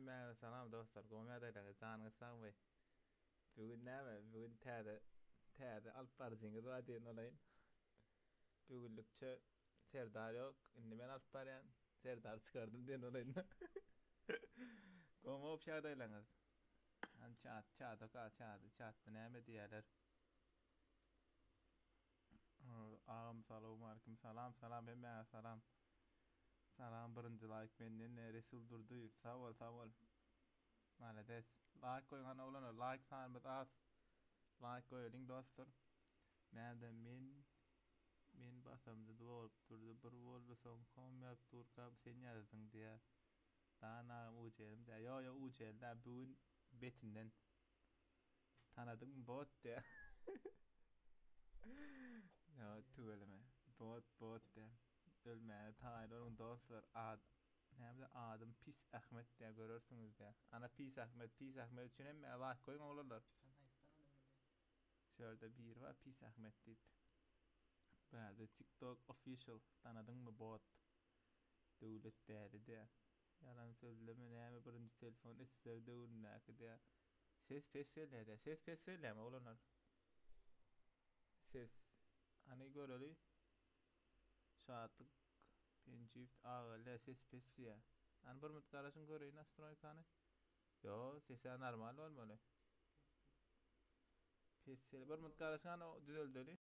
Hemmäňize salam dostlar, gowy ýagdaýlaryňyz, janyňyz sagmy? Bu gün näme? Bu gün täze täze alyp baryjyňyz bar diýen bolaýyn. Bu günlükçe Serdar ýok, indi men alyp barýan. Serdary çykardym diýen bolaýyn. Gowymy obşi ýagdaýlaryňyz? Hany çat, çat oka, çady, çatda näme diýýärler? Agam salowmalikim, salam, salam hemmäňize salam. Salam birinji laýk menden de Resul Durdyýew sag bol sag bol. Malades. Laýk goýuň hany oglanlar laýk sanymyz az. Laýk goýalyň dostlar. Näde men men basamda bolup durdy bir boldy soň kom ýazyp durkam sen ýazdyň diýä. Dan agam ujelim dä. Ýo ýo ujel dä bu gün betinden. Tanadyňmy bot diýä. Ýo tüweleme. Bot bot diýä. Ölmäne taýyn boluň dostlar ad näme adym pis Ahmet diýä görersiňiz diýä. Ana pis Ahmet pis Ahmet üçin hemme laýk goýuň oglanlar. Şu ýerde biri bar pis Ahmet diýip. Bärde TikTok official tanadyňmy bot. Döwlet däli diýä. Ýalan sözleme näme birinji telefon SSR döwründäki diýä. Ses pes gelýä diýä. Ses pes gelýämi oglanlar? Ses. Hany göreli. Şatlyk Penjift AGL ses pes diýä. Hany bir minut garaşyň göreýin nastroýkany. Ýo, sesä normal bolmaly. Pes bir minut garaşyň hany düzeldeli.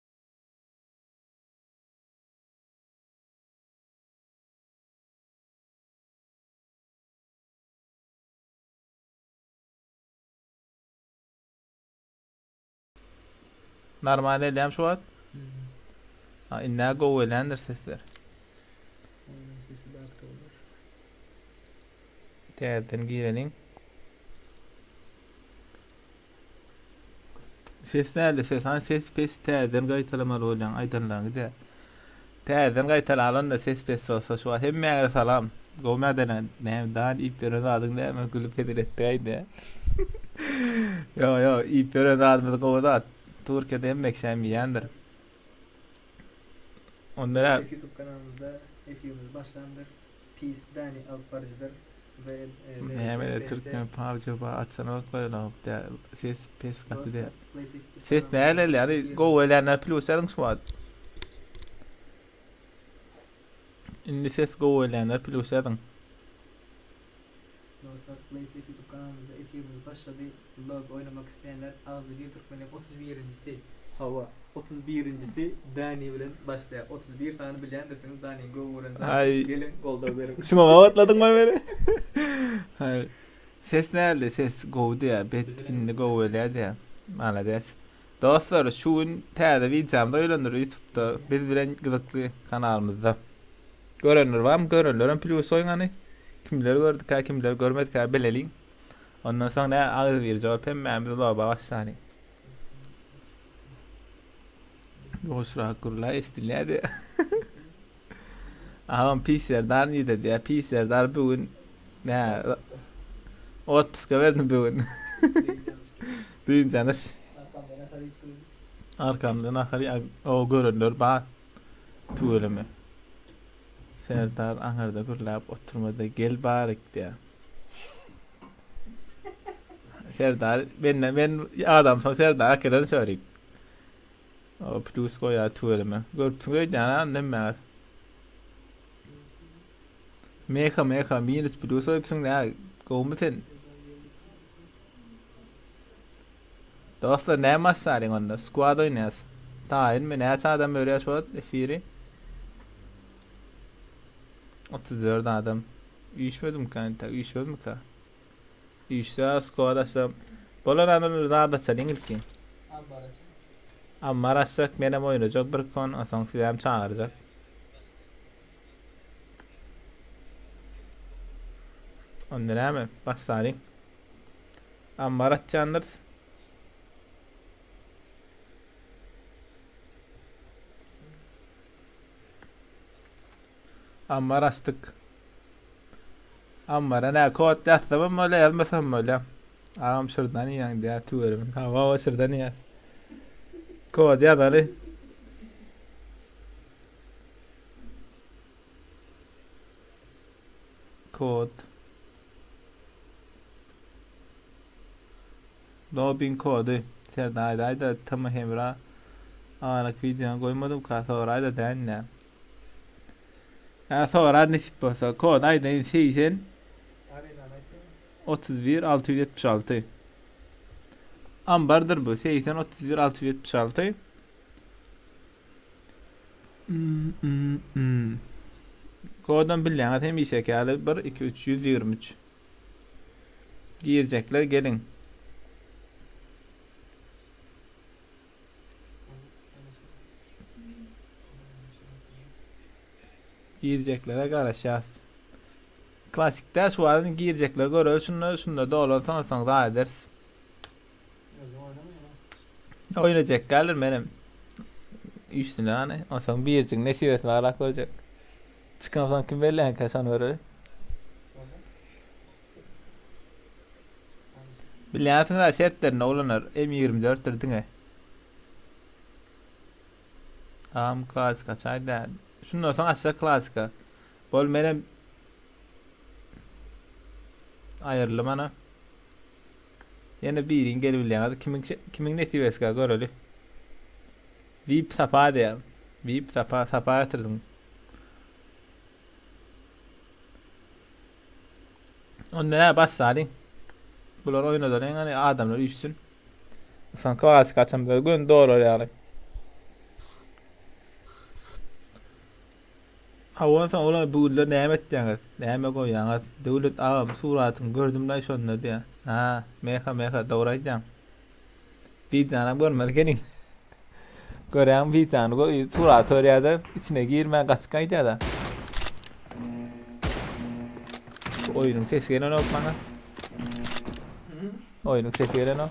Normal elýäm şu wagt. Ha, indi gowy eländir sesler. Onuň sesi bakda bolar. Täzeden gireliň. Ses näde ses? Hani ses pes täzeden gaýtalamaly bolýaň aýdanlaryňy dä. Täzeden gaýtalaly onda ses pes bolsa şu wagt hemmäňize salam. Gowy mädene näme dan iýip ýören zadyň näme gülüp hezil etdik aýda. Ýo ýo iýip ýören zadymyz gowy zat. Türkiýede hemme kişäm iýýändir. Onda nä Youtube kanalymyzda efirimiz başlandyr. Pis Dani alyp baryjydyr. Näme türkmen PUBG bar açanok goýlanok dä ses pes gaty dä. Ses näle ýani gowy elänler plus ýazyň şu wagt. Indi ses gowy elänler plus ýazyň. Dostlar Playtech YouTube kanalymyzda efirimiz başlady. Log oýnamak isleýänler Agzybir Türkmeniň 31-njisi. Hawa, 31-njisi Dani bilen başlaýar. 31 sany bilýändirsiňiz Daniň gowy gören sany. Geliň goldaw beriň. Şuňa gabatladyňmy meni? Haý. Ses näli ses gowy diýä bet indi gowy bolýa diýä. Malades. Dostlar şu gün täze wideomyz goýlandyr YouTube'da biz bilen gyzykly kanalymyzda. Görenler barmy? Görenlerem plýus goýuň hany. Kimler gördükä, kimler görmedikä bileliň. Ondan soň nä agzybir jogap hemmämiz loba başlalyň. Ýuwaşrak gürle eşidilýärdi. Agam pis Serdar nirde diýýär. Pis Serdar bu gün nä otpuska berdim bu gün. Dynç alyş. Arkamda nahar o görenler bar. Tüweleme. Serdar aňyrda gürläp oturmada gel barik diýýär. Serdar men men adamsam Serdar akeler çörik. O plus goýar tüweleme. Görüpsiň öýdýän ha hemmäňiz. Meha meha minus plus goýupsyň nä gowumy sen? Dostlar näme başlaryň onda? Squad oýnaýas. Taýynmy? Näçe adam görýär şu wagt efiri? 34 adam. Üýşmedimkä entek? Üýşmezmikä? Üýşse squad açsam. Bolar ana zat açalyň ilki. Ammar açalyň. Ammar açjak, menem oýnajak bir kon, onsoň sizem çagyrjak. Onda näme? Başlalyň. Ammar açýandyrys. Ammar açdyk. Ammara nä kod ýazsamam bolýar, ýazmasam bolýar. Agam şurdan iýýäň diýýär tüweleme. Hawa, hawa şurdan iýýäs. Kod ýazaly. Kod. Lobbyň kody. Serdar aýdaýda TM Hemra Aralyk wideony goýmadymka soraýda dände. Hä sorar nesip bolsa. Kody aýdaýyn 80 31 676. Ambardyr bu 80 31 676. Mm, mm, mm. Kodam bilýäňiz hemişeki ýaly 1 2 3 123. Girjekler geliň. Girjeklere garaşýas. Klassikde şu wagtyn girjekler göreli şunda şunda dolan soň soň zaýa ederis. Oýnajak galyr menem. Üstüne hany. Onsoň birjik nesibesine garap görjek. Çykansoň kim belleýänkä şony göreli. Bilýänsiňiz-ä şertlerinde ulanar. M24-dir diňe. Agam klasika çaý däl. Şundan soň açjak klasika. Bol menem aýryldym ana. Ýene birin gelibilýäňiz. Kimiň kimiň nesibesikä göreli. VIP sapa diýýär. VIP sapa sapa getirdiň. Onda nä başlalyň. Bular oýnadan hani adamlar üýşsün. Soň klasik açamda gün dolar ýaly. Hawa onsoň olar bu günler näme etýäňiz? Näme goýýaňyz? Döwlet agam suratyňy gördüm-laý şonda diýýär. Ha, meha meha dogry aýdýaň. Wideonam görmeli ekeniň. Görýäňmi wideony gö suraty görýär-de içine girmän gaçyp gaýdýar-da. Bu oýnuň sesi gelenok maňa. Oýnuň sesi gelenok.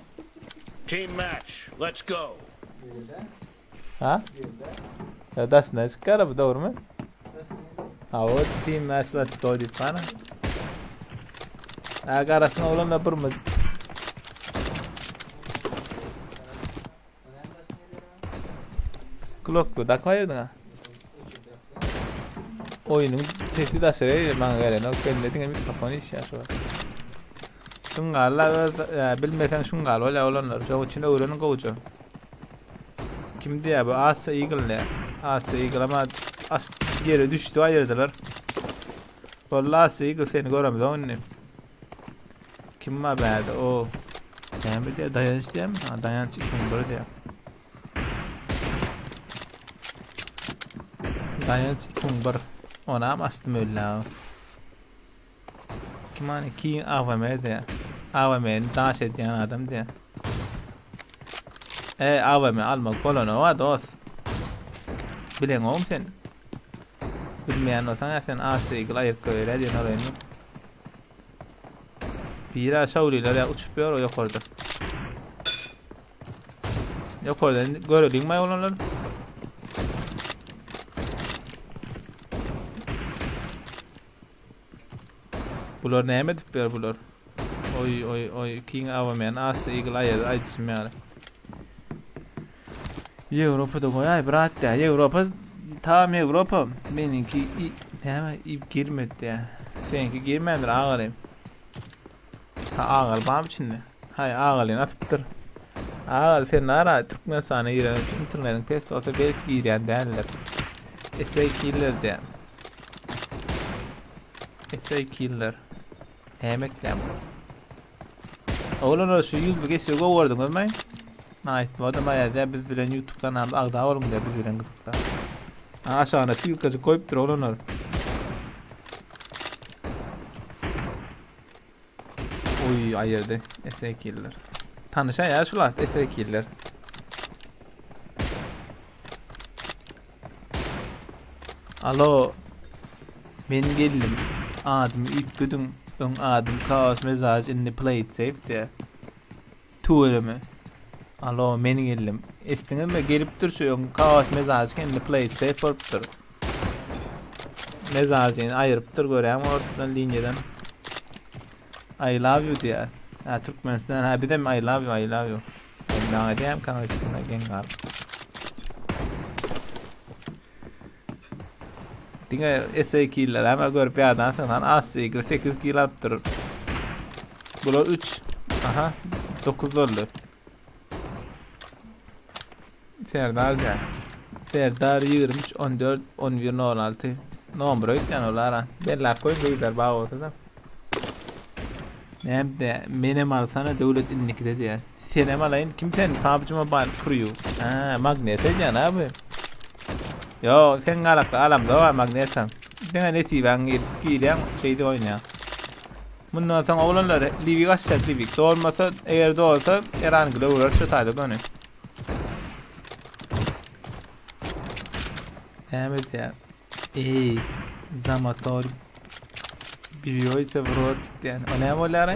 Team match. Let's go. Ha? Ya daşyndan çykýar bu dogrymy? Ha o team match let's go diýip bana. Ha garaşyň oglan da birmi? Kulaklygy dakmaýardyň ha. Oýnuň sesi daşary maňa gelenok. Bende diňe mikrofon işýär şu wagt. Şuňňala öz bilmeseň şuňňal bolýar oglanlar. Şoň üçin öwreniň gowja. Kim diýýär bu Asa Eagle ne? Asa Eagle ama as ýere düşdi aýyrdylar. Boldy Asa Eagle seni göremzok indi. Kim var bärde? O. Näme diýýär? Daýanç diýýärmi? Ha, daýanç 2001 diýýär. Daýanç 2001. Onam açdym öyle. Kim hani King AVM diýýär. AVM-ni daş edýän adam diýýär. E AVM almak bolanok dost. Bileňokmy sen? Bilmeýän bolsaň ä sen AC Eagle aýyryp goýberýär diýen olaymy? Biri aşa urýarlar ýa uçup ýör o ýokarda. Ýokardan göreliň maý oglanlar. Bular näme edip ýör bular? Oý oý oý King Avaman AC Eagle aýady aýdyşym ýaly. Ýewropada goýaý brat diýä. Ýewropa tam Ýewropa meniňki näme ip girmedi diýä. Seňki girmändir agaly. Ha agaly barmy içinde? Haý agalyny atypdyr. Agaly sen nara Türkmenistana giren üçin internetiň pes bolsa belki girýän däldir. SA killer diýä. SA killer. Näme etýän bu? Oglanlar şu ýüzli geçiri gowardyňyzmy? Aýtmadym aýazýa biz bilen YouTube kanalymyza agza boluň diýä biz bilen gyzykda. Aşagyna ssylkajyk goýupdyr oglanlar. Oý aýyrdy SA killer. Tanyşa ýa şular SA killer. Alo. Men geldim. Adymy üýtgediň. Öň adym Chaos Mezaj indi Play it safe diýä. Tüweleme. Alo men geldim. Eşitdiňizmi? Gelipdir şu öň Chaos Mezaj indi Play it safe bolupdyr. Mezajyny aýyrypdyr görýäňmi ortadan liniýadan. I love you diýä. Ha Türkmenistan ha bizem I love you I love you. Men maňa diýýän kanal içinde geň galyp. Diňe SA killer ama görüp ýadansyň han az 8 kill alypdyr. Bular 3. Aha. 9 boldy. Serdar diýär. Serdar 23 14 11 06 Nomera öýtýän ol ara. Belläp goý gyzlar bar bolsa da. Näme menem alsana döwlet indikide diýär. Senem alaýyn kim sen PUBG Mobile Crew. Ha, magnet edýän abi. Yo, sen galakda alamda bar magnetam. Diňe nesibäň gelip girýäň, şeýdip oýnaýaň. Mundan soň oglanlar Livik açjak Livik. Dolmasa, eger dolsa Erangele öwrer şu taýda göni. Näme edýär? Eý, zamator birýoýsa w rot diýen. O näme bolýar?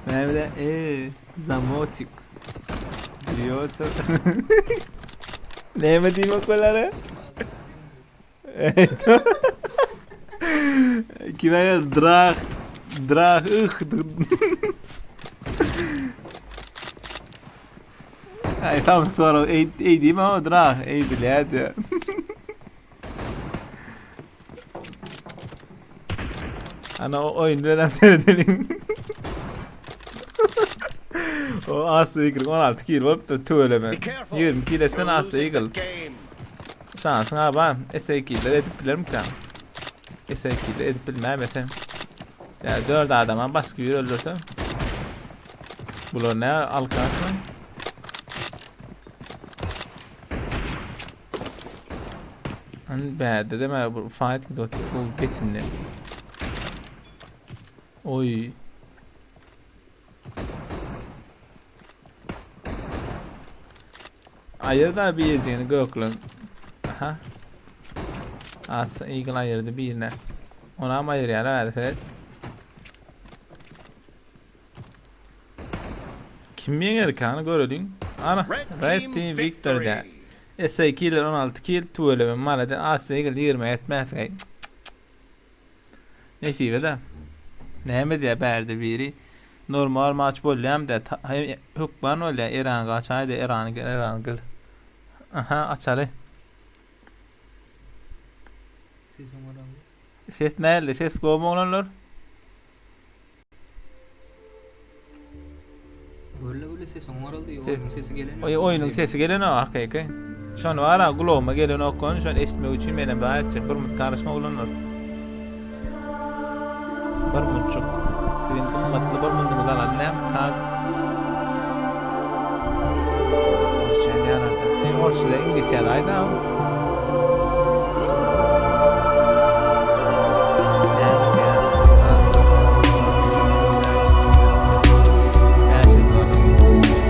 Näme edýär? Eý, zamotik. Birýoýsa. Näme diýmek bolýar? Kime gel drah drah ıh. Ay tam sonra ey, ey diyeyim ama drah ey bilýärdi. Ana o oyun bilen seredeliň. o Aslı Eagle 16 kill bolupdy tüweleme. Be careful. 20 kill etsen You're Aslı losing the Eagle. game. Şansyn aba S2'ler edip bilermikäm? S2'ler edip bilmem etsem. Ya 4 adama başga bir öldürsem. Bular ne alkaç mı? Hani bärde deme bu fight gidiyor. Bu bitinli. Oy. Aýyrda birjigini gökleň. Aha. As Eagle aýyrdy birine. Onam aýyrýar häzir seret. Kim ýeňer kany göreliň. Ana, Red Red team Team victory victory. SA Killer 16 kill tüweleme malady. As Eagle 20 etmez. Nesibe de. Näme diýär bärde biri? Normal maç bolýam de hökman bolýar Eran gaçaýdy Eran gel Eran gel. Aha açaly. Ses näli? Ses gowmy oglanlar? Gölle gölle ses oňaryldy, Ses- oýnuň sesi gelenok. Oý oýnuň sesi gelenok hakyky. Şony bar-a gulagyma gelenok ony şony eşitmek üçin menem zaý etjek. Bir mut garaşma oglanlar. Bir mutçuk. Siziň gymmatly bir munduňyzy alan näm? Tag. Orsça ýalarda. E, orsça iňlisçe ýazaýda.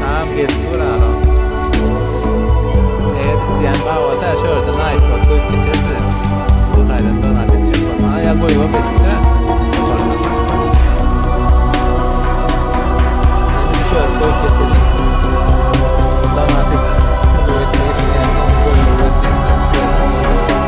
Tamam gezip dur ara. Eger isleýän bar bolsa şu ýerde night bot goýup geçersiz. Bu taýdan donat etjek bolsa ýa goýubam geçipdir. Indi şu ýerde goýup geçelim. Donat kömek etmek isleýänler goýup geçjekler. Şu ýerde goýup geçýär.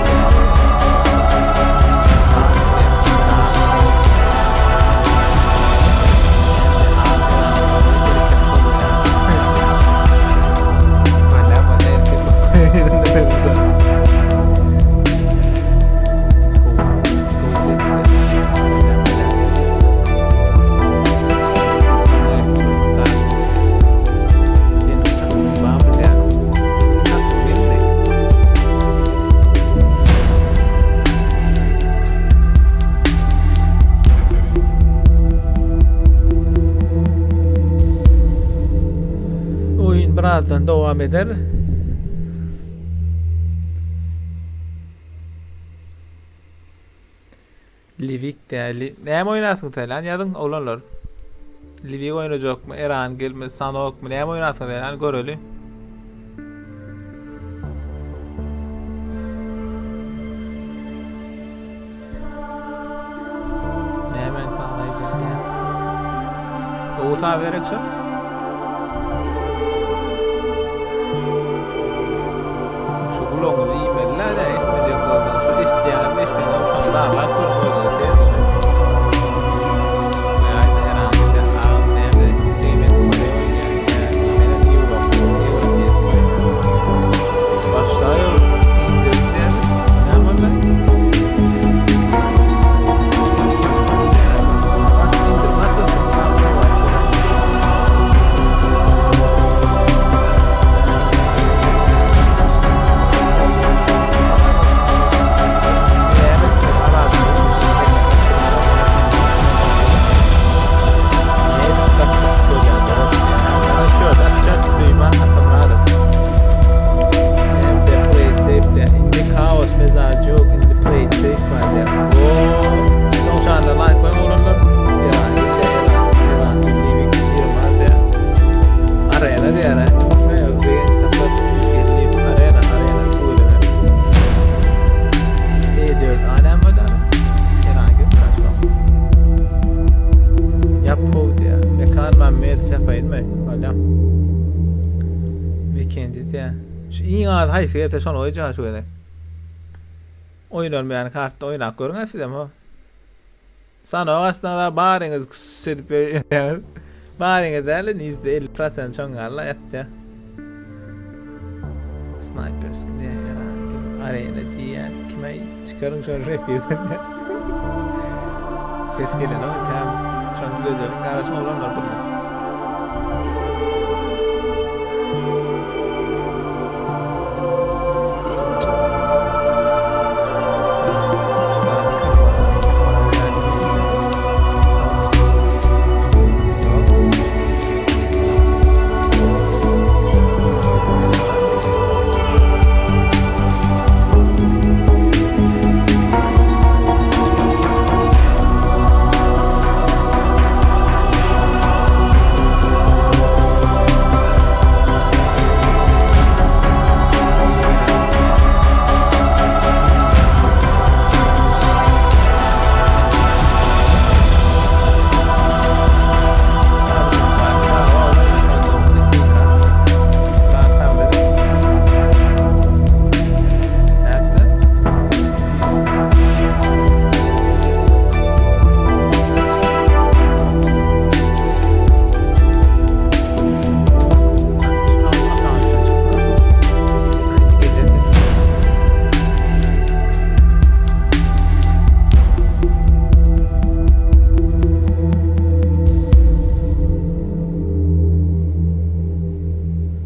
Oýun birazdan dowam eder. Livik däli. Näme oýnasyň sen lan ýazyň oglanlar. Livik oýnajakmy, Erangel mi, Sanok my, näme oýnasyň sen lan göreli. Näme sanaý bilýän. Gowy saz gerek şo. Şu gulagyňyzy iýmeli-dä, nä eşitmejek bolsaň, şu eşitýäňem, eşitýäňem şony barlap görüň özüňiz serediň. Goýaýda Erangel agam näme eý men Koreý oýnaýan ýa menem Ýewropa ýewropeýski Başlaýar indirip näme? Näme boldy? diýýär. Şu iň az haýsy gelse şony goýjak şu gezek. Oýnalmaýan kartda oýnap görüň-ä sizem ho. Sanok açsaňyz baryňyz küss edip öýýäňiz. Baryňyz däl, indi 50% şoň ýaly ýatýar. Sniperski diýýär, arena diýýär. Kime çykaryň şony şu efirden. Ses gelenok, täm. Şony düzedeliň, garaşyň oglanlar bir minut.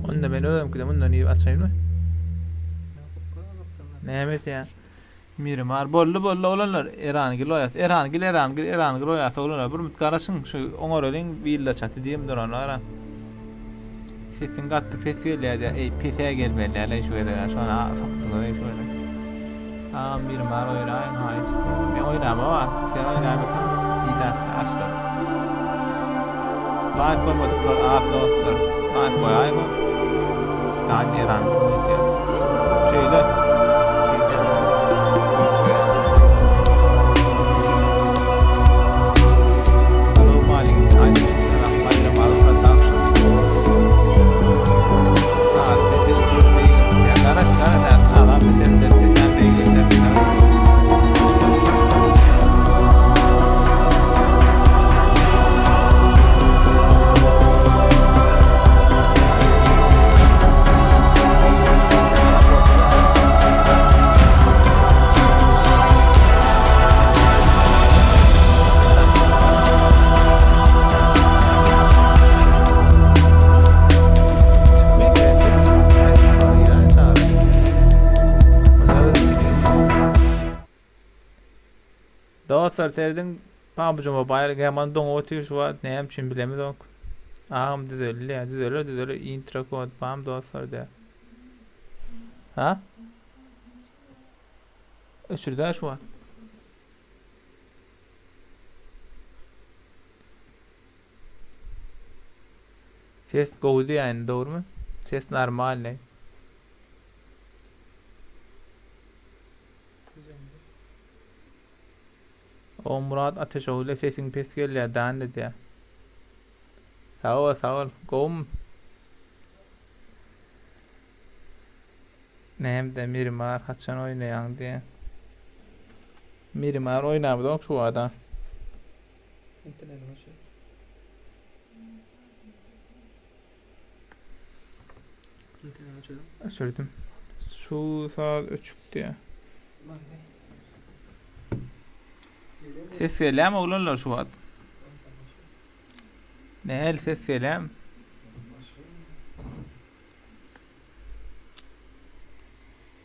Onda men özümkide mundan iýip açaýynmy? Näme etýän? Mirimar boldy boldy oglanlar Erangil oýasy Erangil Erangil Erangil oýasy oglanlar bir mut garaşyň şu oňaralyň willa çaty diýem duranlar ara. Sesiň gaty pes gelýär diýä eý pese gelmeli däl eý şu gezek şony sokduňyz eý şu gezek. Agam Mirimar oýnaýyň haýyşt. Men oýnamok sen oýnaýmasaň diýdäsde açsak. Laýk goýmadyklar az dostlar. Laýk goýaýyň. Dani Erangil oýnaýar. Şeýle. Dostlar serediň PUBG Mobile ýaman doňup otyr şu wagt näme üçin bilemizok. Agam düzeldi ýa düzeler düzeler intro kod bam dostlar diýä. Ha? Öçürdä şu wagt. Ses gowy diýýän dogrymy? Ses normalny. O Murat Ateşogly sesiň pes gelýär Danny diýýär. Sag bol sag bol. Gowumy? Näme Mirimar haçan oýnaýaň diýýär. Mirimar oýnamyzok şu wada. Internetiň öçür. Interneti öçürdüm. Öçürdüm. Şu saz öçük diýýär. Ses gelýärmi oglanlar şu wagt? Nähili ses gelýärmi?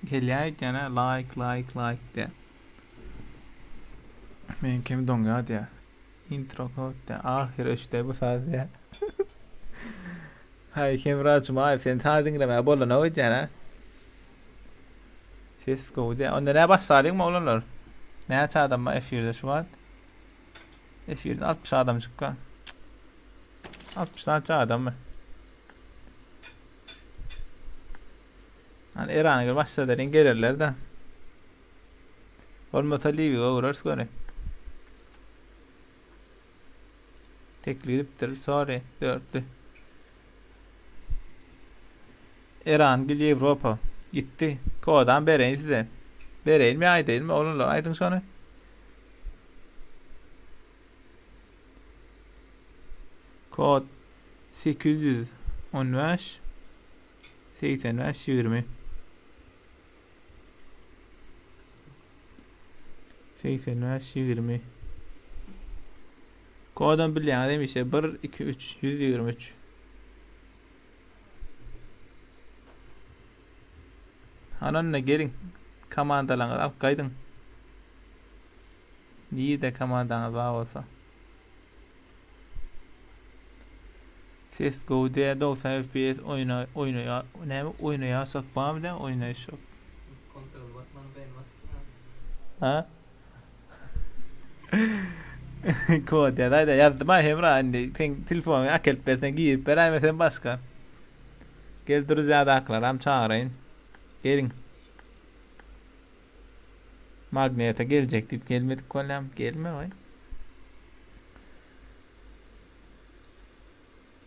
Gelýär öýtýän-ä like like like diýýär. Meňkem doňýar diýýär. Intro kod diýýär. Ahyry öçdi bu saz diýýär. Haý Hemra Jumaýew sen saz diňlemäge bolanok öýdýän-ä. Ses gowy diýýär. Onda nä başlalyňmy oglanlar? Näçe adam bar efirde şu wagt? Efirde 60 adamjyk bar. 60 näçe adam bar? Hani Erana gel başladyň gelerler de. Bolmasa Liwiýa öwreris göni. Teklipdir, sorry, dörtlü. Erangül Ýewropa. Gitdi. Kodam bereýin size. Bereýinmi aýdaýynmy oglanlar aýdyň şony. Kod 815 85 20 85 20 Kodam bilýäňiz hemişe 1 2 3 123 Hany onda geliň. Komandalaryňyzy alyp gaýdyň. Nirde komandaňyz bar bolsa. Ses gowy dä 90 FPS oýna oýnaýa näme oýnaýaşak barmy dä oýnaýşak. Kontrol basmany beýni basypsyň ha. Ha? Kod ýazaýda ýazdym ha Hemra indi sen telefonyňy äkelip berseň girip beräýmesem başga. Gel druzyadakylaram çagyraýyn. Geliň. Magnete geljek diýip gelmedik bolýam. Gelme goý.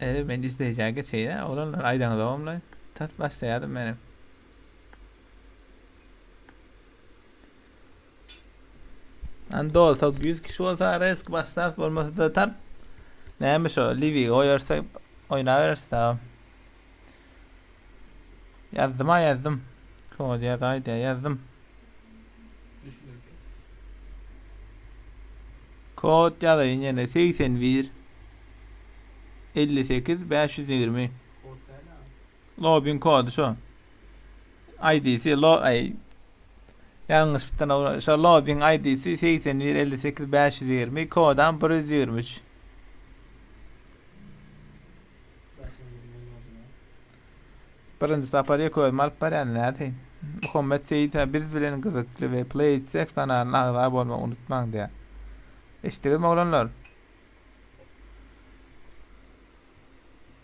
Ee, men izleýjä geçeýin. Oglanlar aýdaňyz ogumlaý. Tas başlaýadym menem. An dolsak 100 kişi bolsa resk başlar bolmasa da tar. Näme şo Livi goýarsa oýnabereris da. Ýazdym ha ýazdym. Kod ýazaý diýä ýazdym. Düşündirdi. Kod ýazaýyn ýene 81 58 520. Kod däl ha. Lobbyň kody şo. ID'si lo aý ýalňyşypdan şo lobbyň ID'si 81 58 520 kodam 123. Birinji sapar ýeke özüm alyp barýan nädeýin. Muhammet Seýit-ä biz bilen gyzykly we Play It Safe kanalyna agza bolmagy unutmaň diýýär. Eşitdiňizmi oglanlar?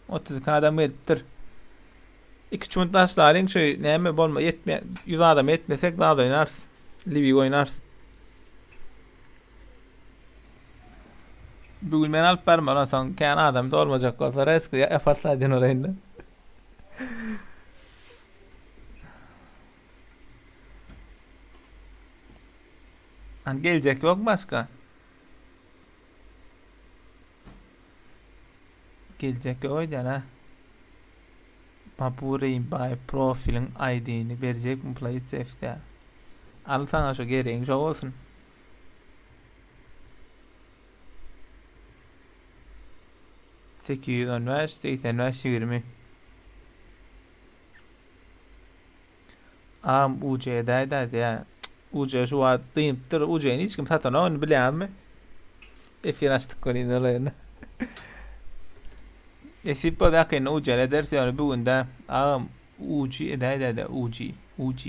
32 adam gelipdir. 2-3 minut başlalyň şu näme bolma ýetme 100 adam ýetmesek zat oýnarys. Livik oýnarys. Bugün men alyp barmaly onsoň kän adam dolmajak bolsa resk yaparsa diýen olaýyn-da. Hani geljek yok başka? Geljek yok öýdýän ha. Babureýin baý profiliň ID-ni berjekmi Play Safe-de? Al saňa şo geregiň şo bolsun. 815 85 20 Am UC edäýdä diýä. UC şu wagt dynypdyr. UC-ni hiç kim satanok indi bilýäňizmi? Efir açdyk welin ýöne. Nesip bolsa ýakynda UC ederis ýöne bu günde agam UC edäýdä UC UC.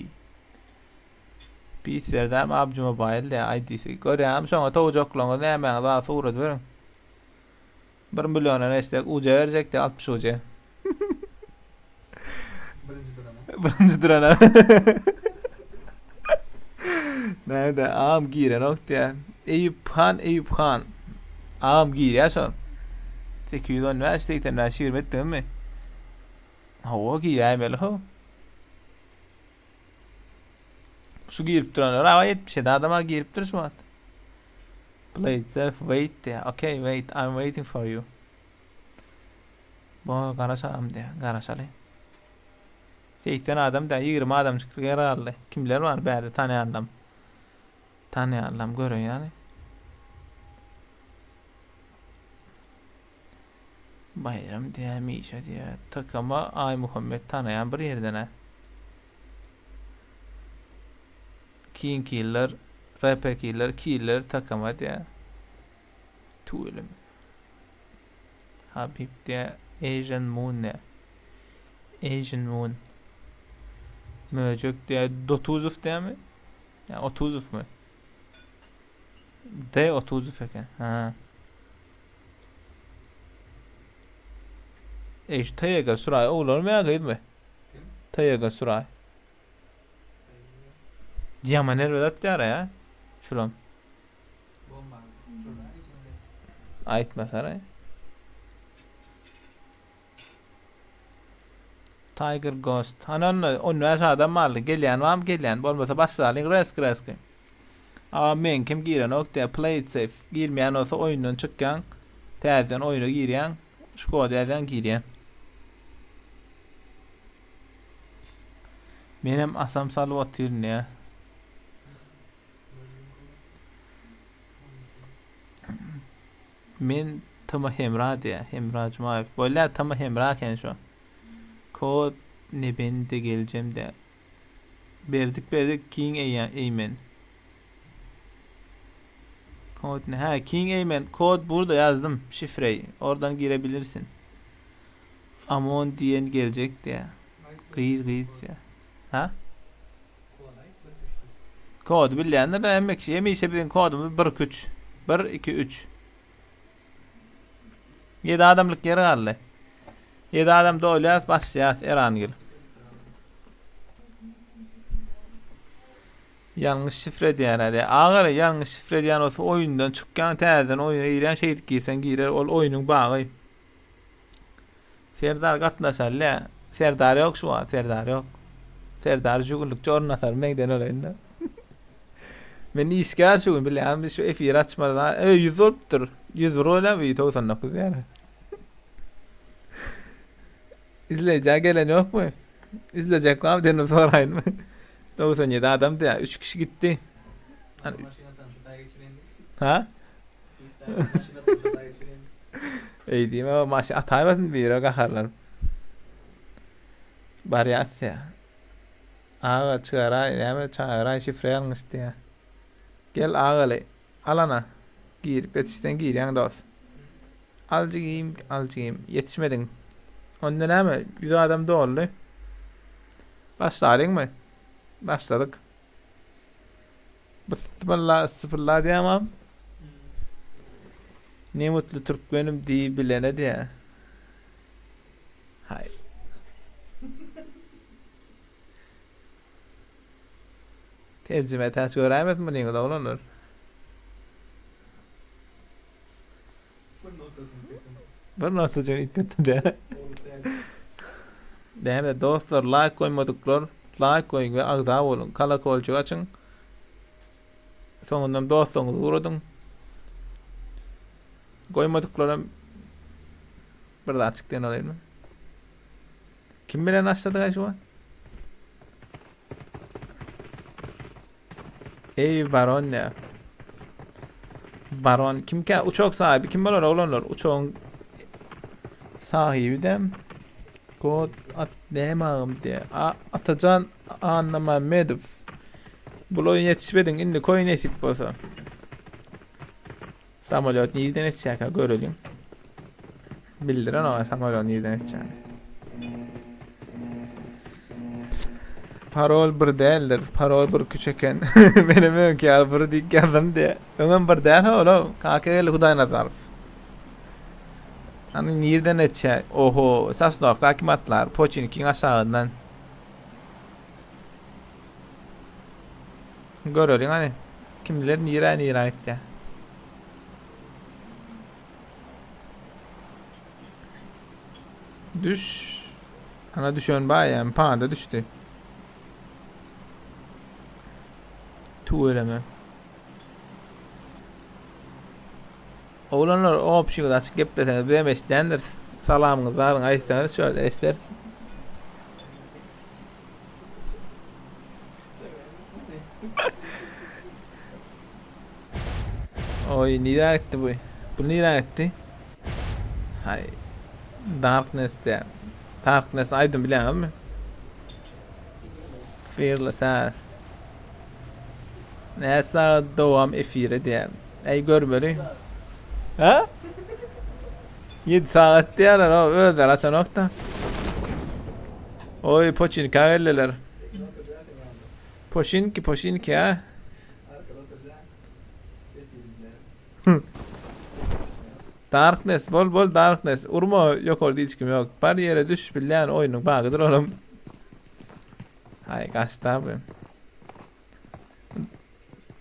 Pis Serdar PUBG Mobile diýä ID-si. Görýäňizmi şoňa towjaklaňyz nämäňiz bar surat beriň. 1 milliona neçdek UC berjek diýä 60 UC. Birinji durana. Birinji durana. Näde agam girenok diýä. Eýüp han Eýüp han. Agam girýä şo. 815 85 20 etdiňizmi? Hawa giräýmeli how. Şu girip duranlar awa 77 adama giripdir şu wagt. Play it safe wait diýä. Okay wait I'm waiting for you. Bu garaşalım diýä. Garaşaly. 80 adam da 20 adam çykyp yer galdy. Kimler bar bärde tanýanlam. Tanýanlam gören ýaly. Baýram diýä, Mişa diýä. Takama Aýmuhammet tanaýan bir ýerden-ä. King Killer, RP Killer, Killer takama diýä. Tüweleme. Habib diýä, Asian Moon diýä. Asian Moon. Möjek diýä, Dotuzow diýämi? Ýa Otuzowmy? D Otuzow eken. Ha. Eý şu Taýaga Suraý oglanmy ýa gyzmy? Kim? Taýaga Suraý. Ýaman erbet atýar ýa. Şulam. Bomba. Şuradan geçende. Aýtmasana. Tiger Ghost. Hany onda 15 adam barly. Gelýän barmy gelýän. Bolmasa başlalyň resk reski. Agam meňkem girenok diýä play it safe. Girmeýän bolsa oýundan çykýaň. Täzeden oýuna girýäň. Şu kody ýazýaň girýäň. Menem asam salyp otyryn diýä. Men Tama Hemra diýä. Hemra Jumaýew. Bolýa Tama Hemra eken şo. Kod ne bende geljem dä. Berdik berdik King Eýmen. Kod ne? Ha King Eymen kod burada ýazdym şifreyi. Oradan girebilirsin. Amon diýen geljek diýä. Gyz gyz diýä. Ha? Kody bilýändir hemme kişi. Hemişe biziň kodumyz 1 2 3. 1 2 3. 7 adamlyk ýer galdy. 7 adam dolýas, başlaýas Erangil. Ýalňyş şifre diýýär hä. Agary ýalňyş şifre diýen bolsa oýundan çykýaň täzeden oýuna girýäň şeýdip girseň girer ol oýnuň bagy. Serdar gatnaşaly. Serdar ýok şu wagt Serdar ýok. Serdar şu günlükçe orun basar meňden olayyn. Men işgär şu gün bilýän şu efir açmaly. Öý 100 bolupdyr. 101 bolýar, 99 ýaly. Izleýjä gelen ýokmy? Izlejek barmy diýen soraýynmy? 97 adam diýä, 3 kişi gitdi. Ha? Eý diýme, maşyn ataýmasyn biri gaharlanyp. Barýas ýa. Aga çygaraý, näme çagyraý şifre ýalňyş diýä. Gel agaly. Alana. Girip ýetişseň girýäň dos. Al jigim, al jigim. Ýetişmediň. Onda näme? 100 adam doldy. Başlalyňmy? Başladyk. Bismillah, bismillah diýemem. Ne mutlu türkmenim diý bilene diýä. Hay. Terjime täç göräýmesin munyňyz oglanlar. Bir notajyny üýtgetdim däl. Näme dostlar laýk goýmadyklar laýk goýuň we agza boluň. Kolokolçygy açyň. Soňundan dostlaryňyzy ugradyň. Goýmadyklaram bir zat çykdy alaýynmy? Kim bilen başladyk aý şu wagt? Ey baron ya. Baron kimkä? Uçak sahibi kim bolar oglanlar? Uçagyň sahibi de kod at näme agym diye. A, Atajan Annamammedow. Bul oýun ýetişmediň indi koý nesip bolsa. Samolýot nirden etjek göreliň. Bildiren o samolýot nirden etjegini. Parol bir däldir. Parol bir küç eken. Menem öňki ýaly bir diýip ýazdym diýe. Öňem bir däl ola. Kaka geldi Hudaýnazarow. Hani nirden etjek? Oho, Sosnowka kim atlar? Poçinkiň aşagyndan. Göreliň hani. Kimler nirä nirä gitýär. Düş. Ana düşen baýam panda düşdi. Tüweleme. Oglanlar opşiňiz açyk gepleseňiz bizem eşidýändiris. Salamyňyzy zadyňy aýtsaňyz şöyle eşideris. Oý, nirä gitdi bu? Bu nirä gitdi? Hay. Darkness diýä. Darkness aýdym bilýäňizmi? Fearless ha. Näçe sagat dowam efire diýä. Äý görmeli. Ha? 7 sagat diýýärler, o özleri açanok-da. Oý, poçinka geldiler. Poşinki, poşinki ha. Darkness, bol bol Darkness. Urma, ýokarda hiç kim ýok. Bar ýere düş, bilýän oýnuň bagydyr olam. Haý, gaçdy bu.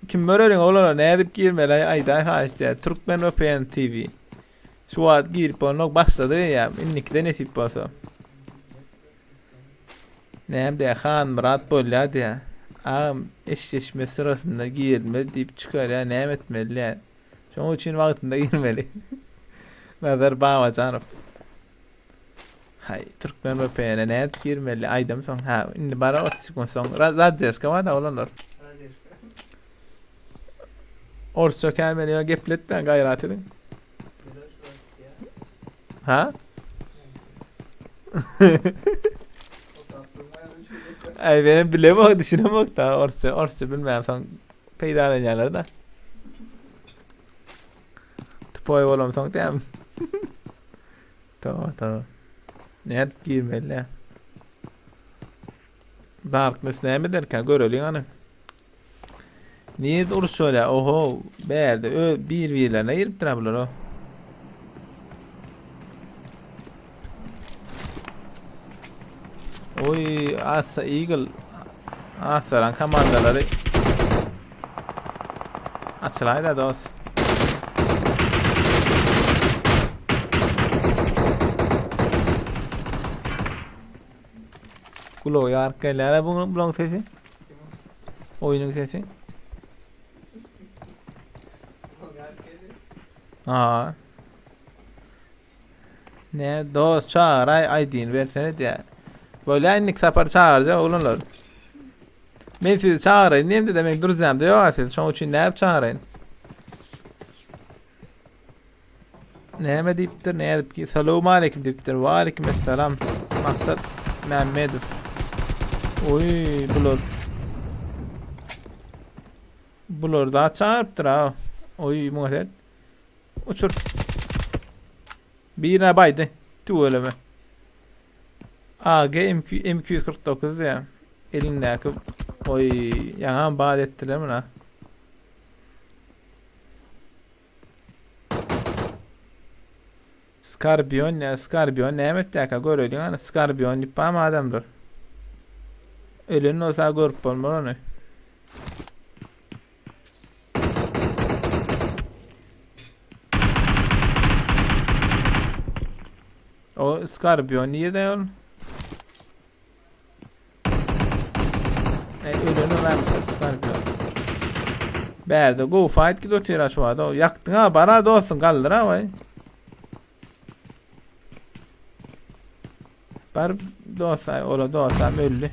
Kim göreliň olara nädip girmeli aýdaý haýyş diýär. Türkmen VPN TV. Şu wagt girip bolmak başlady ýa indikide nesip bolsa. Näme diýýär, Hanmyrat bolýar diýýär. Agam eşleşme syrasynda girilmez diýip çykarýar, näme etmeli diýýär. Şonuň üçin wagtynda girmeli. Nazar Babajanow. Haý, Türkmen VPN-e nädip girmeli aýdamsoň, hä, indi bara 30 sekunt soň zaddeşka bar-da oglanlar. Orsça kämeli ýa gepletmän gaýrat ediň. Ha? Ay benim bilemok düşünemok da orsça orsça bilmän soň peýdalanýarlar da. Tupoý bolamsoň diýem. Tamam tamam. Nädip girmeli? Darkness näme ederkä göreliň hany. Nirde uruş bolýar? Oho, bärde ö bir-birlerine giripdir bular o. Oý, Asa Eagle. Asaran komandalary. Açylaýda dost. Gulagy ýaryk gelýär bu bulaň sesi. Oýnuň sesi. Ha. Ne dost çagyraý aýdyn bersene diýä. Bolýa indik sapar çagyrjak oglanlar. Men sizi çagyraýyn diýemde de men durzämde ýok siz. Şoň üçin nädip çagyraýyn? Näme diýipdir? Nädip ki? Salam aleyküm diýipdir. Wa aleyküm esselam. Maksat Mämmedow. Oý, bular. Bular da çagyrypdyr ha. Oý, muňa sen. Uçur. Birine baýdy. Tüweleme. AG MQ M249 diýä. Elindäki oý, ýaňam bad etdiler muna. Skarbion ne? Skarbion näme etdäkä göreliň ana Skarbion diýip barmy adamlar? Ölen bolsa görüp bolmaz ony. O Skarbion nirede ol? E, öleni ben Skarbion. Bärde go fight gidip otyr şu arada. Ýakdyň ha bara dostum galdyr ha waý. Bar dost ola dostam öldi.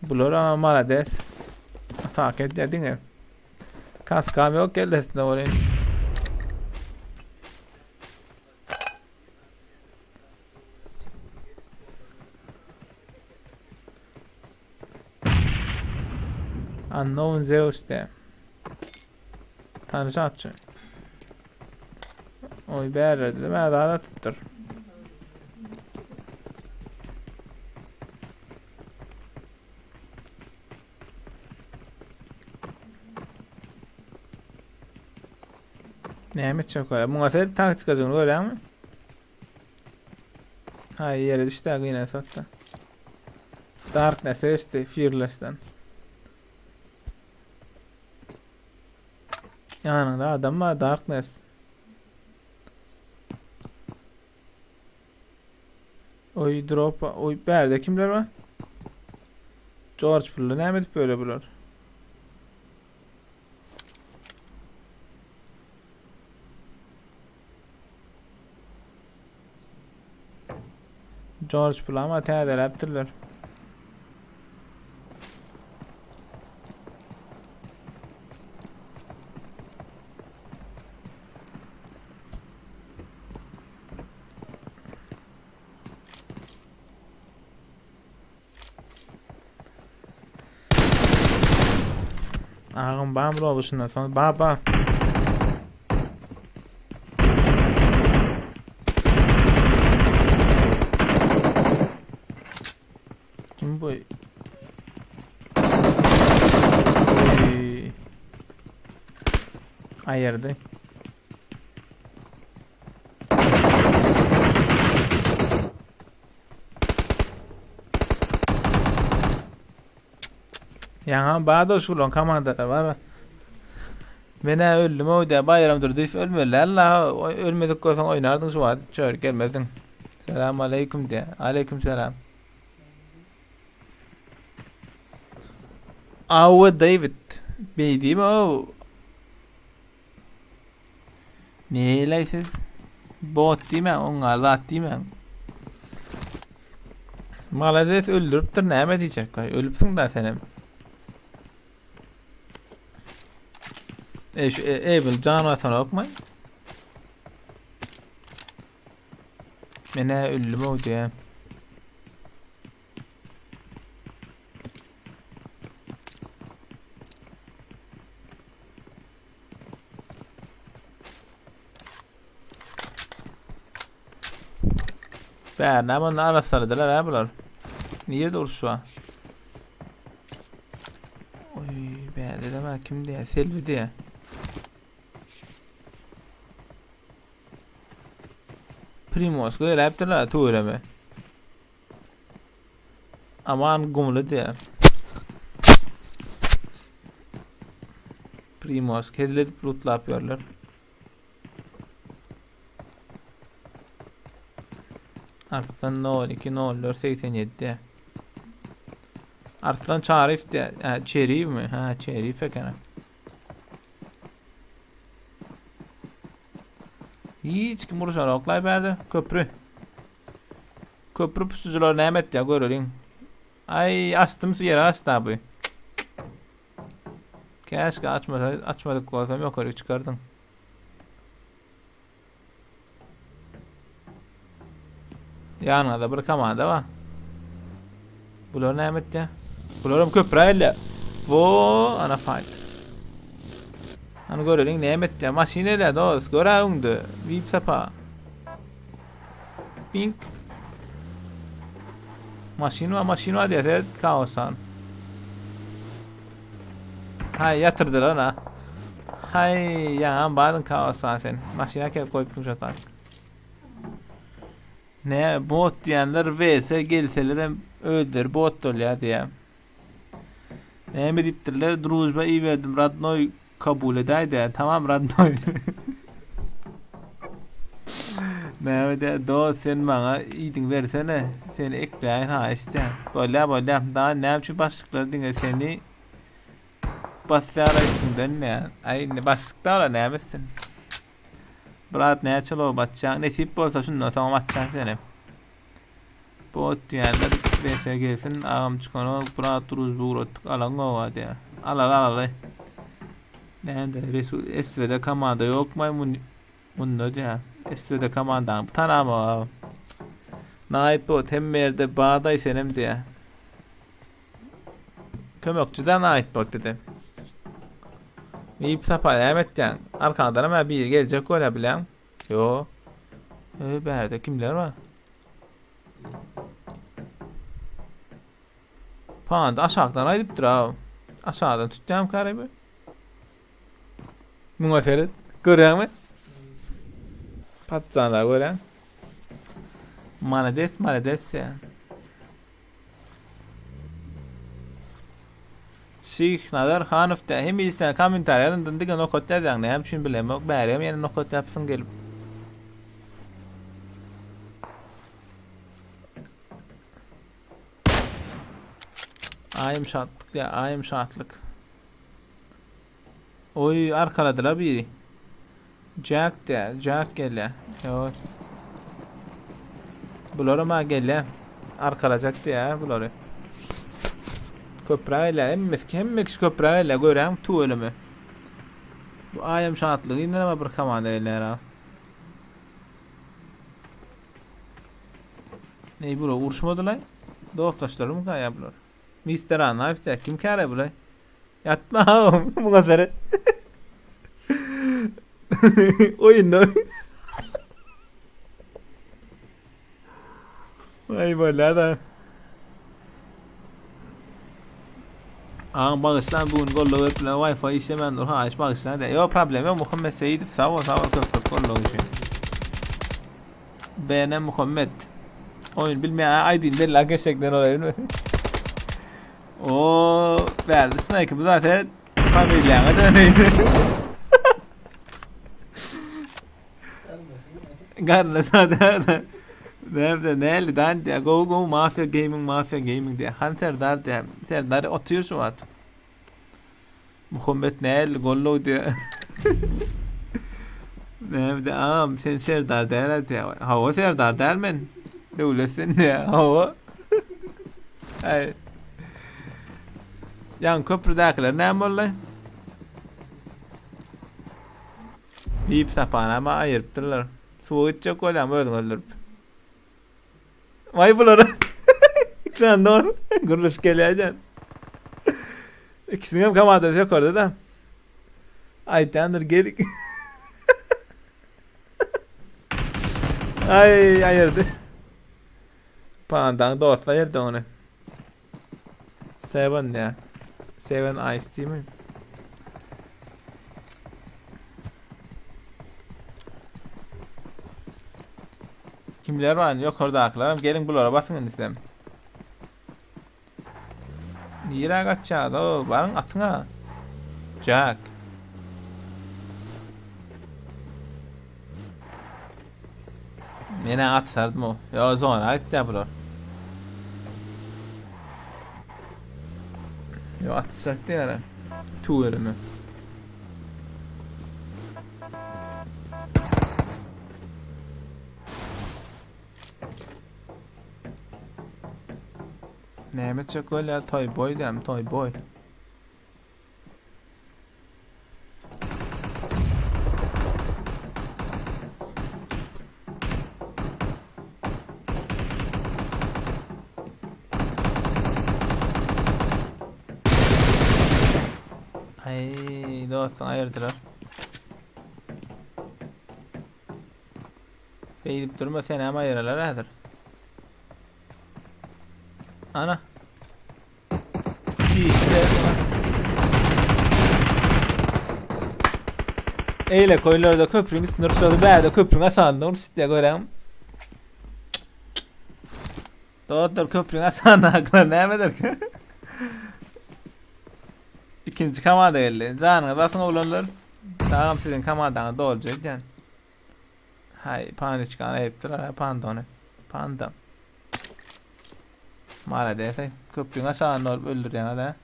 Bular ama malades. Atak edýär diňe. Kaskam ýok kellesinde olayım. Unknown Zeus de. Tanyş atçy. Oy bärlerde de bärde atypdyr. Näme etjek bolýar? Muňa ser taktikajygyny görýäňmi? Ha, ýere düşdi gyna satda. Darkness geçdi Fearless'den. Ýanyňda adam bar Darkness. Oý drop, oý bärde kimler bar? George pully näme edip böyle bular? George pully ama täzeläpdirler. Agam bam robuşundan soň baba. Kim bu? Oy. Aýyrdy. Ýaňam bar şulan komandalar bar. Men-ä öldüm o diýä Baýram Durdyýew ölmeli däl la ölmedik bolsaň oýnardyň şu wagt çör gelmezdiň. Selam aleýkum diýýär. Aleýkum selam. Awe David. Beý diýme ow. Neýleý siz? Bot diýmäň, oňa zat diýmäň. Malades öldüripdir, näme diýjek? Ölüpsiň da senem. E şu e, Abel can basanokmy? Mene öldüm o diýe. Bärine bunu arassaladylar ha bular. Nirede uruş var? Oy bärde de var kim diye? Selvi diye. Primos göläpdirler tüweleme. Aman gumly diýýär. Primos hezil edip lootlap ýörler. Arslan 02 04 87 diýýär. Arslan Çaryýew diýýär. Ha, Çeriýewmi? Ha, Çeriýew eken. Hiç kim uruşanok bärde. Köprü. Köprü pusucular näme etýär göreliň. Ay açdym su ýere açdy abi. Keşke açmasa açmadyk bolsam ýokary çykardyň. Ýanyňda bir komanda bar. Bular näme etýär? Bular hem köprä gelýär. Wo, ana fight. Hany göreliň näme etýär? Maşyn elä dost, görä öňde. Vip sapa. Pink. Maşyn var, maşyn var diye seret kaosan. Hay yatırdılar ha. Hay yanan badın kaosan sen. Maşyna kelip koyupdum şatan. Ne bot diýenler vs gelseler hem özleri bot bolýar diýä. Näme diýipdirler? Drujba iberdim radnoý kabul edäýdä. Tamam radnoý. Näme diýä? Dost sen maňa iýdiň bersene. Seni ekläýin haýyş diýä. Bolýa bolýa. Daha näme üçin başlyklar diňe seni basýar üstüňden diýä. Aý indi başlyk da näme etsin. Brat näçe low atjaň? Nesip bolsa şundan soň atjaň seni. Bot diýenler bese gelsin. Agam çykanok. Brat drujba ugratdyk. Alaň gowa diýä. Alal alaly. Näde Resul SV'de komanda ýok maý munda diýä. SV'de komandaň tanama. Night bot hemme ýerde baday senem diýä. Kömekçi de Night bot dedi. Niyip sapa näme etýäň? Arkadan hem biri geljek bolýar bileň. Yo. E, bärde kimler bar? Panda aşakdan aýdypdyr ha. Aşağıdan tutýam karyby. Muňa seret. Görýäňmi? Patsanlar görýäň. Malades, malades ya. Şyh Nazar Hanow dä hemişe sen kommentariýa ýazandan diňe nokat ýazýaň näme üçin bilemok bärigem ýene nokat ýapsyň gelip. Aýym şatlyk ýa aýym şatlyk. Oý arkaladylar biri. Jack dä Jack gelýär. Ýok. Bular hem gelýär. Arkalajak diýär bulary. Köprä gelýär. Hemmesi hemme kişi köprä gelýär. Görýäňmi tüweleme. Bu aýam şatlygy indi bir komanda gelýär ha. Ney bular uruşmadylar? Dostlaşlarym ya bular. Mister Anayf diýär. Kim käre bular? Ýatma muňa seret. Oýunda. Aý bolýa da. Aň bagyşlan bu gün gollag berip bilen Wi-Fi işlemän dur haýyş bagyşlan diýär. Ýok problem ýok Muhammet Seýidow sag bol sag bol köp köp gollag üçin. BN Muhammet. Oýun bilmeýän aýdyn bella geçekden olayyn. O berdi snake bu zaten familiýaňa döneýin. Garyndaş zaten. Näme näli dan diýä. Go go Mafia Gaming Mafia Gaming diýä. Han Serdar diýä. Serdar otyr şu wagt. Muhammet näli gollow diýä. Näme diýä. Agam sen Serdar däl diýä. Hawa Serdar däl men. Döwlet sen diýä. Hawa. Ay. Ýaňy köprüdäkiler näme boldy? Diýip sapanam aýyrypdyrlar. Suwa gitjek bolýam özüňi öldürip. Waý bulara. Sen dor. Gurluş gelýär. İkisiniň hem komandasy ýokarda da. Aýtýandyr gel. Ay aýyrdy. Pandaň dosty aýyrdy ony. Seven ya. Seven Ice değil mi? Kimler var? Yukarıdakiler. Gelin bulara basın indi sizem. Nirä gaçýar o? Baryň atyň-a. Jack. Menä atsardym o. Ýo zona gitýär bular. Ýo atsak diýär. Tüweleme. Näme etjek bolýar? Toy boy diýýän, toy boy. Ay dostum ayırdılar. Beýdip durma sen hem aýyralar häzir. Ana. Şişde. Eyle koylarda köprünün üstünde uruşady bärde köprünün aşagynda uruşdy görem. Dostlar köprünün aşagynda haklar näme eder? İkinci komanda geldi. Janyňyz basyn oglanlar. Tagam siziň komandaňyz doljak edýän. Hay pandiçkany aýypdylar ha pandony. Panda. Malades ay. Köprüň aşagynda bolup öldürýäňiz ha.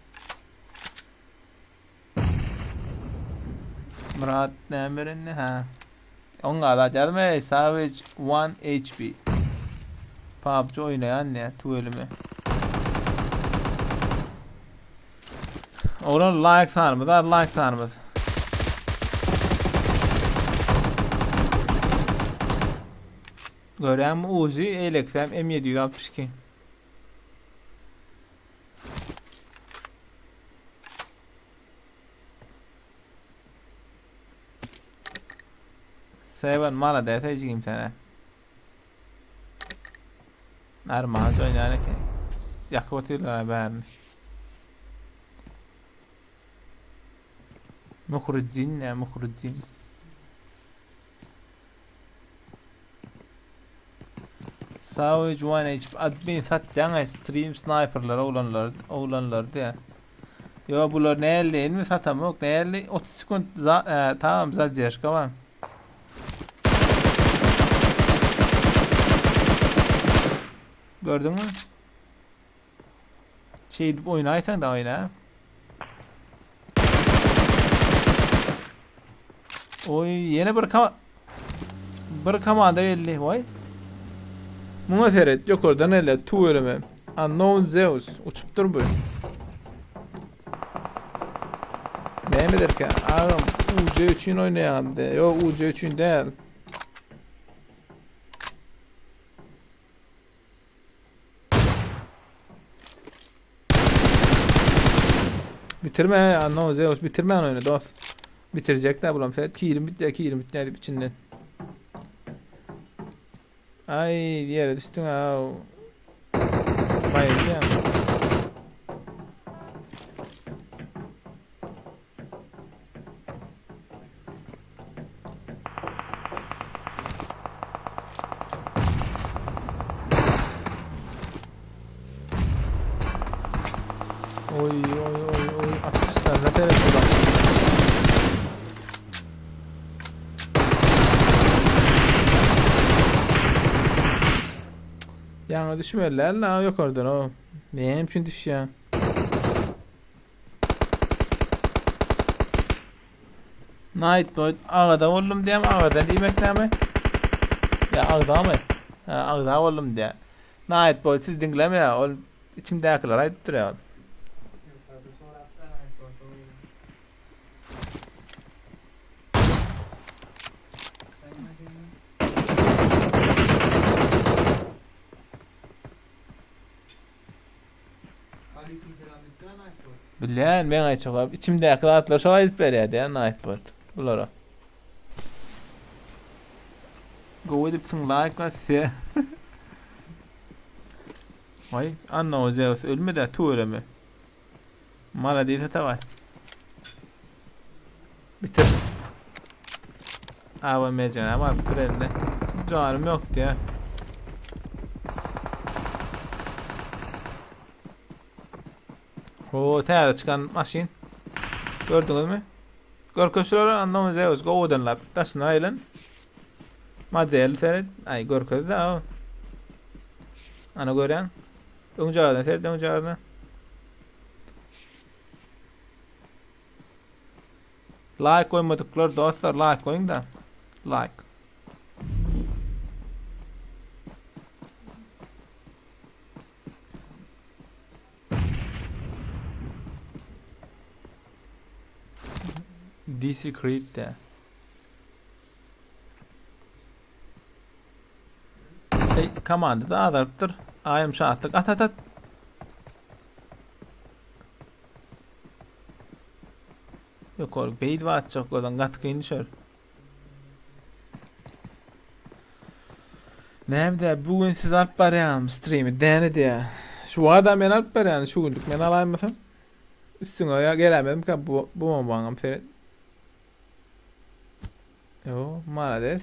Murat näme berendi ha? Oňa zat ýazma Savage 1 HP. PUBG oýnaýan ne tüweleme. Oglan like sanymyz az like sanymyz. Görýäňmi Uzi eýleksem M762. Seven malades ejigim sene. Armanç oýnaýan eken. Ýakyp otyrlar bärini. Muhriddin ne Muhriddin? Savage 1 HP admin satýaň stream sniperler oglanlar oglanlar diýä. Yo bular näli elmi satamok näli 30 sekund za, e, tamam zadержка bar. Gördüňmi? Şeýdip oýnaýsaň da oýna. Oý, ýene bir kama bir komanda geldi. Voý. Muňa seret, ýokardan ele tüweleme. Unknown Zeus uçupdyr bu. Näme ederkä? Agam, UC üçin oýnaýan de. Ýok, UC üçin däl. Bitirme Unknown Zeus bitirme oyunu dost. Bitirecek de bulam sen. Kirim bitdi, kirim bitdi edip içinden. Ay ýere düşdüň ha. Bayılacağım. Oy oy oy oy atışlar ne terek bu Ýaňy düşmeli däl la ýokardan o. Näme üçin düşýäň? Night Boy agada boldum diýem agada diýmek näme? Ýa agzamy? Ha agza boldum diýä. Night Boy siz diňlemeýär ol içimdäkileri aýdyp durýar ol. Ýokarda sorapdyr Night Boy. Bilýän men aýtjak içimdäki zatlary şol aýdyp berýär diýýän Nightbot bulara. Gowy edipsiň like basýa. Waý, Anna o Zeus ölmedi tüweleme. Maladis Atabay. Bitir. Ava mecana var bitir elinde. Canım yok diye. O täze çykan maşyn. Gördüňizmi? Görkezşiler andan Zeus gowudan lap daşyna aýlan. Model seret. Ay görkezdi ha. Ana görýän. Öň jagadan seret öň jagadan. Like goýmadyklar dostlar like goýuň da. Like. DC Creed de. Ey, komanda da azalypdyr. Aýam şatlyk. At at at. Ýokary beýdip atjak bolsaň gaty kyn düşer. Näme diýä, bu gün siz alyp barýaňyzmy streami? Däne diýä. Şu wada men alyp barýan, şu günlük men alaýmasam. Üstüňe ýa gelämezmika bu bu bombaňam seret. Yo, malades.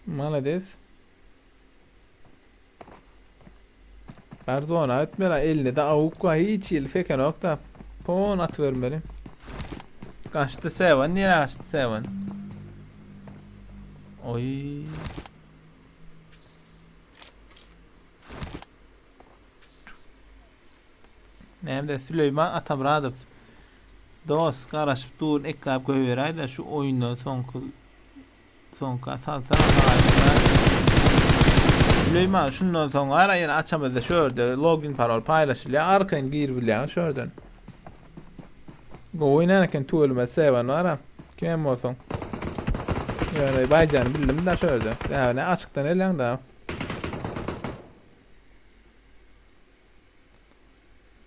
Malades. Garzona etmeli, elinde de awuk var, hiç ýyl fekenok da. Pon atybermeli. Kaçtı Seven, niye kaçtı Seven? Oy. Näme Süleýman Atamyradow. Dost, garaşyp dur, eklap goýberäý-de şu oýundan soňky Soňka salsa Süleýman şundan soň ara ýene açamyzda şu ýerde login parol paýlaşylýar. Arkaýyn girip bilýäňiz şu ýerden. Gowy oýnan eken tüweleme Seven bara. Kim bolsaň. Ýöne baýjany bildim da şu ýerde. Ýa ne açykdan elýäň da.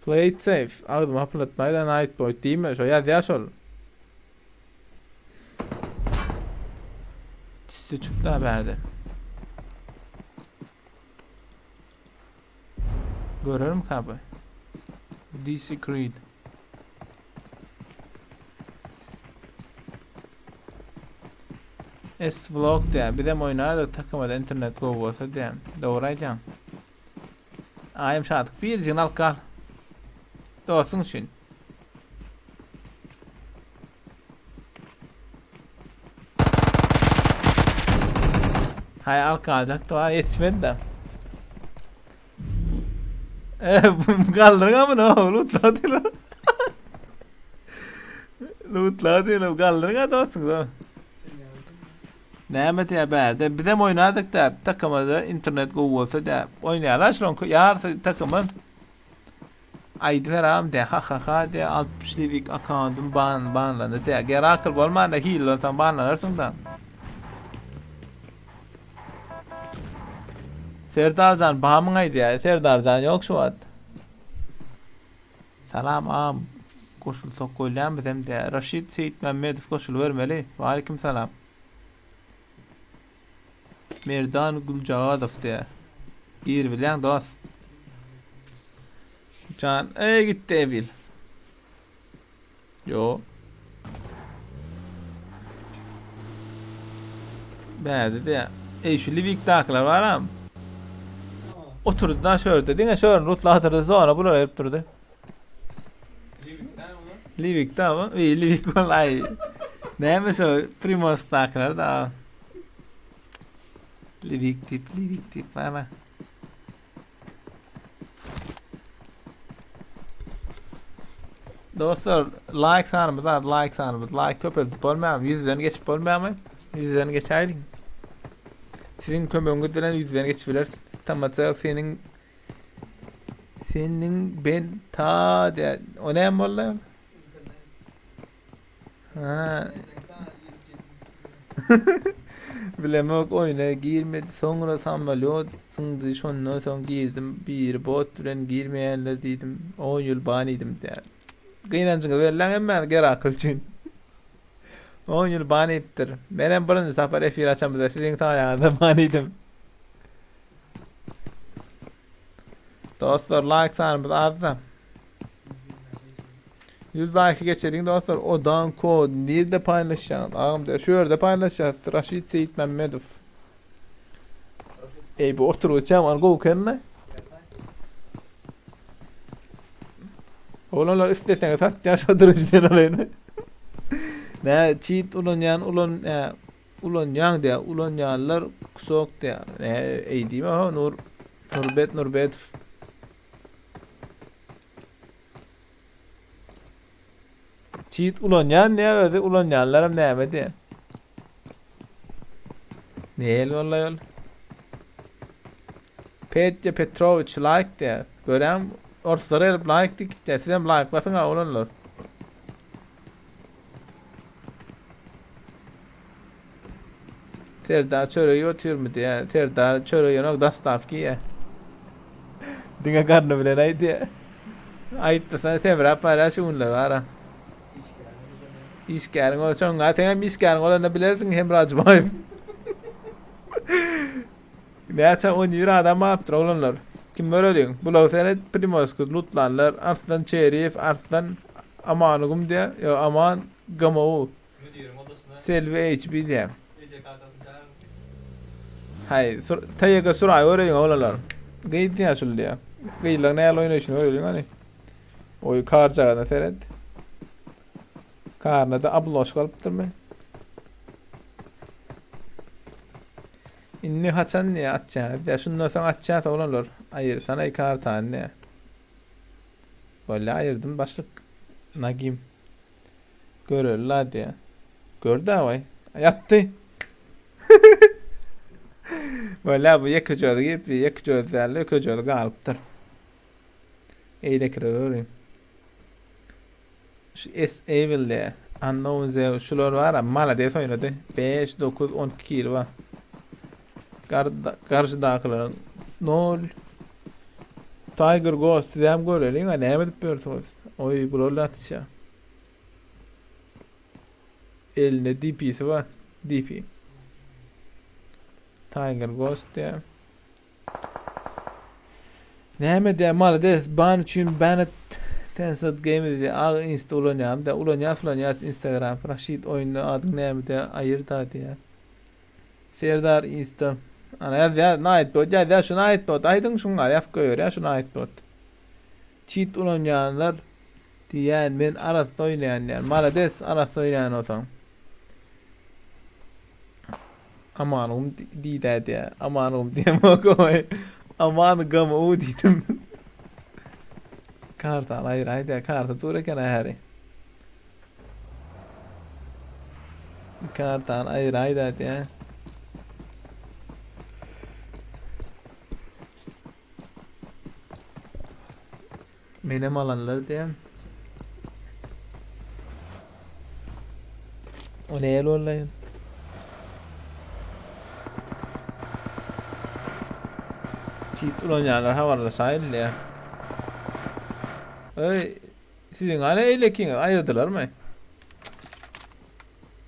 Play it safe. Agzymy hapylatmaýda Night Boy diýme. Şo ýazýar şol. Tüsse çykdy ha bärde. Görerim ka bu. DC Creed. S vlog diýä. Bizem oýnardyk takymada internet gowy bolsa diýä. Dogry aýdýaň. Aýym Şadyk birjigini alyp gal. Dostuň üçin. Haý alyp galjakdy wa ýetişmedi de. Eh, galdyryň amyny o lootla diýler. Lootla diýler galdyryň a dostuňyz. Näme diýä bärde bizem oýnardyk da takymada internet gowy bolsa diýä oýnaýarlar şoň ýarysy takymy aýdyberam diýä ha ha ha diýä 60 livik akkauntym ban banlandy diýä Gerakl bolmanda hile bolsaň banlanarsyň da Serdarjan bamyň aýdýar Serdarjan ýok şu wagt Salam agam goşulsak bolýamy bizem diýä Raşid Seýitmämmedow goşulybermeli Waleýkim salam Merdan Güljagazow diýä gir bilýäň dos Jan eý gitdi Ebil Ýo Bärde diýä Eý şu Liwikdakylar baram Oturdy da şu ýerde. Diňe şu ýerini rutlatyrdy. Sonra bular gelip durdy. Liwikde ama. Ey Livik vallahi. Näme şu Primosdakylar da. Livik tip, Livik tip bana. Dostlar like sanymyz az like sanymyz like köpeldip bolmaýarmy ýüzden geçip bolmaýarmy ýüzden geçäýliň siziň kömegiňiz bilen ýüzden geçip bileris tmc seniň seniň ben ta diýä o näme boldy ha Bilemok oýuna girmedi soňra samolýot zyňdy şondan soň girdim biri bot bilen girmeýänler diýdim on ýyl ban iýdim diýýär. Gynanjyňyzy belläň hemmäňiz Gerakl üçin. On ýyl ban iýipdir. Menem birinji sapar efir açamyzda siziň saýaňyzda ban iýdim. Dostlar like sanymyz azda. 100 like geçeliň dostlar. Odan kod nirde paýlaşýaňyz? Agam diýär. Şu ýerde paýlaşýas. Raşid Seýitmämmedow. Ey bu oturup ýaman gowy ekeni. Oglanlar isleseňiz satýan şu oturuş diýen olayny. Nä çit ulanýan ulan nä ulanýaň diýä ulanýanlar kusok diýä. Nä eý diýme ha Nur Nurbet Nurbetow. Çit ulanýan ne özi ulanýanlaram näme diýen. Näl boldy ol? Petya Petroviç like diýär. Görýän orslar gelip like dikitýär. Siz hem like basyň ha oglanlar. Serdar çörek iýip otyrmy diýýär. Serdar çörek iýenok dastavka iýýär. Diňe garny bilen aýdýar. Aýtmasa semräp barýar şu günler bara. Işgäriň ol şoňa sen hem işgäriň bolanda bilersiň Hemra Jumaýew. Näçe 11 adam barypdyr oglanlar. Kim göreliň? Bular seret Primorski lutlanlar Arslan Çeriýew, Arslan Amanugum diýýär. Ýo Aman GMU. Müdiriň odasyna. Selbi HB diýýär. Eje kakasyny çagyryň. Haý, sur TYG suraý göreliň oglanlar. Gyz diýýär şul diýýär. Gyzlaryň nähili oýnaýşyny göreliň hany. Oý karjagazyna seret. Karnada abloşka alypdyrmy? Indi haçan diýýär atýaňyz diýýär. Şundan soň atýas oglanlar. Aýyrsana kartany diýýär. Bolýa aýyrdym başlyk. Nagim. Göreli la diýýär. Gör dawaý. Ýatdy. Bolýa bu ýeke jözi girip, ýeke jözi däl, ýeke jözi galypdyr. Eýlekilere göreyim. Şu S Evil diýýär. Unknown Zeus şular bar, malades oýnady. 5 9 12 kill bar. Garşydakylaryň 0 Tiger Ghost siz hem göreliň, ha näme edip ýörsüňiz? Oý, bular bilen atyşýar. Elinde DP-si bar. DP. Tiger Ghost diýär. Näme diýär, malades, ban üçin banned Tencent Games diýär. Ag insta ulanýarmy diýär. Ulanýas, ulanýas Instagram. Raşid oýunda adyň näme diýär. Aýyr da diýär. Serdar insta. Ana ýazýar, Nightbot ýazýar, şu Nightbot aýdyň şuňa ýazyp goýberýär şu Nightbot. Çit ulanýanlar diýýän men arassa oýnaýan diýýän. Malades arassa oýnaýan bolsaň. Amanygum diýdä diýýär. Amanygum diýemok oý. Aman GMU diýdim. Karta aýyr aýdýar. Karta dur eken häri. Kartany aýyr aýdýar diýýär. Menem alanlar diýen. O ne el ollaýyn? Çit ulanýanlar habarlaşaýyn diýä. Öý, siziň hany eýlekiňiz aýyrdylarmy?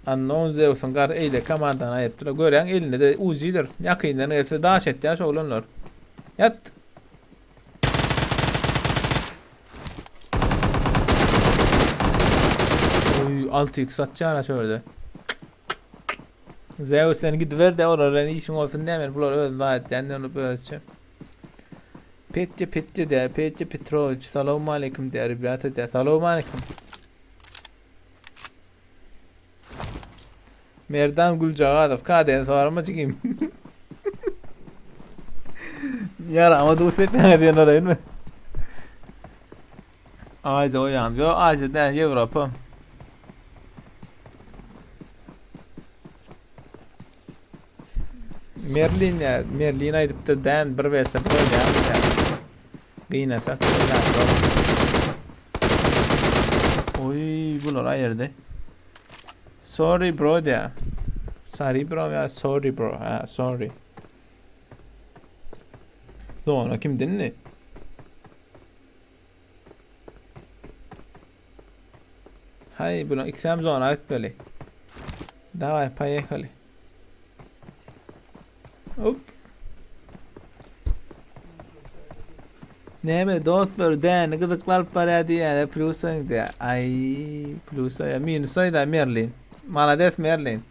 Unknown Zeusyň gar eýle komandany aýypdylar. Görýäň elinde-de Uzidir. Ýakyndan gelse daş etýär şu oglanlar. Ýat. Oý, 6x atýar şu ýerde. Zeus sen gidiber de olar bilen işiň bolsun diýmän bular özüni zat etýän ony özçe. Petya Petya de Petya Petroviç salam aleyküm de rебята de salam aleyküm. Merdan Güljagazow KDN sorama jigim. Ýarama duz sepýäňiz diýen olaýynmy? Aziýa oýan. Ýok, Aziýa däl, Ýewropa. Merlin ya, Merlin aýdypdyr dän bir berse bir oýnaýar diýýär. Gynasak oýnap. Oý, bular aýyrdy. Sorry bro diýýär. Sorry bro ya, sorry bro. Ha, sorry. Zona kim dinli? Hay bulan ikisem zona gitmeli. Daway poýehali. Hop. Näme dostlar däni gyzykly alyp barýar diýýärler plus oýun diýýär. Aý plus oýun minus oýun da Merlin. Malades Merlin.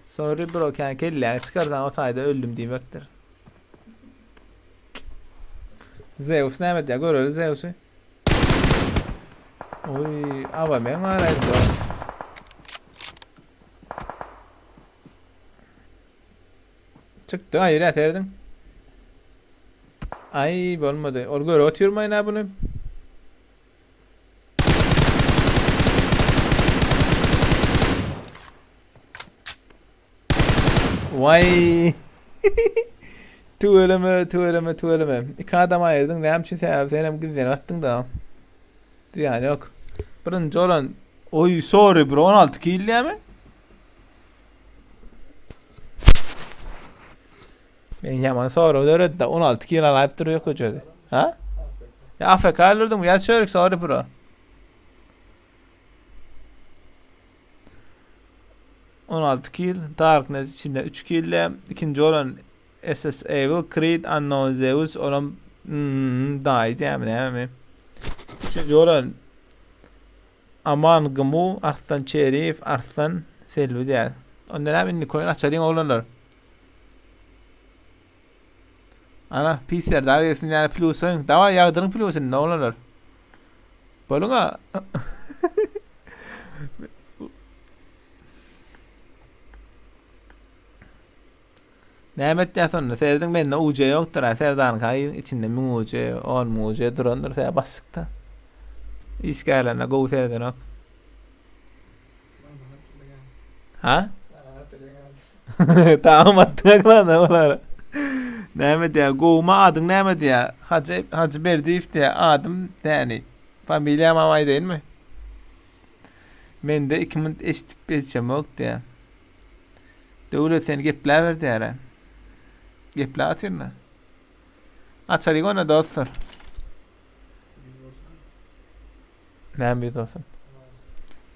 Sorry bro kän kelläňi çykarsaň o taýda öldüm diýmekdir. Zeus näme edýär? Göreli Zeusy. Oý, aba men garaýdy. Çykdy, aýry äterdiň. Aý, bolmady. Ol göre otyrmaýyn ha bunu. Vay. Tüweleme, tüweleme, tüweleme. Iki adam aýyrdyň, näme üçin sebäbi sen hem gizlenip atdyň da. Zyýany ýok. Birinji olan Oý, sorry bro, 16 kill diýämi? Men ýaman sorag döredi da 16 kill alyp durýar köçede. Ha? Ya AFK öldürdüm ya çörük sorry bro. 16 kill, Darknet içinde 3 kill, ikinji olan SS Evil, Creed, Unknown Zeus, olam hmm, daýy diýämi näme? Üçünji olan Aman Gmu, Arslan Çeriýew, Arslan Selbi diýär. Onda näme indi koýun açalyň oglanlar. Ana, pis Serdar gelsin ýa plus oýun. Daway ýagdyryň plusyny oglanlar. Boluň a. Näme etýäs onda? Serediň mende UC ýokdur ha. Serdaryň haýyň içinde 1000 UC, 10 müň UC durandyr sen basykda. Işgärlerine gowy seredenok. Ha? Tamam atdyň aklanda olar. Näme diýä? Gowmy adyň näme diýä? Hajy Hajy Berdiýew diýä. Adym Däni. Familiýam aýdaýynmy? Mende 2 minut eşidip ýetişemok diýä. Döwlet sen gepläber diýär. Geplä atyrna. Açalyk onda dostlar. Näme bir olsun.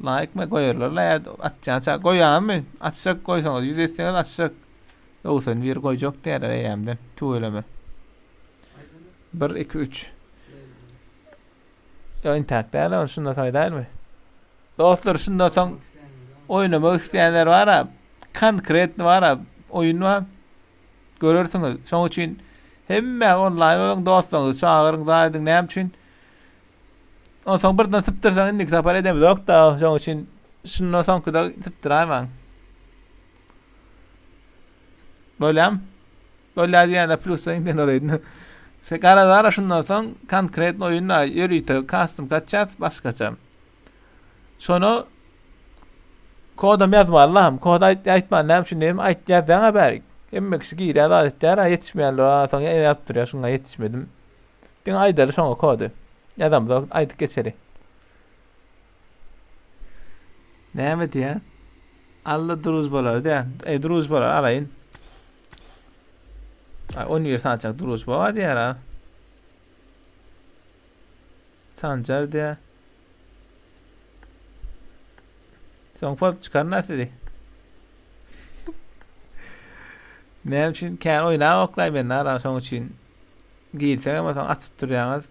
Like mı goýarlar la ýa atýança goýarmy? Açjak goýsaňyz ýüz etseňiz açjak. Ýogsa bir goýjak diýerler eýämden. Tüweleme. 1 2 3. Ýa intäk däl, ony şunda soň dälmi? Dostlar, şundan soň oýnamak isleýänler bar-a, konkretny bar-a, oýun bar. Görersiňiz. Şoň üçin hemme onlaýn boluň, dostlaryňyzy çagyryň, zat ediň, näme üçin? Onsoň birden sypdyrsaň indiki sapar edemizok-da, şoň üçin şundan soňkyda sypdyraýmaň. Bolýamy? Bolýar diýýänler plusa inden olaýyn. Şe garazara şundan soň konkretno oýunda ýörite custom kaçýas başgaça. Şonu kodam ýazmaly laham. Kod aýt aýtman näme üçin diýdim aýt ýazýaňa bärik. Hemme kişi girýär zat etýär a ýetişmeýänler a soň ýazyp durýar şuňa ýetişmedim. Diňe aýdaly şoňa kody. Ýazamyzok aýdyp geçeli. Näme diýýär? Alla druzbalary diýýär. Ey druzbalary alaýyn. Ay 11 sançak druzba bar diýýär ha. Sanjar diýýär. Soň pop çykarna sizi. Näme üçin kän oýnap oklaý men nara şoň üçin girseň hem soň atyp durýaňyz.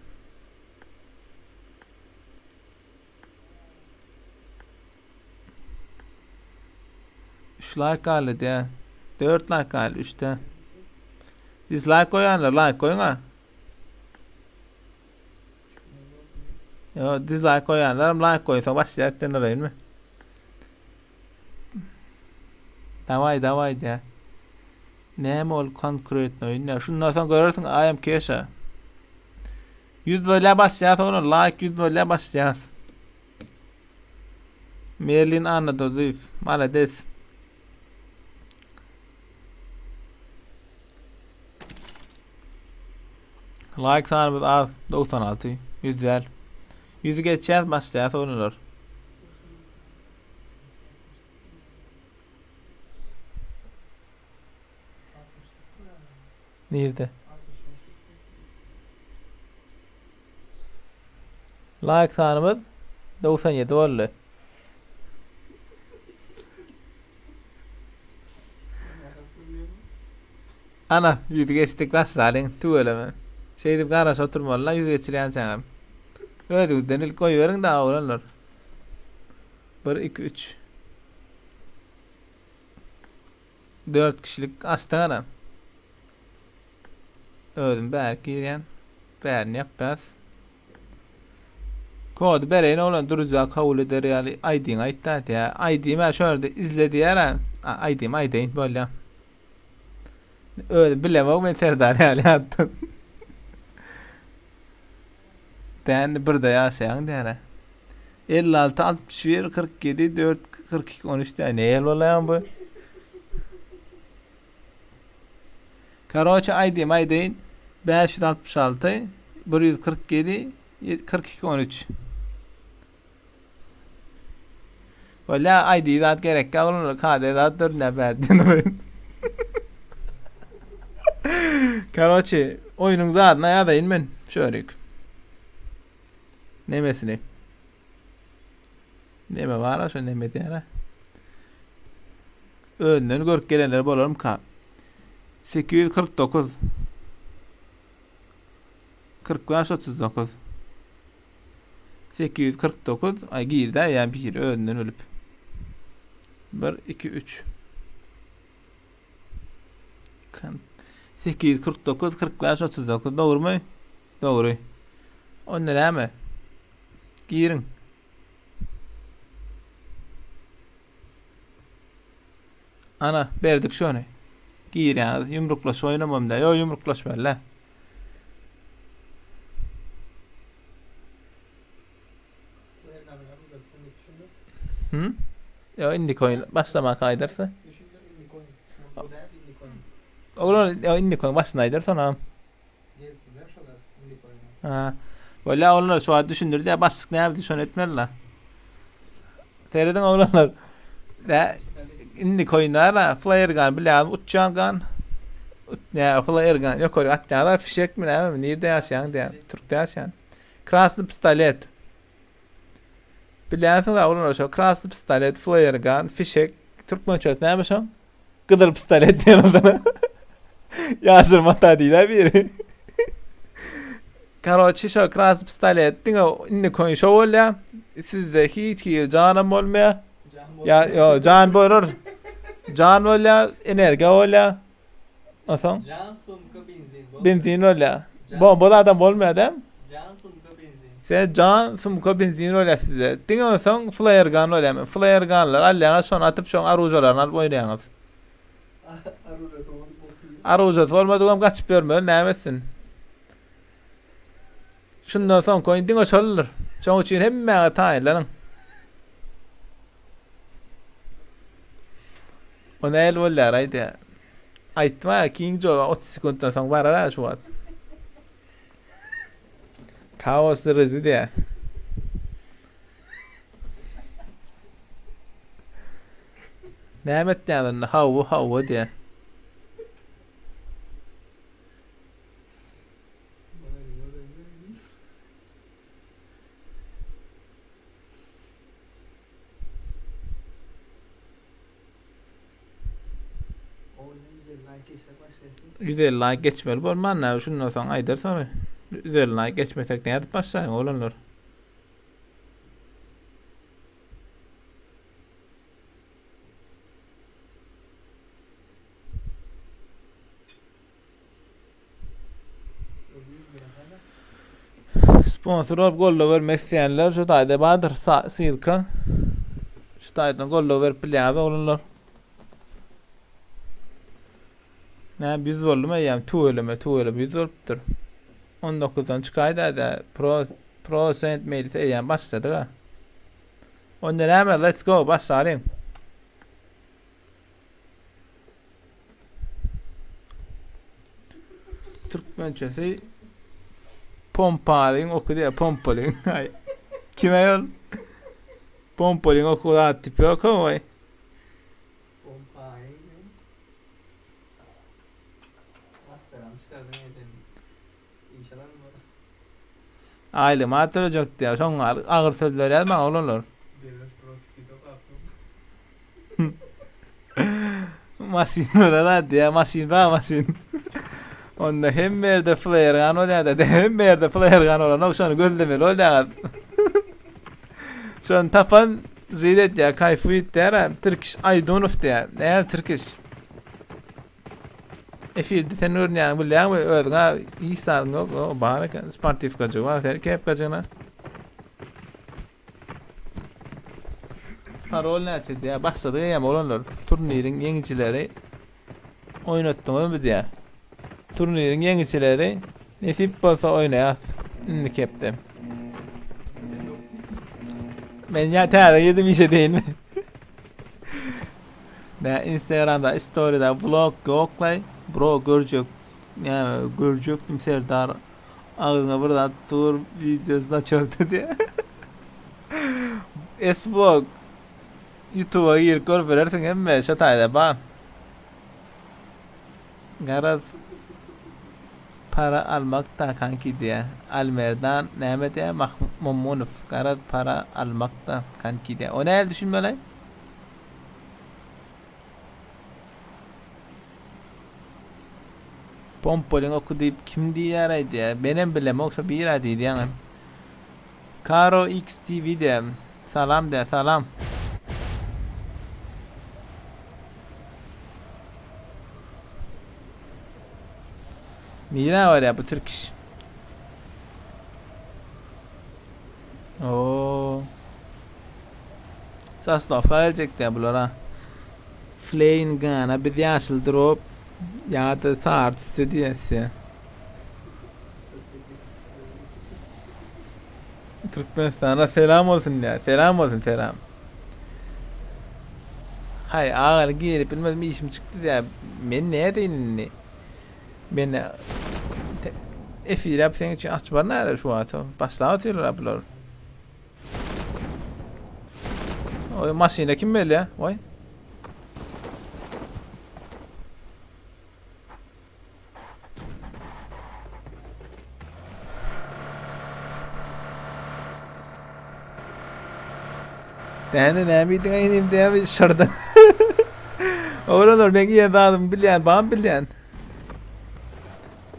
Üç like galdy diýä. 4 like galdy 3-de. Dislike goýanlar like goýuň ha. Yo dislike goýanlar hem like goýsa başlaýar etden mi? Daway daway diýä. Näme ol konkretno oýun? Şundan soň görersiň I am Kesha. 100 bolýa başlaýas oglan like 100 bolýa başlaýas. Merlin Annadodyýew malades. Like sanymyz az 96 100 däl. 100-ü geçýäs başlaýas oglanlar. Nirde? Like sanymyz 97 boldy. Ana, ýüzi geçdik başlalyň, tüweleme. Şeýdip garaşyp oturmaly-la ýüz geçirýänçäňem. Özüňizden ilk goýberiň dagy oglanlar. 1 2 3 4 kişilik açdyk ana. Özüm bärik girýän. Bärini ýapýas. Kody bereýin oglan duruja kabul eder ýaly ID-ňi aýt-da diýýär. ID-m-ä şu ýerde izle diýýär-ä. ID-mi aýdaýyn bolýa. Özüm bilemok men Serdar ýaly ýatdan. Dändi birde ýaşaýaň diýýär-ä. 56 61 47 4 42 13 diýýär. Ne ýel bolýan bu? Karoçe aýdym aýdaýyn 566 147 42 13 Bolýa aýdy zat gerek ýa olar KD zat dörnä bärden oýun. Karoçe oýnuň zadyna ýazaýyn men şörik. Nemesini. Neme bar şo neme diýýär. Önden görüp gelenler bolarmyka? 849 45 39 849 ay girdi yani bir önden ölüp. 1 2 3 849 45 39 dogrumy? Dogry. Onda näme? Giriň. Ana, berdik şony. Girýäňiz, ýumruklaşyp oýnamam da. Ýok, ýumruklaşmaly. Hı? Ýok, indiki oýun başlamaka aýdarsa. Oglan, ýok, indiki oýun başynda aýdar sonam. Gelsinler şolar indiki oýuna. Ha. Bolýa oglanlar şu wagt düşündirdi ya başlyk näme şony etmeli la. Serediň oglanlar. Nä indiki oýunda flare gun bilýän uçýan gun. Nä flare gun ýokary atýan da fişek mi näme nirde ýaşaýaň diýen. Türkde ýaşaýan. Krasny pistolet. Bilýänsiňiz oglanlar şo krasny pistolet, flare gun, fişek türkmençesi näme şo? Gyzyl pistolet diýen bolsana. Ýaşyr mata diýdä biri. Karoçi şo krasny pistolet diňe indi koý şo bolýa. Sizde hiç hili janam bolmaýa. Ýa ýo jan bolar. Jan bolýa, energiýa bolýa. Onsoň Jan sumka benzin bolmaýa. Benzin bolýa. Bomba zadam bolmaýa däm? Jan sumka benzin. Size jan sumka benzin bolýa size. Diňe onsoň flare gun bolýa. Flare gunlar alýaňyz şony atyp şoň aružalaryny alyp oýnaýaňyz. Aružasy bolmadyk otyr. Aružasy bolmadygam gaçyp ýörmeli näme etsin. Şundan soňky oýun diňe şoldur. Şoň üçin hemmäňiz taýynlanyň. O nähili bolýar aýdýa. Aýtma King Joe 30 sekuntdan soň barar şu wagt. Kaos rezi diýä. Näme etýän onda? Hawa, hawa diýä. 150 like geçmeli bolman näme şundan soň aýdar sonra 150 like geçmesek nädip başlaýyn oglanlar. Sponsor bolup goldaw bermek isleýänler şu taýda bardyr ssylka. Şu taýdan goldaw berip bilýäňiz oglanlar. Näme 100 boldumy eýýäm tüweleme tüweleme 100 bolupdyr. 19-dan çykaýda-da pro prosent meýlisi eýýäm başladyk-a. Onda näme, let's go, başlalyň. Türkmençesi pompalyň oky diýýär, pompalyň. Aý. Kime ýol? Pompalyň oky zat tipi ýok oý. Pompalyň. Masteram çykardyň eden. Iş alan bor. Aýlygymy az tölejek diýýär. Şoňa agyr sözler ýazmaň oglanlar. Bermiş bro tipi sokapsyň. Maşyn bolar ha diýýär. Maşyn bar maşyn. Onda hemme ýerde flare gun bolýar-da. Hemme ýerde flare gun bolanok şony gözlemeli bolýar. Şony tapan jyt etýär, kaýfuýt diýär. Tirkiş Aýdunow diýýär. Näme Tirkiş? Efirde sen görünýäňi bilýäňmi? Özüňe hiç zadyň ýok. O bar eken. Sportiwkajygy bar, ser kepkajygyna. Parol näçe diýýär. Başladyk eýýäm oglanlar. Turniriň ýeňijileri oýnatdyňyzmy diýýär. Turniriň ýeňijileri nesip bolsa oýnaýas indiki hepde. Men ýa täze girdim işe deýinmi? Nä Instagramda storyda vlog ýoklaý bro görjek näme görjekdim Serdar agzyňa bir zat dur wideosyna çökdi diýä. S vlog Youtube'a girip görüp bilersiň hemme şo taýda bar. Garaz para almak da kanki diýä. Almerdan näme diýä Mahmumunow garaz para almak da kanki diýä. O nähili düşünmeli? Pompolyň oky diýip kim diýýär aýdýar. Menem bilemok şo bir-ä diýýäňem. Karo X TV diýä. Salam diýä, salam. Nirä barýar bu tirkiş? Oo. Sosnowka geljek diýä bulara. Fleýn gana biz ýaşyl drop ýa-da sary tüsse diýesi. Türkmenistana selam bolsun diýä. Selam bolsun selam. Haý agaly girip bilmedim işim çykdy diýä. Men nädeýin indi? Men efir ýap seň üçin açyp bar näde şu wagt. Başlap otyrlar bular. Oý maşyna kim gelýär? Oý. Däne näme iýdiň inim diýýär şırdan. Oglanlar men iýen zadymy bilýän, bam bilýän.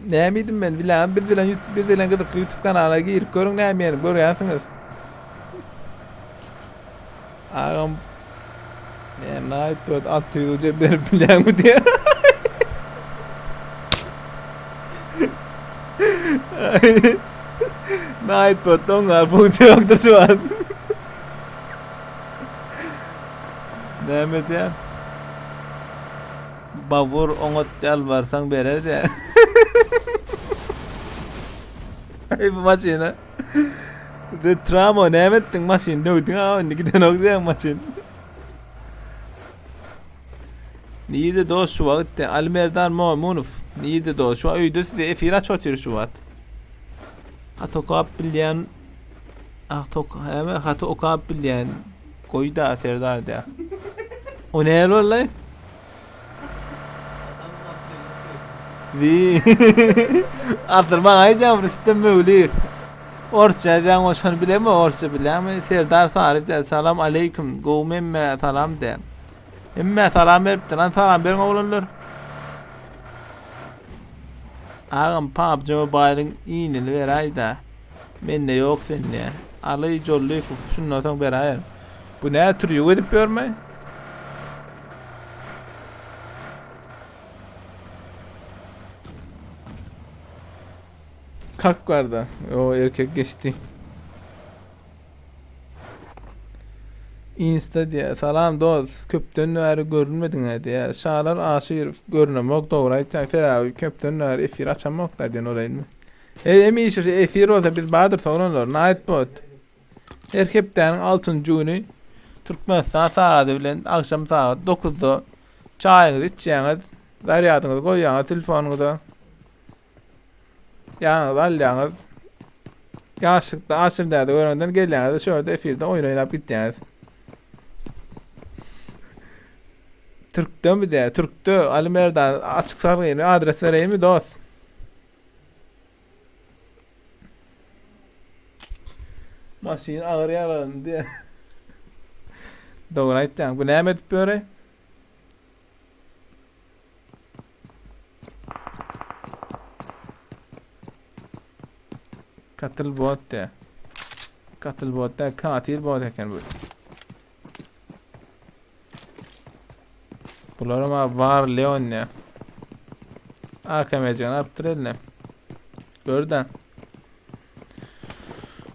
Näme iýdim men bilýän, biz bilen biz bilen gyzykly YouTube kanala girip görüň näme iýenim görýänsiňiz. Agam näme aýt bu 600 uca berip bilýäňmi diýýär. Nightbot doňar funksiýa ýokdur şu an. Näme diýýär? Babur oňat ýalbarsaň berer diýýär. Aý bu maşyna. The Tramo näme etdiň maşyn döwdüň a indi gidenok diýýän maşyn. Nirde dost şu wagt de Alimerdan Momunow nirde dost şu öýde size efir açyp otyr şu wagt. Hat okap bilýän Hat ok heme haty okap bilýän goý da Serdar diýä. O näl boldy? Vi. Asyl maňa aýdýan Rüstem Möwliýew. Orsça ýazýaň o şony bilemi orsça bilýäňmi? Serdar Saryýew diýä salam aleýkum. Gowmy hemme salam diýä. Hemmä salam beripdir. Hany salam beriň oglanlar. Agam PUBG Mobile'yň inini beräýdä. Mende ýok sende. Aly Jollykow şundan soň beräýerin. Bu nä trýuk edip ýörme? Kak barda. O erkek geçdi. Insta diýýär. Salam dost. Köpden bäri görünmediň-ä diýýär. Şalar Aşyrow görünemok dogry aýtýaň. Sebäbi köpden bäri efir açamok da diýen bolaýynmy? E, hemişe şu efir bolsa biz bardyr soranlar. Nightbot. Her hepdäniň 6-njy güni Türkmenistan sagady bilen akşam sagat 9-da çaýyňyzy içýäňiz, zarýadyňyzy goýýaňyz telefonyňyza. Ýanyňyza alýaňyz. Ýaşlykda Aşyr däde görenden gelýäňiz-de şu ýerde efirde oýun oýnap gitýäňiz. Türkdemi diýýär. Türkde Ali Merdan açyk salgyny adres bereýinmi dost? Maşyn agyr ýaralandy diýýär. Dogry aýtýaň. Bu näme edip ýöre? Katyl bot diýýär. Katyl bot däl, katil bot eken bu. Bularam abi var Leon ya. AKMC'ni alypdyr eline. Görden.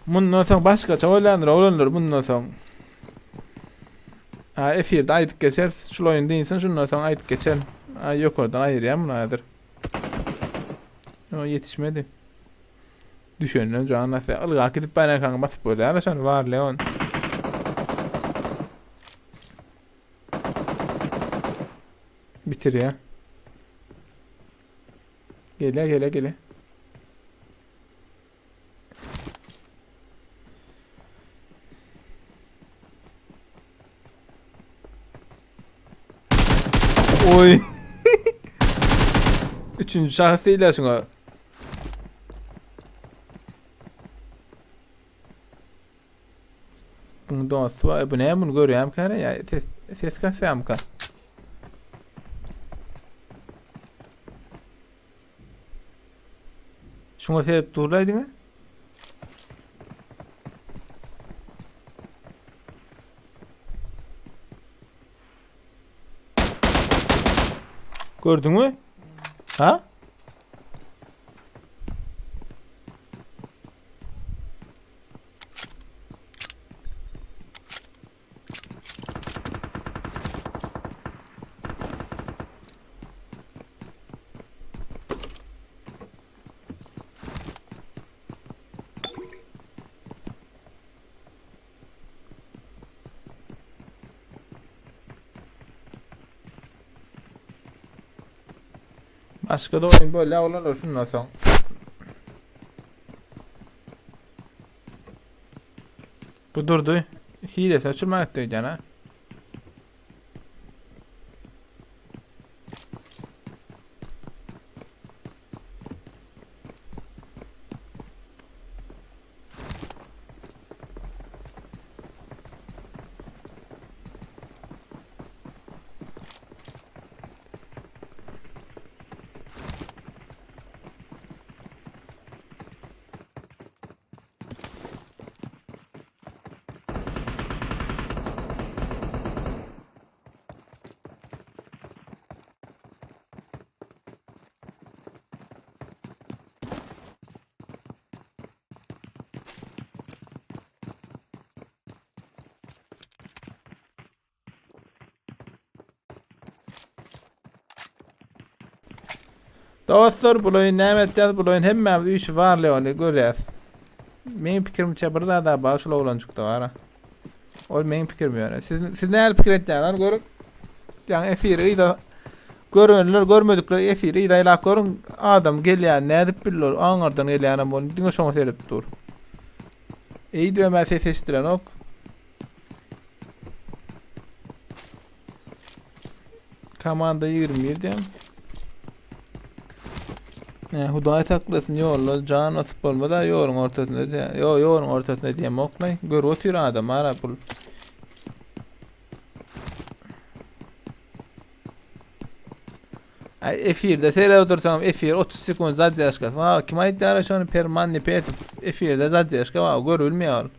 Mundan soň başgaça oýlandyr oglanlar mundan soň. Ha efirde aýdyp geçeris. Şul oýun diýsin şundan soň aýdyp geçerin. Ha ýokardan aýyrýar muny häzir. Ýo ýetişmedi. Düşenden jan asýar. Ylgap gidip barýarkaň basyp bolýar şony var Leon. Bitirýär. Gele gele gele. Oy. Üçüncü şahıs değil şuna. Bunun dosty bar. Bu näme bunu görýärmikä ýa ses ses kasýarmyka? Şuňa serip durlaý diňe. Gördüňmi? Ha? Başga-da oýun bolýar olar şundan soň. Bu durdy. Hilesi açylmak etdi öýdýän ha. Dostlar bul oýun näme etýäs bul oýun hemmämiz üýşüp barly ony görýäs. Meň pikirimçe bir zada bar şul oglanjykda bar. Ol meň pikirim ýöne. Siz siz näle pikir etýäňiz görüň. Ýaňy efiri yza görenler görmedikler efiri yzaýlap görüň adam gelýän nädip bildi ol aňyrdan gelýänem ol diňe şoňa seredip dur. Eý dömä ses eşdilenok. Komanda 21 diýen. Ne, Hudaý saklasyn ýolda jan asyp bolmaz ha ýoluň ortasynda diýen. Ýo, ýoluň ortasynda diýen oklaý. Görüp otyr adam ara pul. Ay efirde seyredip otursam efir 30 sekund zadержka. Wa kim aýtýar şony Perman Nepetow efirde zadержka wa görülmeýär.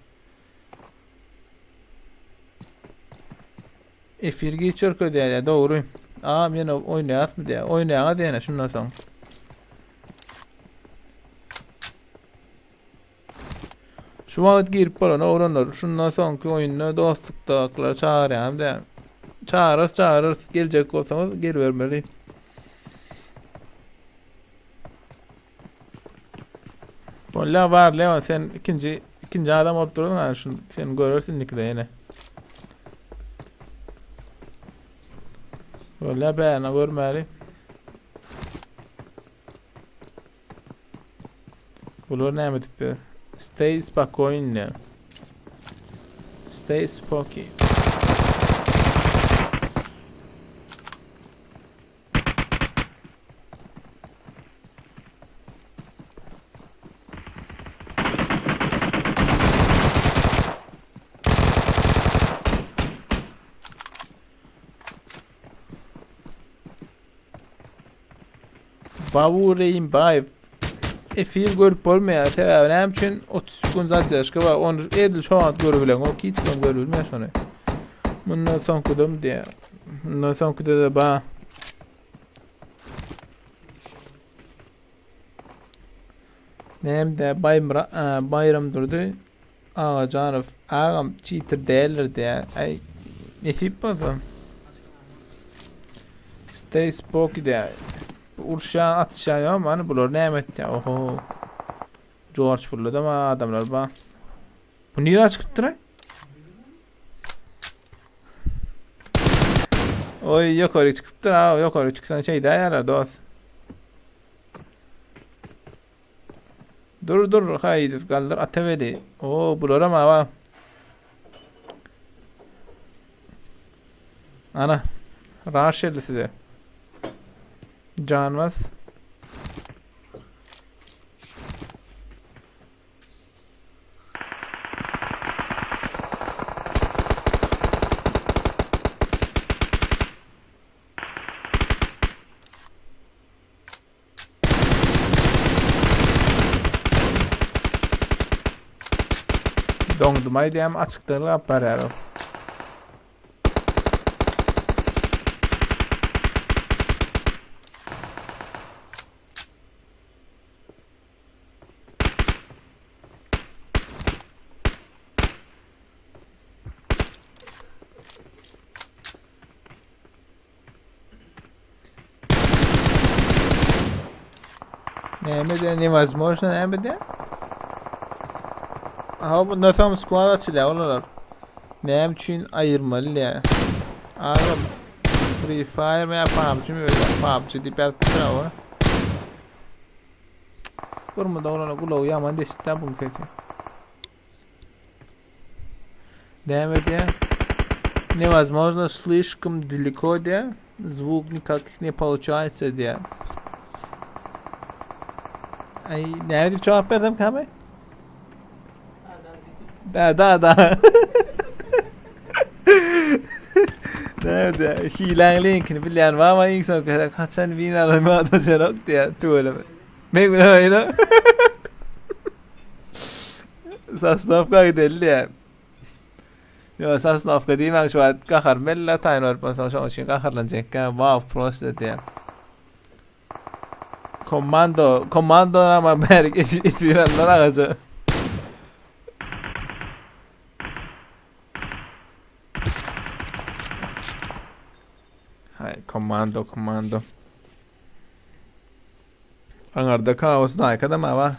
Efir giç görkezýär ýa dogry. Agam ýene oýnaýasmy diýýär. Oýnaýaňyz ýene şundan soň. Şu wagt girip bolan oglanlar şundan soňky oýunda dostlukdakylar çagyrýan diýýär. Çagyrarys çagyrarys geljek bolsaňyz gelibermeli. Bolýa bar Leon sen ikinji ikinji adam bolup durdyň ha şun sen görersin indikide ýene. Bolýa bärine görmäli. Bular näme edip ýör? Stay spokojny. Stay spoky. Babu Reýimbaýew efir görüp bolmaýar. Sebäbi näme üçin 30 sekund zadержka bar. Ony edil şo wagt görüp bileňok. Hiç kim görüp bilmeýär şony. Mundan soňkudam diýýär. Mundan soňkuda-da bar. Näme-de Baýmyra Baýramdurdy Agajanow agam çitir däldir diýä. Aý nesip bolsa. Stay spooky diýä. Uruşýan atyşýan ýok many bular näme etýä oho. George bularda ma adamlar ba. Bu nirä çykypdyr aý? Oý ýokary çykypdyr ha ýokary çyksaň şeýdä ýarar dost. Dur dur haýdyf galdyr ataweli. O bularam awa. Ana. Raş geldi size. Canmaz. Doňdum aýdýam açykdan gap barýar o. Näme de nevozможно näme de? Aha bundan soň squad açylýar olar. Näme üçin aýyrmaly diýä. Agam Free Fire mi PUBG mi öyle PUBG diýip ýazypdyr o. Burmada olana gulagy ýaman deşdi buň sesi. Näme diýä? Невозможно, слишком далеко diýä. Звук никак не получается diýä. Ay, näme diýip jogap berdim kamy? Da da da. Näme diýä? Hiläň linkini bilýän barmy iň soňky gezek haçan win alan wada diýä tüweleme. Men bilen Sosnowka gideli diýä. Ýo, Sosnowka diýmäň şu wagt gahar bella taýyn bolup bolsa şoň üçin gaharlanjakka. Wow, prosta diýä. Komando, komando ama bärik etiranlar agaja. Hay, komando, komando. Aňarda kaos daýka da mawa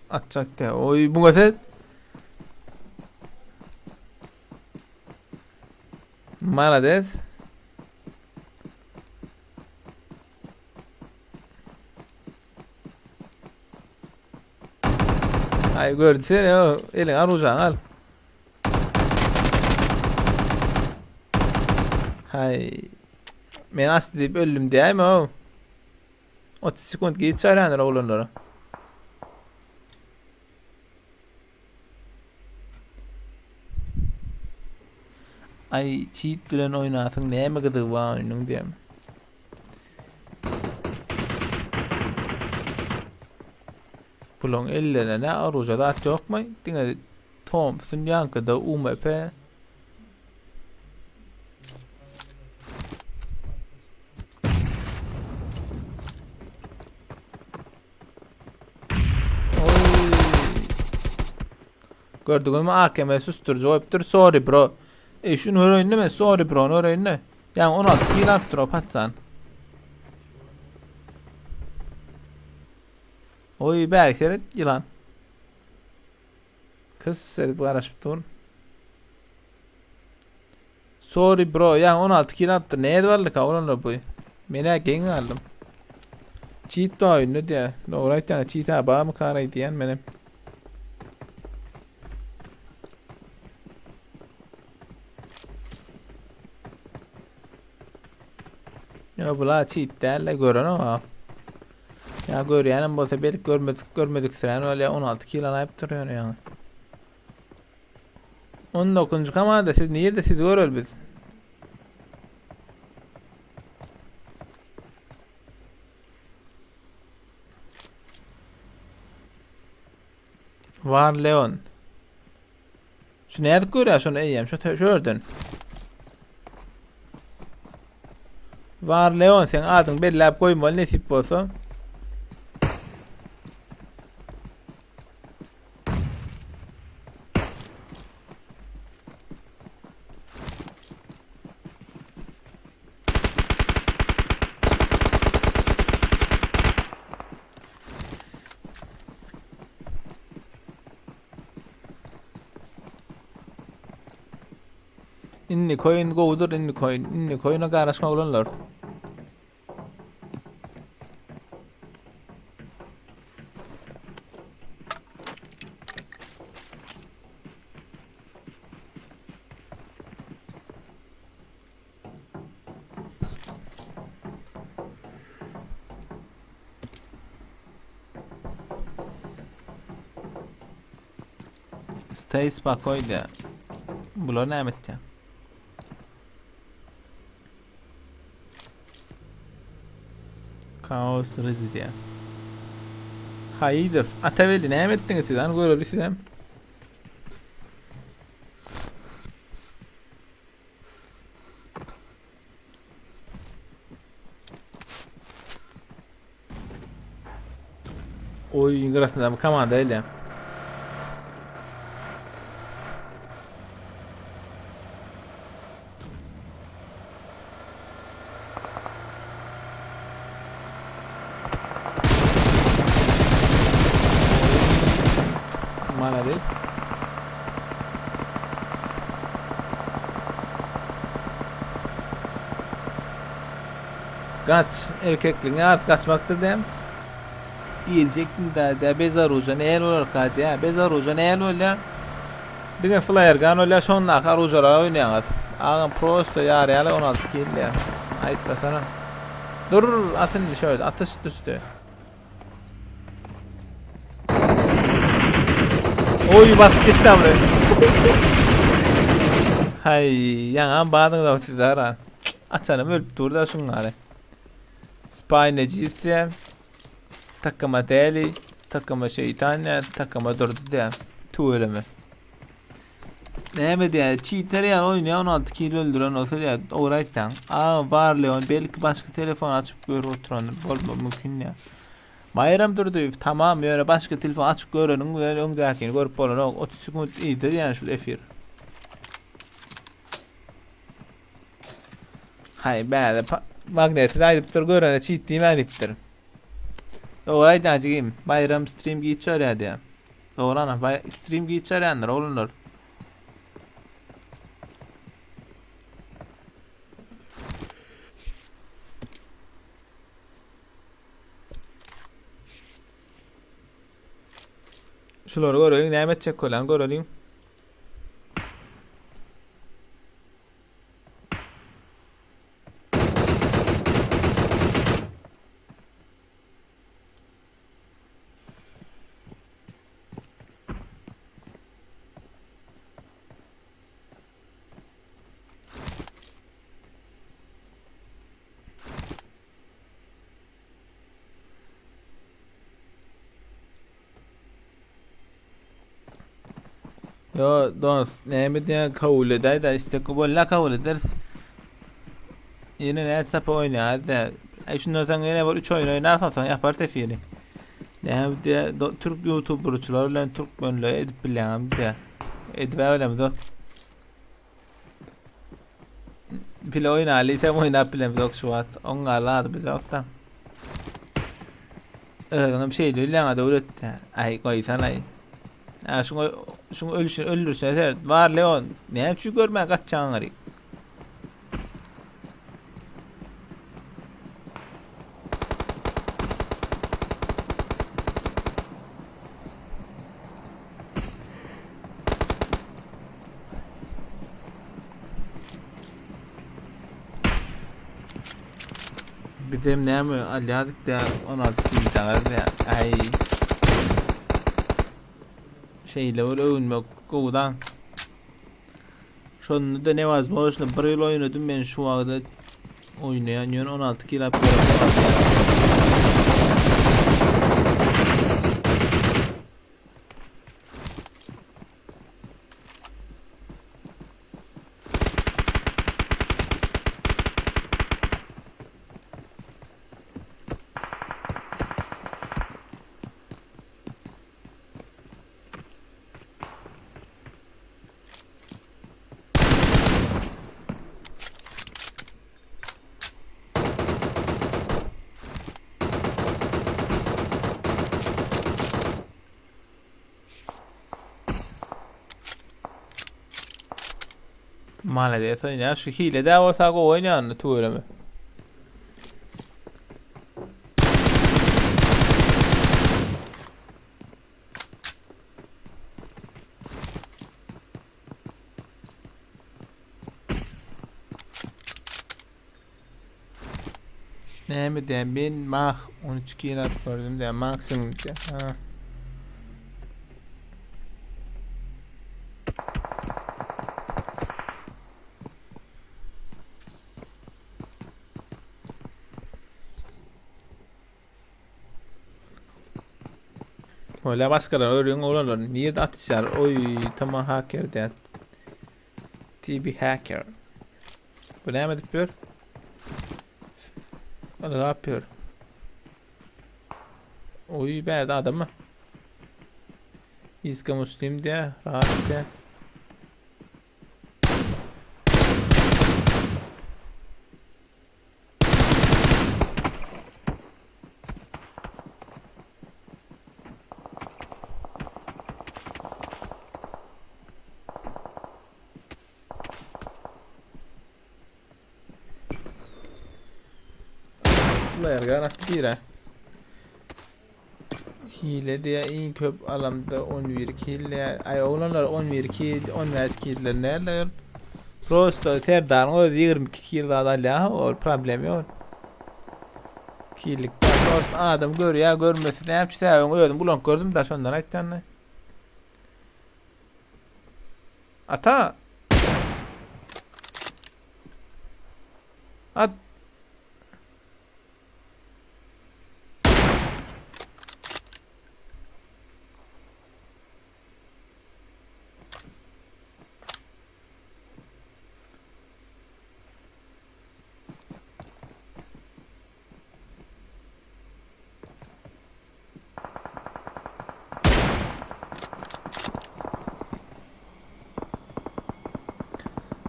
atjak diýä. Oý, buňa sen. Malades. Ay gördü seni o. Elin al ucağını al. Hay. Men asty diýip öldüm diýäýme o. 30 sekund geç çaýrandyr oglanlara. Ay cheat bilen oýnasyň näme gyzygy bar oýnuň diýem. Bulaň ellerine ne oruža zat ýokmy? Diňe Thompson ýaňkyda UMP. Gördüňizmi AKM susduryjy goýupdyr. Sorry bro. E şuny öreýinmi men? Sorry bro, öreýinmi? Ýa 16 kill alypdyr o patsan. Oý, bäri seret ýylan. Kys edip garaşyp dur. Sorry bro, ýa 16 kill alypdyr. Ne edip aldyk oglanlar bu? Men-ä geň galdym. Cheat da oýunda diýä. Dogry aýtýaň, cheat ha barmy karaý diýen menem. Ýa bula cheat däl-de gören ha. Ýa görýänem bolsa belki görmedik görmedik sirän bolýa 16 kill alypdyr ýöne ýaňy. 19-njy komanda siz nirde sizi göreli biz. Var Leon. Şu nädip görýär şony eýýäm şu şu ýerden. Var Leon sen adyň belläp goýmaly nesip bolsa. Indi koýun gowudyr, indi koýun. Indi koýuna garaşma oglanlar. Stay spokoyda. Bular näme etýär? Kaos Resident. Haýydow, Atabelli näme etdiňiz siz? Hany göreli sizem. Oýun gyrasynda bu komanda elýär. Malades. Gaç, erkekligiň ýarysy gaçmakdyr diýem. Girjekdim da diýä, bez oruža näl bolarka diýä, bez oruža näl bolýa? Diňe flare gun bolýa, şondaky oružalara oýnaýaňyz. Agam prosto ýarýarlar 16 kill diýä. Aýtmasana. Dur, at indi şöyle, atyş düşdi. Oy basyp geçdi amre. Hay, ýaňam badyňyz siz ara. Açanam ölüp dur da şuňňary. Spy nejisýä. Takama däli, takama şeýtan ýa, takama durdy diýä. Tüweleme. Näme diýä, çitler ýaly oýnaýar 16 kill öldüren bolsa diýä, dogry aýtsaň. A, bar Leon, belki başga telefon açyp görüp oturandyr, bolma mümkin diýä. Baýram Durdyýew, tamam, ýöne başga telefon açyp göreniň bilen öňdäkini görüp bolanok, 30 sekunt yzda diýýän şul efir. Haý, bäde magneti aýdypdyr, görene çit diýmän diýipdir. Dogry aýdýaň jigim, Baýram stream giç çörýär diýýär. Dogry ana, baý stream giç çörýändir oglanlar. Şulary göreliň, näme etjek bolýan göreliň. Yo dost näme diýen kabul edäý-de istek bolýa kabul ederis. Ýene näçe sapa oýnaýarys-da. Aý şundan soň ýene bir 3 oýun oýnarsan soň ýapar efiri. Näme diýä türk ýutuberçiler bilen türkmenler edip bilýäňem diýä. Edip bilemizok. Bile oýnaly diýsem oýnap bilemizok şu wagt. Oň galy ady bizokda. Özüňem şeýle bilýäň-a döwlet. Aý goýsana. Ha şuňa şuň ölüşini öldürşine seret. Bar Leon. Näme üçin görmän gaçjaň aňryk? Bizem näme alýardyk da 16 kilogram ýa aý. Şeýle bir öwünmek gowudan. Şonda da newazmožno bir ýyl oýnadym men şu wagta oýnaýan ýöne 16 kilo alyp Malades oýnaýar. Şu hile dä bolsa gowy oýnaýandy tüweleme. Näme diýen men mah 13 kilo atyp gördüm diýen maksimum diýen. Ha. Öyle başkalar örüň oglanlar nirde atışar? Oy tamam hacker diýen. TB hacker. Bu näme edip ýör? Ne yapıyor? Oy bärde adamı. İska Müslim diye rahat diye. Player garanti bire. Hile diýä iň köp alamda 11 kill diýä. Aý oglanlar 11 kill, 15 killer näle ol? Prosto Serdaryň özi 22 kill zat alýar, ol problem ýok. Killik prosto adam görýär, görmese näme üçin sebäbi özüm ulanyp gördüm da şondan aýtýan. Ata. At.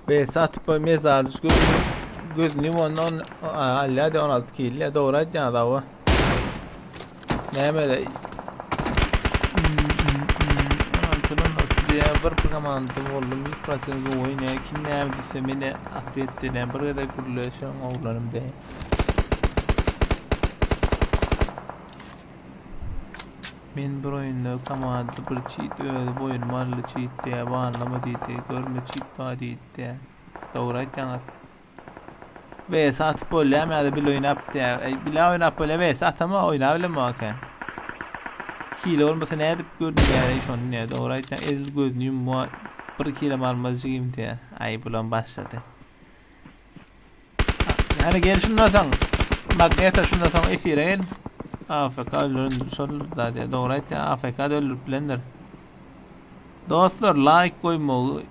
Ve satyp mezarlyş gözünü gözünü ondan alla de 16 kille dogry aýtýan dawa. Näme de diýä bir komanda boldum 100% gowy oýnaýar kim näme diýse meni otwet edýän bir gezek gürleşen oglanym de. Men bir oýunda komanda bir çit özi boýnuma aldy çit diýä banlama diýdi görme çit bar diýdi diýä. Dogry aýtýaňyz. VS atyp bolýarmy ýa-da bile oýnap diýä. Eý bile oýnap bolýar VS atama oýnap bilemok eken. Hile bolmasa nädip görünýär eý şony diýä. Dogry aýtýaň edil gözüni ýumma bir kilem almaz jigim diýä. Aý bulam başlady. Hany gel şundan soň. Magneta şundan soň efire gel. AFK öldüren şol da diýä. Dogry aýtýaň AFK da öldürip bilendir. Dostlar like goýmagy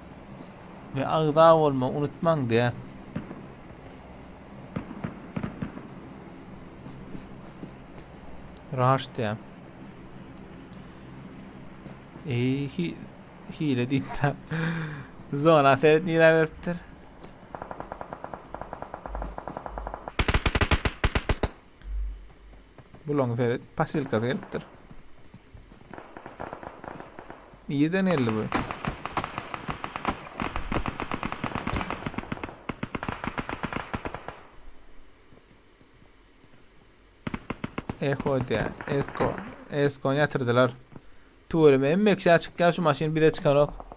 we agza bolmagy unutmaň diýä. Rush diýä. Eý hi hile diýdi. Zona seret nirä beripdir. Bulaň seret posilkasy gelipdir. Nireden geldi bu? Eho diýä. Esko. Esko ýatyrdylar. Tüweleme hemme kişä çykýar şu maşyn bize çykanok.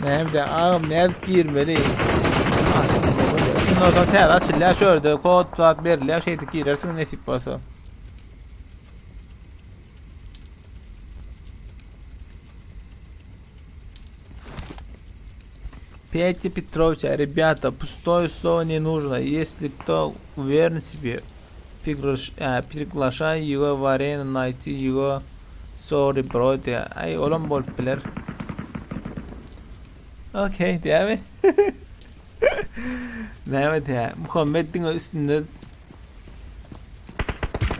Näme de agam nädip girmeli? Şundan soň täze açylýar şu ýerde kod zat berilýär şeýdip girersiň nesip bolsa. Петя Петровича, ребята, пустое слово не нужно. Если кто уверен в себе, приглашаю его в арену найти его sorry bro diýýär. Aý, olam bolup biler. Okey diýämi? Näme diýýär? Muhammet diňe üstünde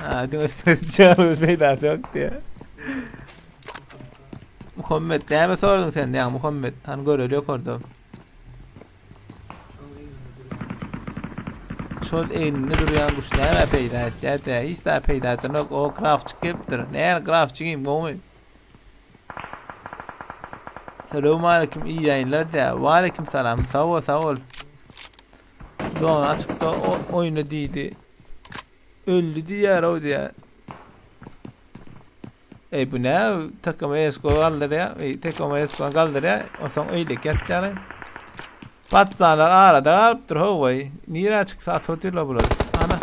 Ha, diňe üstünde çagyryş peýdasy ýok diýýär. Muhammet näme soradyň sen ýa Muhammet? Hany göreli ýokarda. Şol egninde durýan guş näme peýda etýär de, hiç zat peýda edenok. O grafçyk gelipdir. Näme grafçygym gowy. Salam aleyküm iyi ýaýynlar de. Wa aleyküm salam. Sag bol, sag bol. Don açykda oýna diýdi. Öldi diýýär o diýýär. Eý bu nä takama esko galdyrýa, eý takama esko galdyrýa, onsoň öýlek ýatýar. Patsalar arada galypdyr howwaý. Nirä çyksa atyp otyrlar bular. Ana.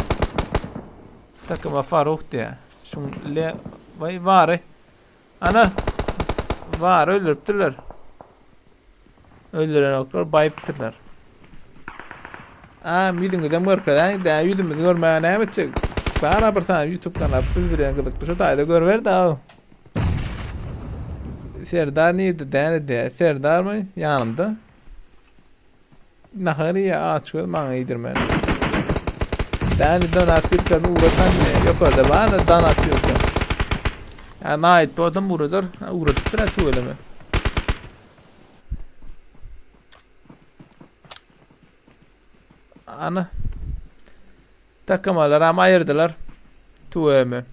Takama Faruh diýä. Şuň le waý bary. Ana. Bary öldüripdirler. Öldürenoklar baýypdyrlar. A, ýüzüňizem görkezäň, dä ýüzümizi görmäge näme etjek? Bana bir sany YouTube kanal biz bilen gyzykly şu taýda görüber da. Serdar nirde däne dä? Serdarmy? Ýanymda. Nahar iýe aç göz maňa iýdirmän. Däne donasirkany ugratan ýokarda bar donasirka. Ýa naýt bu adam ugradar. Ugradypdyr tüweleme. Ana. Takamalar ama ayırdılar. Tüweleme.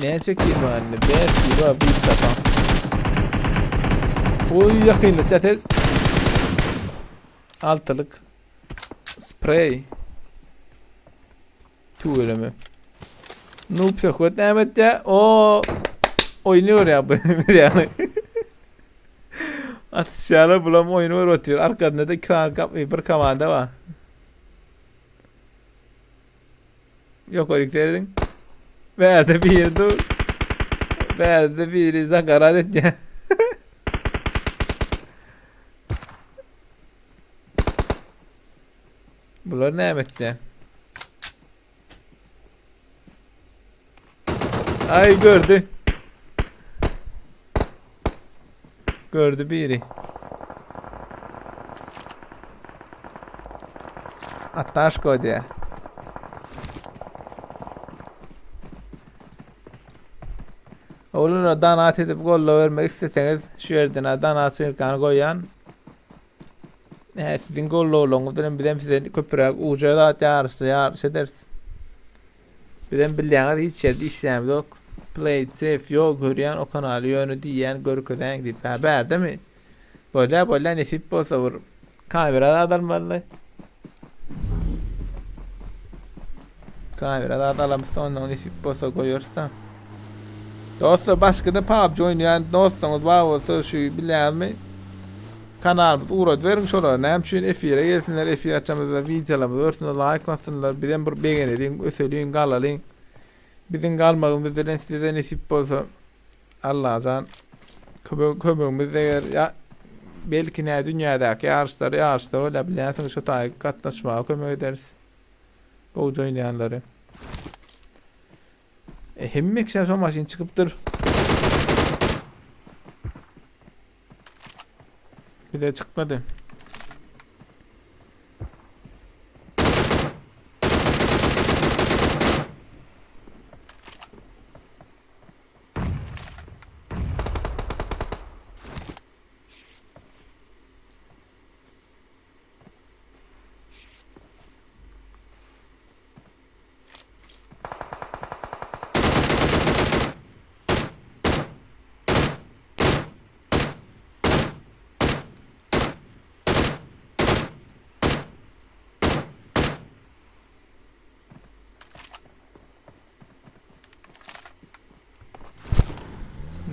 Näçe kilo anne? 5 kilo bir tapan. Oy yakynlyk yeter. Altylyk. Sprey. Tüweleme. Noob söhbet näme etýär? O oýny görýär bu yani. Atışýarlar bulam oýny görüp otyr. Arkasynda da iki sany bir komanda bar. Ýokaryk serediň. Bärde biri dur. Bärde biri zagarat etýär. Bular näme etdi? Ay gördü. Gördü biri. Ataş koydu. Ogluna donat edip golla bermek isleseňiz şu ýerden donat sylkany goýýan. Hä, siziň gollawlaryňyz bilen bizem size köpräk uja zat ýaryşda ýaryş ederis. Bizem bilýäňiz hiç ýerde işleýämiz ýok. Play it safe ýok görýän o kanaly ýöne diýýän görkezäň diýip. Hä bärdemi? Bolýa bolýa nesip bolsa bir kamera zat almaly. Kamera zat alamyzda ondan nesip bolsa goýarys-da. Dostlar başga-da PUBG oýnaýan dostlaryňyz bar bolsa şu bilýäňizmi? Kanalymyzy ugradyberiň şolara näme üçin efire gelsinler efir açamyzda wideolarymyzy görsünler laýk bassynlar bizem bir begeneliň öseliň galalyň biziň galmagymyz bilen size nesip bolsa Allajan kömek kömegimiz deger ýa belki nä dünýädäki ýaryşlar ýaryşlar bolýar bilýänsiňiz şo taýy gatnaşmaga kömek ederis gowja oýnaýanlary e, hemme kişä şo maşyn çykypdyr Bize çykmady.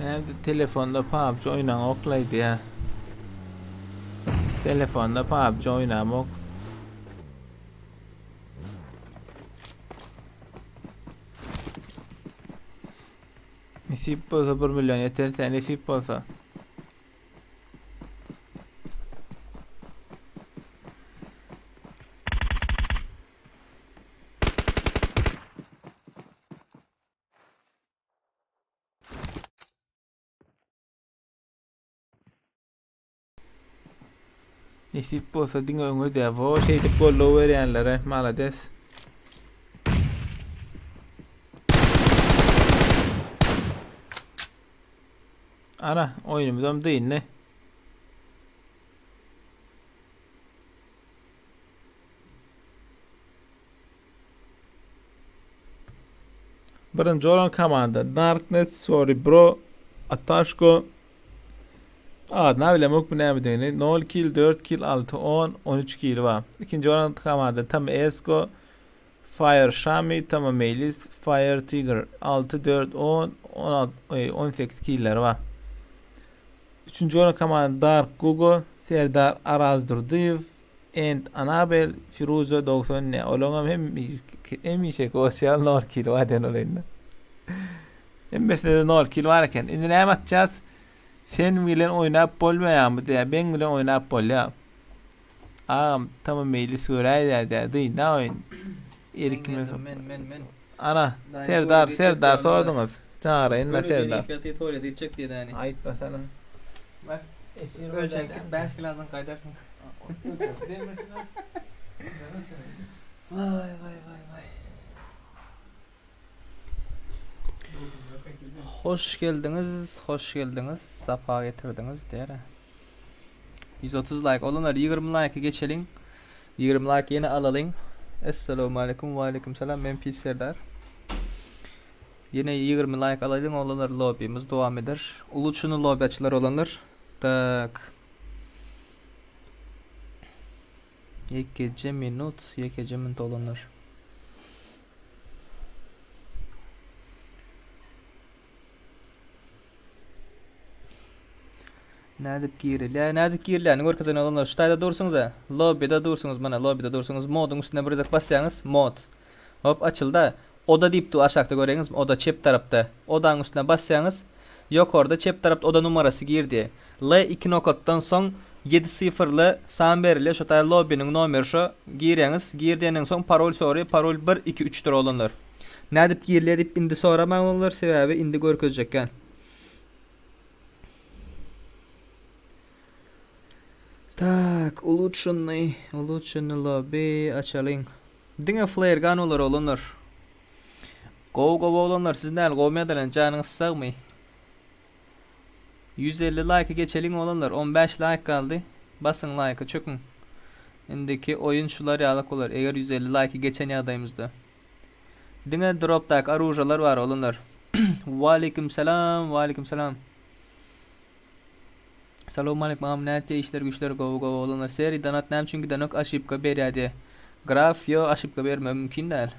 Näde telefonda PUBG oýnaňoklaý diýä. Telefonda PUBG oýnamok. Nesip bolsa 1 million ýeterse, nesip bolsa. Nesip bolsa diňe öňe dä. Wo şeýdip goldaw berýänlere malades. Ana oýnumyzam dyndy. Birinji bolan komanda Darknet, Sorry Bro, Ataşko Adyna bilemok bu nämedigini. 0 kill, 4 kill, 6, 10, 13 kill bar. Ikinji bolan komanda Tam Esko, Fire Shami, Tama Meylis, Fire Tiger 6, 4, 10, 16, 18 killleri bar. Üçünji bolan komanda Dark Gugo, Serdar Arazdurdyýew, End Anabel, Firuza 90 ne? Olaňam hem hemişe goşýan nol kill bar diýen olayynda. Hemmesinde nol kill bar eken. Indi näme atýas? Sen bilen oýnap bolmaýarmy diýä. Ben bilen oýnap bolýar. Agam tamam meýlis göräýdä diýä. Dynda oýun. Erkime Men men men. Ana, Serdar, Serdar sorduňyz. Çagyrayyn da Serdar. Tuvalete gitjek diýdi hani. Aýtmasana. Bak, ölçen 5 kilodan gaýdarsyň. Vay vay vay vay. Hoş geldiniz, hoş geldiniz, sapa getirdiniz diýer. 130 like olanlar 20 like geçeliň. 20 like ýene alalyň. Essalamu aleýkum we aleýkum salam men Pis Serdar. Ýene 20 like alaýlyň olanlar lobbymiz dowam eder. Uluçuny lobby açylar olanlar. Tak. Ýekeje minut, ýekeje minut olanlar. Nädip girilýär? Nädip girilýänini görkezen olanlar şu taýda dursuňyz a. Lobbyda dursuňyz mana lobbyda dursuňyz. Moduň üstüne bir gezek basýaňyz. Mod. Hop açyldy. Oda diýip dur aşakda göreňizmi? Oda çep tarapda. Odaň üstüne basýaňyz. Ýokarda çep tarapda oda numarasy girdi. L iki nokatdan soň ýedi sifrli san berilýär. Şo taýda lobbynyň nomeri şo. Girýäňiz. Gir diýenden soň parol soraýar. Parol bir iki üçdür oglanlar. Nädip girilýär diýip indi soramaň oglanlar sebäbi indi görkezjekän. Tak, ulutşennyý, ulutşennyý lobby açalyň. Diňe flare gun bolar oglanlar. Gowy gowy oglanlar siz näl gowy medalen janyňyz sagmy? 150 like geçeliň oglanlar 15 like galdy. Basyň like çöküň. Indiki oýun şular ýalyk bolar eger 150 like geçen ýagdaýymyzda. Diňe dropdaky oružalar bar oglanlar. Waleýkim salam, waleýkim salam. Salowmaleýkim agam nätýä işler güýçler gowy gowy oglanlar seri donat näme üçin gidenok aşipka berýä diýe graf ýo aşipka berme mümkin däl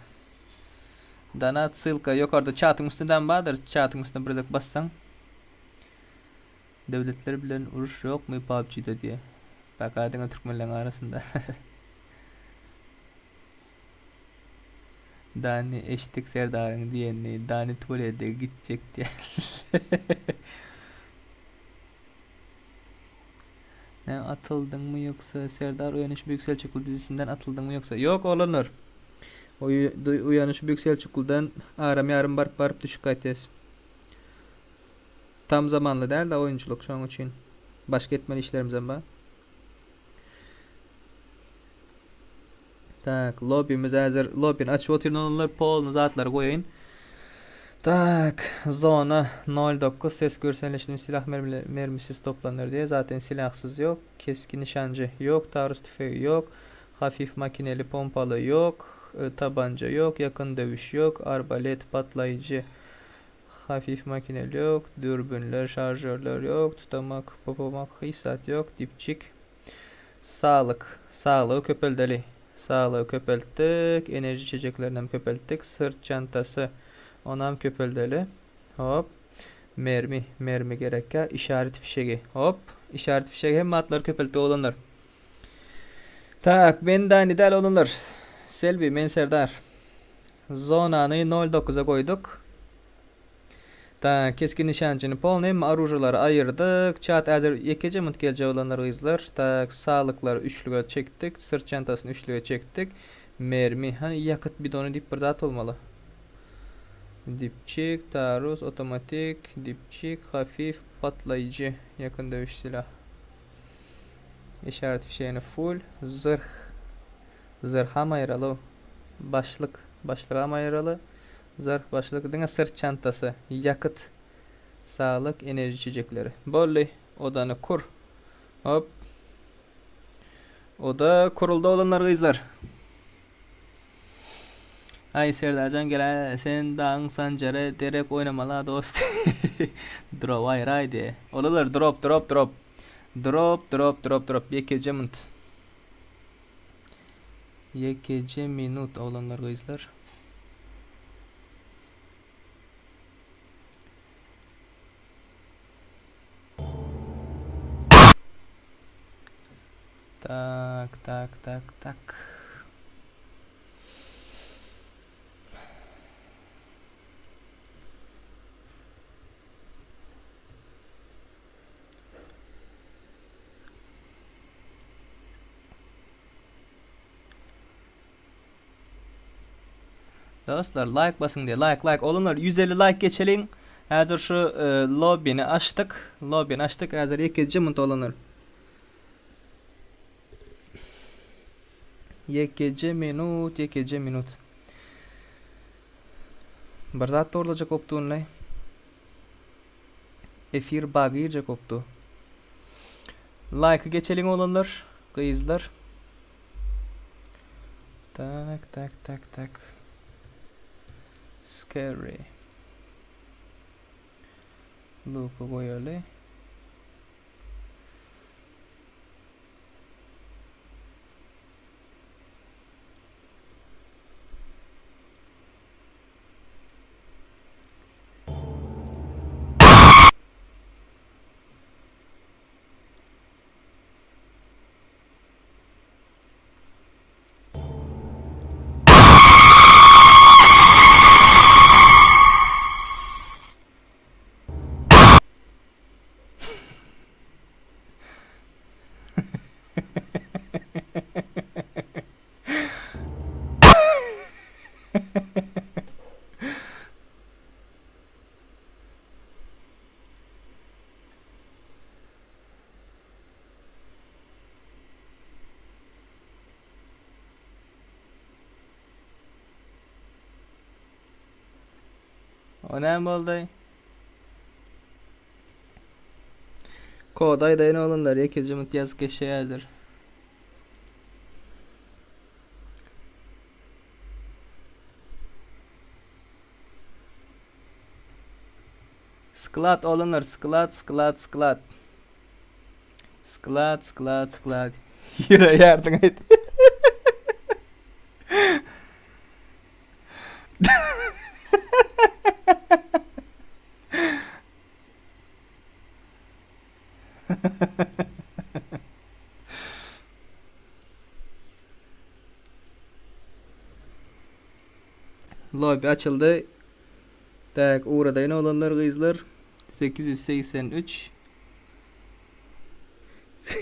donat ssylka ýokarda çatyň üstündämi bardyr çatyň üstüne bir gezek bassaň döwletler bilen uruş ýokmy PUBG-da diýe paka diňe türkmenleň arasynda Dani eşitdik Serdaryň diýenini Dani tuwalede gitjek diýen. Ne atyldyňmy ýoksa Serdar Uýanyş Büyük Selçukly dizisinden atyldyňmy ýoksa? Ýok oglanlar. Uýanyş Büyük Selçuklydan aram ýarym baryp baryp düşüp gaýtýas. Tam zamanly däl-de oýunçylyk şonuň üçin. Başga etmeli işlerimizem bar. Tak, lobbymiz häzir lobbyny açyp otyryn olanlar polny zatlary goýaýyn. Tak, zona 09 ses görselleşdirilmiş silah mermisiz toplanır diýe. Zaten silahsyz ýok. Keskin nişanjy ýok, taarruz tüfegi ýok. Hafif makineli pompaly ýok, e, tabanca ýok, ýakyn döwüş ýok, arbalet patlaýjy hafif makineli ýok, dürbünler, şarjörler ýok, tutamak, popamak hiç zat ýok, dipçik Saglyk. Saglygy köpeldeli. Saglygy köpeltdik. Enerji içeceklerinem köpeltdik. Syrt çantasy. Onam köpeldeli. Hop. Mermi, mermi gerekkä. Işaret fişegi. Hop. Işaret fişegi hemme atlary köpeltdi oglanlar. Tak, men Dani däl oglanlar. Selbi, men Serdar. Zonany nol dokuza goýduk. Tak, keskin nişançyny polny hemme oružalary aýyrdyk. Çat häzir ýekeje munt geljek oglanlar gyzlar. Tak, saglyklary üçlüge çekdik. Syrt çantasyny üçlüge çekdik. Mermi, hany ýakyt bidony diýip bir zat bolmaly. Dipçik, taarruz, otomatik, dipçik, hafif, patlaýjy, ýakyn döwüş silah. Işaret fişegini full, zyrh. Zyrham aýyraly. Başlyk, başlygam aýyraly. Zyrh, başlyk, diňe syrt çantasy, ýakyt, saglyk, enerji içecekleri. Boldy, odany kur. Hop. Oda kuruldy oglanlar gyzlar. Aý Serdarjan gel sen dagyň Sanjara derek oýnamala dost. Drop aýraý diýe. Olalar drop drop drop. Drop drop drop drop ýekeje munt. Ýekeje minut oglanlar gyzlar. Tak, tak, tak, tak. Dostlar like basyň diye like like oglanlar 150 like geçeliň. Häzir şu e, lobbyny açdyk. Lobbyny açdyk. Häzir ýekeje munt oglanlar. Ýekeje minut, ýekeje minut. Bir zat dogurlajak bopdy indi. Efir bug girjek bopdy. Like geçeliň oglanlar, gyzlar. Tak, tak, tak, tak. Scary. Loop'u goýaly. O näme boldy? Kod aýdaýyn oglanlar, ýekeje minut ýazyp geçjek häzir. Sklad oglanlar, sklad, sklad, sklad. Sklad, sklad, sklad. Ýere ýardyň aýt. Lobby açyldy. Tak, ugradaýyn oglanlar, gyzlar. 883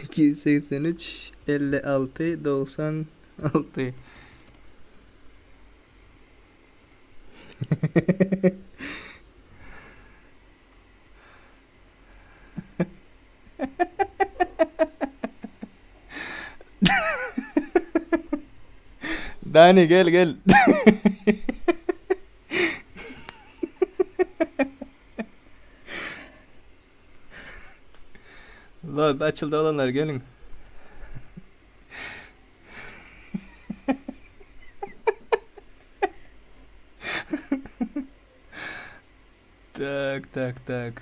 883 56 96 Dani gel gel. Lob açyldy olanlar geliň. Tak tak tak.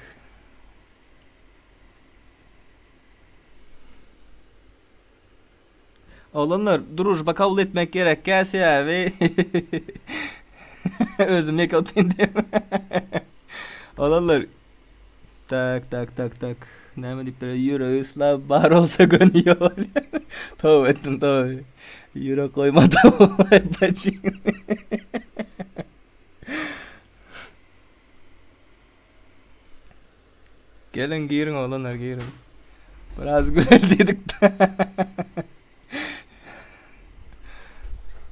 Oglanlar družba kabul etmek gerek gä sebäbi özüm ýeke otyryn diýip. Oglanlar. Tak tak tak tak. Näme diýipdir? Ýüregi slab bar bolsa göni ýol. Toba etdim toba. Ýürek goýmady. Bajy. Geliň giriň oglanlar giriň. Biraz gülel diýdik.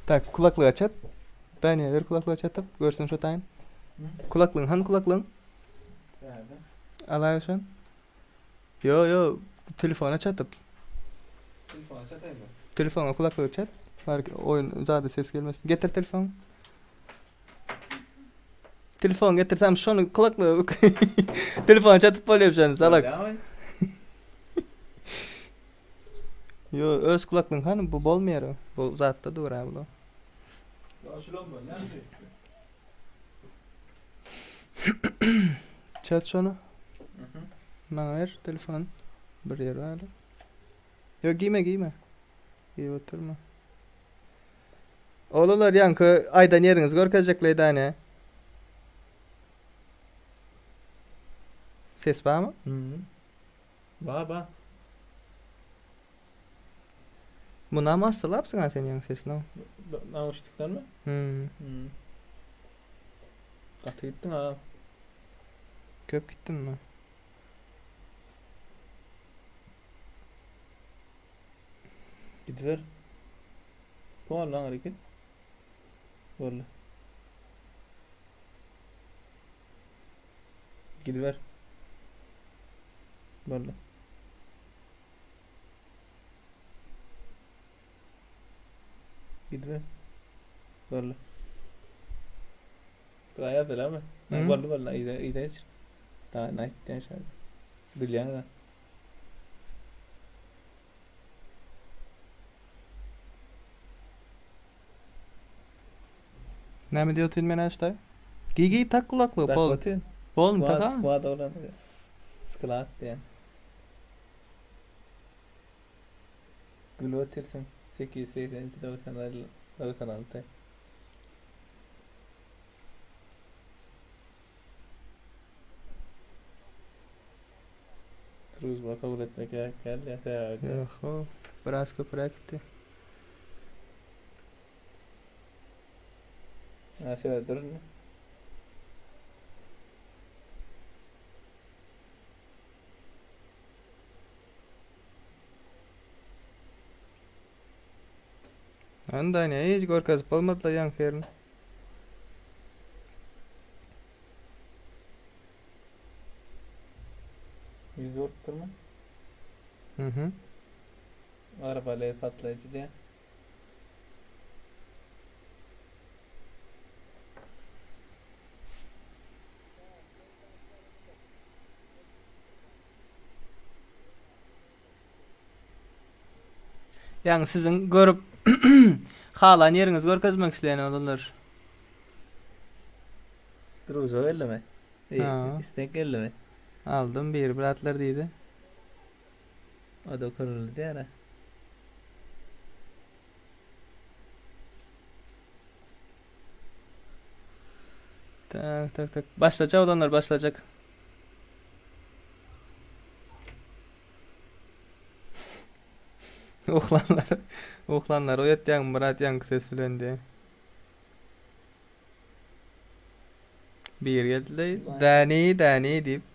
Tak kulaklygy açat. Daniýa ber kulaklygy açatyp görsün şo taýyn. Kulaklygyň hany kulaklygyň? Bärde. Alaý şon. Ýo ýo telefona çatyp. Telefona çataýmy? Telefona kulaklygy çat. Bar oýun zady ses gelmesin. Getir telefon. Telefon getirsem şony kulaklygy telefona çatyp bolýar şony salak. Bolýamy? Ýo öz kulaklygyň hany bu bolmaýar o. Bu zatda dur ha bu. Ýo şulam bolýar şu. Çat şony. Mhm. Maňa ber telefon. Bir ýer bar. Ýok giýme giýme. Giýip oturma. Oglanlar ýaňky aýdan ýeriňizi görkezjekleý däne. Ses barmy? Mhm. Ba ba. Munam astylapsyň ha sen ýaňky sesini. Nauşnikdenmi? Hmm. Hmm. Gaty gitdiň ha. Köp gitdimmi? Gidiber. Bol lan hareket. Boldy. Gidiber. Boldy. Gidiber. Boldy. Bir aýaz mı? Hı? Boldy boldy. Ýa ýa geçir. Daha ne aýtýan şeýle. Bilýän da. Näme diýip otyryn men aşda? Giý giý tak kulaklygy bol. Dakotyn. Bolmy Squad, taka? squad oglan. Squad diýen. Gülüp otyrsyň. 882 96 96. Druzba kabul etmek gerek däl ýa sebäbi. Ýoho, biraz köpräk gitdi. Ha şöyle dur. Anda ne hiç görkezip bolmadylar ýaňky ýerini. 100 vurup durma. Mhm. Arabaly patlayıcı diye. Ýagny siziň görüp halan ýeriňizi görkezmek isleýän oglanlar. Druzba geldimi? Ha. İstek geldimi? Aldym biri bratlar diýdi. O da kuruldu diýer. ha. Tak tak tak. Başlajak oglanlar başlajak. Oglanlar oglanlar oýatýaň Myrat ýaňky ses bilen diýe. Bir geldi. Däni däni diýip.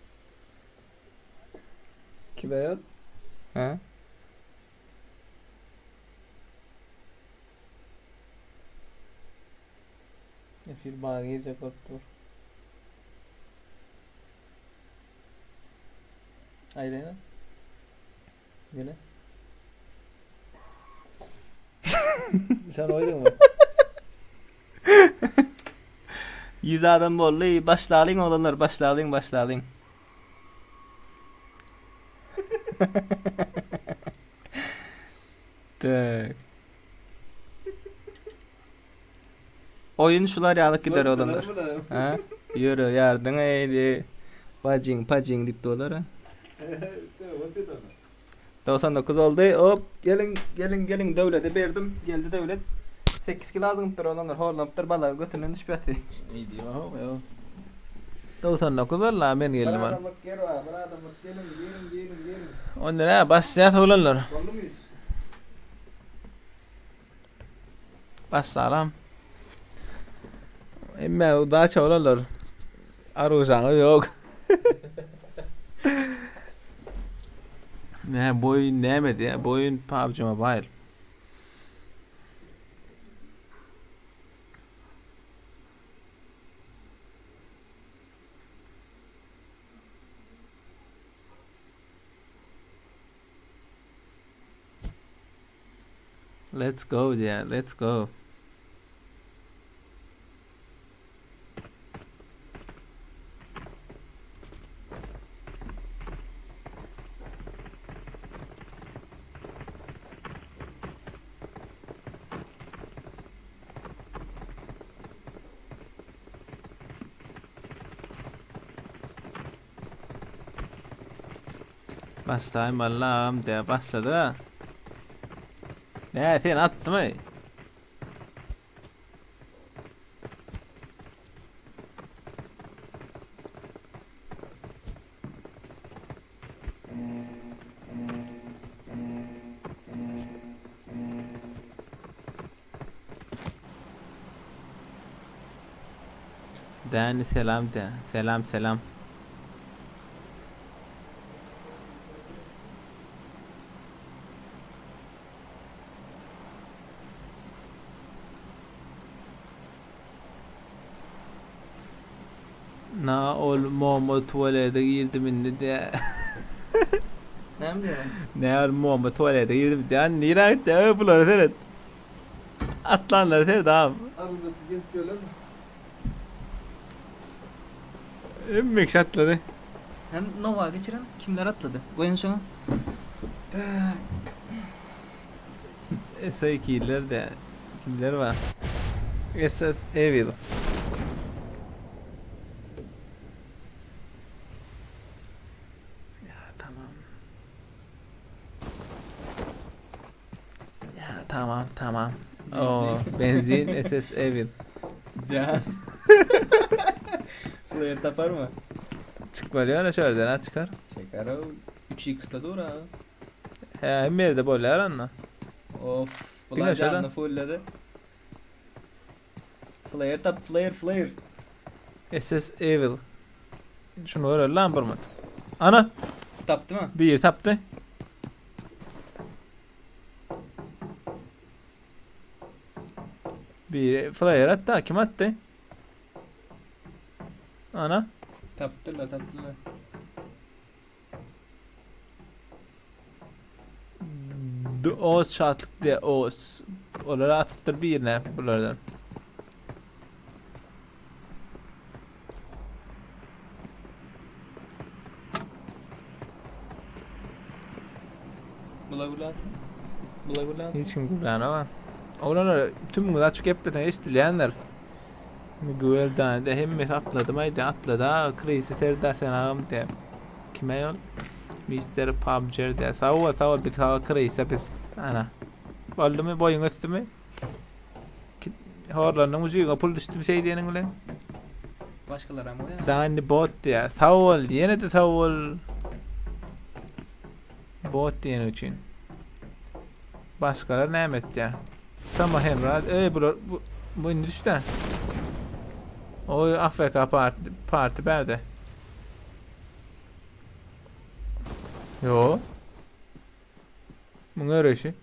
Kime yok? Ha? Efil bana girecek olup dur. Aylena. Yine. Sen oydun mu? 100 adam boldy. Başlalyň oglanlar, başlalyň, başlalyň. Tak. Oýun şular ýalyk gider oglanlar. Ha? Ýöre ýardyň eýdi. Bajyň, pajyň diýip dolar. 99 oldy. Hop, geliň, geliň, geliň döwlete berdim. Geldi döwlet. 8 kilo azygypdyr oglanlar, horlanypdyr, balagy götünden düşüp ýaty. İyi değil mi? Yok. 99 walla men Bir geldim al. adamlyk ýer bar, bir adamlyk geliň, giriň, giriň, giriň. Onda nä başlaýas oglanlar. Boldumyz? Başlaram. Hemme udaça oglanlar. Arujaňyz ýok. Nä bu oýun näme diýä? Bu oýun PUBG Mobile. Let's go diýä, let's go. Başlaýyn ballam diýä başlady. Nä sen atdymy? Däni selam de. Selam selam. Na ol Momo tuvalete girdim indi de. Näme diýýän? Ne ol Momo tuvalete girdim diýen. Nirä gitdi? Öý bulara seret. Atlanlara seret agam. Arabasy gezip ýörlermi? Hemme kişi atlady. Hem Nowa geçiren kimler atlady? Goýun şoňa. Tak. SAK'ler de kimler var? SS Evil. Ya tamam. Ya tamam tamam. O benzin SS Evil. Can. Slayer tapar mı? Çıkmalı ya şöyle ne çıkar? Çeker o. 3x'le dur ha. He hem yerde bolýar anna. Of. Diňe Bular şöyle. canını fullledi. Flare tap flare flare. SS Evil. Şunu görelim lan burmat. Ana Tapdy mı? bir tapdy. Bir flyer atdy kim atdy? Ana Tapdylar tapdylar. Oğuz şatlyk diye Oğuz. Olara atypdyr birine bulardan. Bula gula atın. Bula gula atın. Hiç kim gürlän ama. Oglanlar tüm açık gepbeten eşdilýänler. Güwel däne de hemmesi atladym aýdy atlady ha Crazy Serdar sen agam diýip. Kime ýol? Mr. PUBG diýip. Sag bol sag bol biz sag Crazy biz. Ana. Boldumy boýuň ösdümi? Horlanyň ujyga pul düşdüm şey diýeniň bilen. Başkalar ama ya. Dani bot diýär. Sag bol ýene de sag bol. Bot diýeni üçin. Başgalar näme etýär? Sama Hemra, ey bular bu, bu indi düşdi. Oy AFK parti parti berde. Yo. Muň öreşi.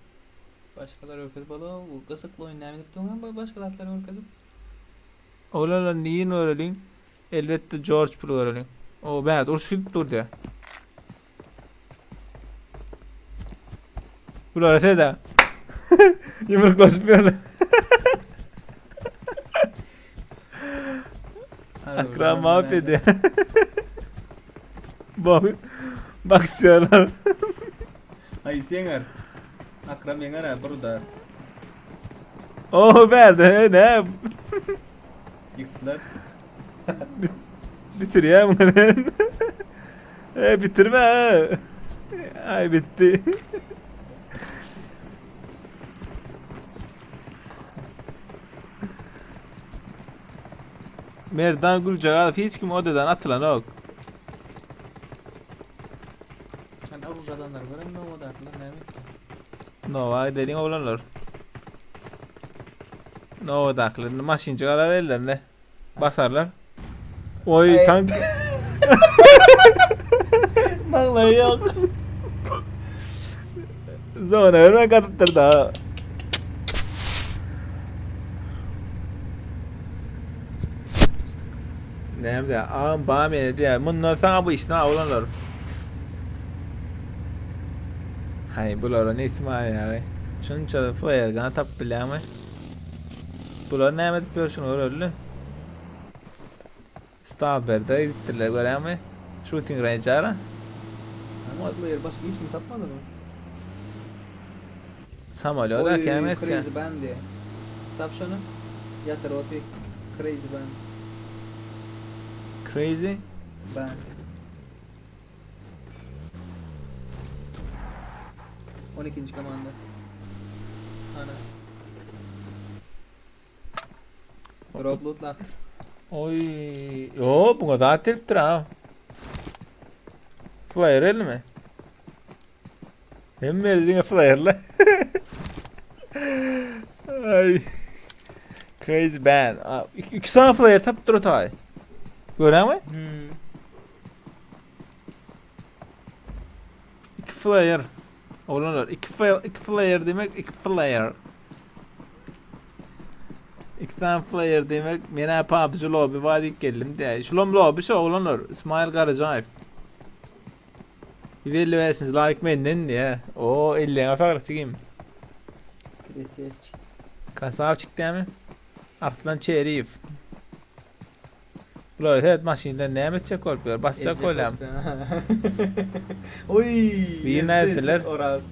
Başkalar ürküzüp ola. Bu gyzykly oyun näme edip durgan bu başka zatlar ürküzüp. Oglanlar niýin göreliň? Elbetde George pul göreliň. O bärde uruş gidip durdy. Bular öte Yumruklaşıp ýörler. Akram mahvedi. Bak baksıyorlar. Ay yeňer. Akram yeňer ha burada. Oh bärde ne? Ýykdylar. Bitir ya bunu. e bitirme. Ay bitti. Merdan Güljagazow hiç kim odadan atylanok. Sen oruç adamlar gören Nova'dakylar näme etdi? Nova gideliň oglanlar. Nova'dakylar indi maşynjyk alar ellerine. Basarlar. Oy tank. Maňlaýy ýok. Zona örme gatypdyr da. Näme diýýär? Agam ba meni diýýär. Mundan saňa bu işni oglanlar. Haý bulara ne ismaýar. Şunça flare gun tapyp bilýärmi? Bular näme edip ýör şuny göreli. Staberde gidipdirler görýäňmi? Shooting range ara. Ama player başga hiç kim tapmadymy? Samolýot äkäm etýär. Crazy Band diýe. Tap şony. Ýatyr oty. Crazy Band. Crazy? Band. 12. komanda. Ana. Drop loot lan. Oy, yo buňa zat gelipdir ha. Flyer elmi? Hemme diňe flyerle. Ay. Crazy band. Iki, iki sany flyer tapypdyr o taý. Göräňmi? Hmm. İki flyer. Oglanlar, iki flyer, iki flyer demek, iki flyer. İki tane flyer demek, men PUBG lobby var diýip geldim diýä. Şulam lobby şu oglanlar, İsmail Garajaýew. 155. like menden diýä. O elleňe saglyk çigim. Research. Krasavçik diýämi? Arslan Çeriýew. Bular evet maşyndan näme etjek bolup ýör? Basjak bolýam. Oy. Bir nätdiler? Oraz.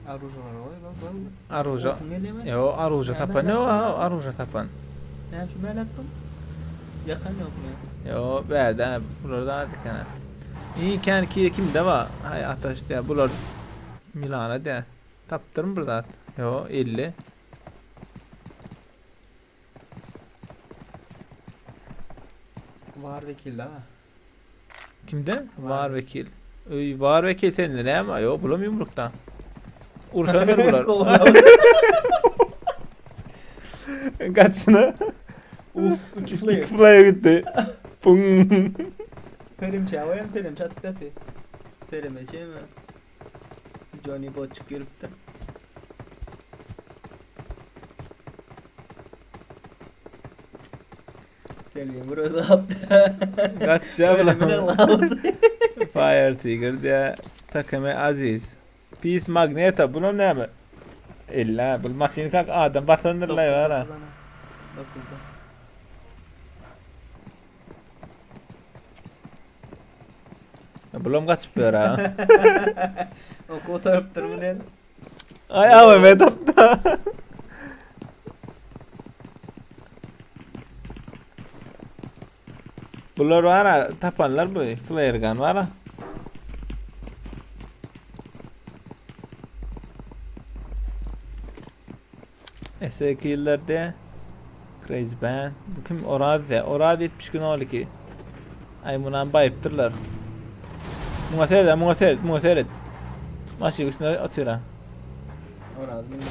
Arujalar oy bak bak. Aruja. Okuň gelýärmi? Yo, aruja tapan. Yo, aruja tapan. Näme üçin beýle etdiň? Ýakan ýokmy? Yo, bärde bular da dikene. İyi kän ki kimde var? Hay ataş diýä bular Milana diýä. Tapdyrmy bir zat? Yo, 50. Var vekil ha. Kimde? Var. Var vekil. Öý, var vekil sende näme? Yo, bulam ýumrukda. Urşanlar bular. Kaçını? Uf, iki flare. Flyer gitti. Pung. Perimçe havayam perimçe atıp yatı. Perime şey mi? Johnny Botçuk yürüptü. Selvi burası attı. Kaçça Öyle mi bulam. lan? Fire Tiger diye takımı Aziz. Peace Magneto bunu ne mi? İlla bu maşini kalk adam batandırlar var ha. Dokuzda. Bulam kaçıp ýör ha. Oku oturup mı ne? Ay AVM tapdy. Bular var ha, tapanlar bu. Flare gun var ha. S2 yıllarda Crazy Band. Bu kim? Orad ya. Orad 70 12. Ay bundan bayıptırlar. Muňa seret, muňa seret, muňa seret. Maşyn üstüne atıyor ha. Oraz minnet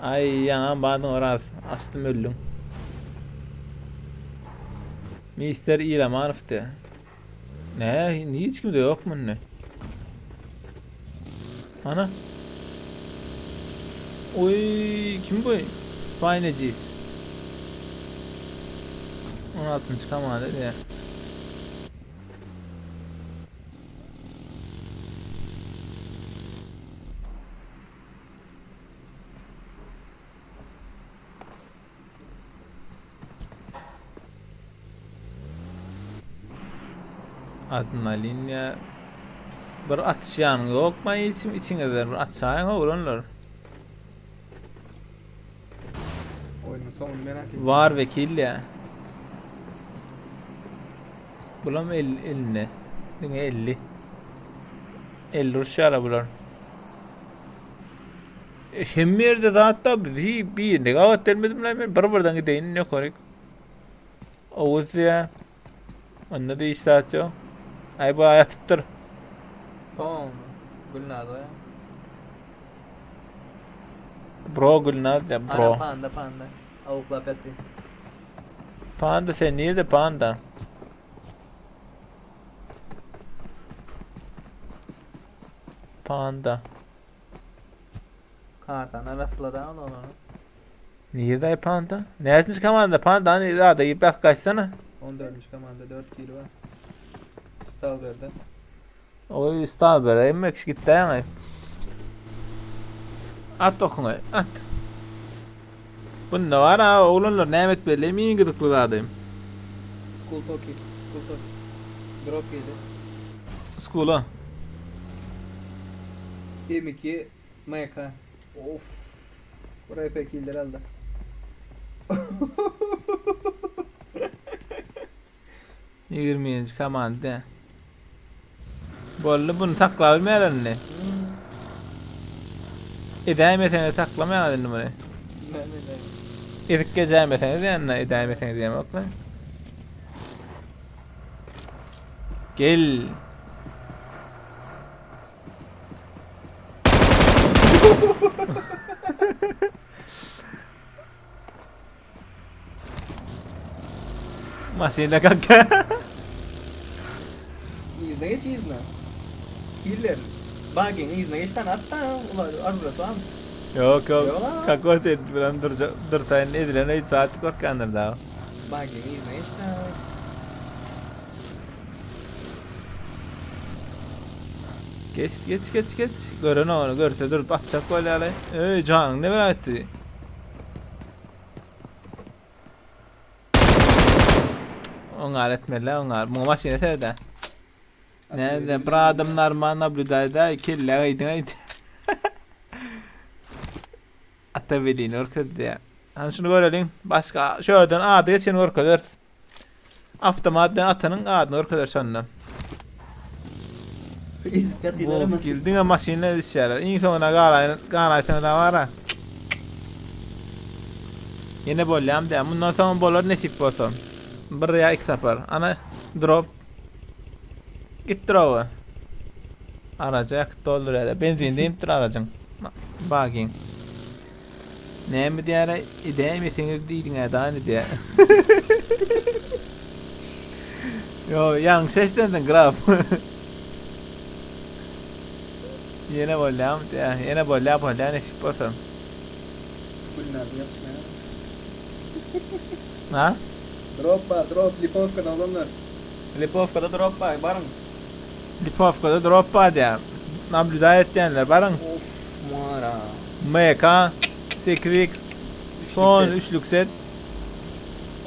Ay ýaňam badyň Oraz. Açdym öldüm. Mister Ilamanov de. Ne? Hiç kimde yok mu ne? Ana. Oy kim bu? Spineciz. 16. çıkamadı diye. Adrenalin ya. Bir atışyan yok mu içim içine bir atışyan olanlar. Oyunun sonunu merak ettim. Var vekil ya. Bulam el, eline. Diňe 50. El uruşýarlar bular. E, hemme ýerde zat da biz hi birine gabat gelmedim lan men bir birden gideýin ýokaryk. Owuz diýä. Onda da hiç zat ýok. Aý bu ýatypdyr. Pom. Gülnaz o ya. Bro Gülnaz diýä bro. Ana panda panda. Awuklap ýatyr. Panda sen nirde panda? Panda. Kartana rastlady ol onu. Nirde panda? Näçinji komanda panda? Hani zada gidip bak gaýtsana. 14. komanda 4 kilo var. Stalber'de. Oý Stalber'e emmek gitdi ýaňy. At okuňy, at. Bunda bar ha, oglanlar näme etmeli, iň gyzykly zady. School Toki. School Toki. Drop geldi. School'a. M2 MK. Of. Buraya pek iyiler aldı. 20-nji komanda. Boldy bunu saklap bilmeýärler indi. Edäýmeseňiz saklamaýaňyz indi muny. Näme näme. Ezik gecäýmeseňiz ýanyna edäýmeseňiz diýemok lan. Gel. Maşynda kanka. Yzyna geç yzyna. Killer. Bagin yzyna geç lan atda. Ulan arburası var mı? Yok yok. Yok lan. Kanka sen bilen dur dur sen edilen 3 saat korkandır daha. Bagin yzyna geç lan. Geç geç geç geç. Gören onu görse dur batacak böyle ale. Ey canın ne bela etti. Oňar etmeli oňar. Muňa maşyna serede. Näde bir adam normal nablюдайda kelle aýdyň aýdy. Ata belini görkezdi ya. Hani şunu görelim. Başka şu yerden ady geçeni görkezer. Avtomat bilen atanyň adyny görkezer şonda. Ezip ýatýarlar Wolf kill diňe maşynla ezişýärler. Iň soňuna galaýyn, galaýsaňyz da bara. Ýene bolýam diýä. Mundan soň bolar nesip bolsa. Bir ýa iki sapar. Ana drop. Git drop'a. Araca ýakyt doldurýar. Benzin diýipdir aracyn. Bagin. Näme diýär? Edäýmesiňiz diýdiň-ä dany diýär. Yo, ýalňyş eşdensiň graf. Ýene bolýam diýär. Ýene bolýa bolýa nesip bolsa. Gülnaz ýatyşmaýar. Ha? Drop bar, drop Lipovkada oglanlar. Lipovkada drop bar, baryň. Lipovkada drop bar diýär. Nablýudaý etýänler baryň. Of, mara. MK 8X son üçlük set.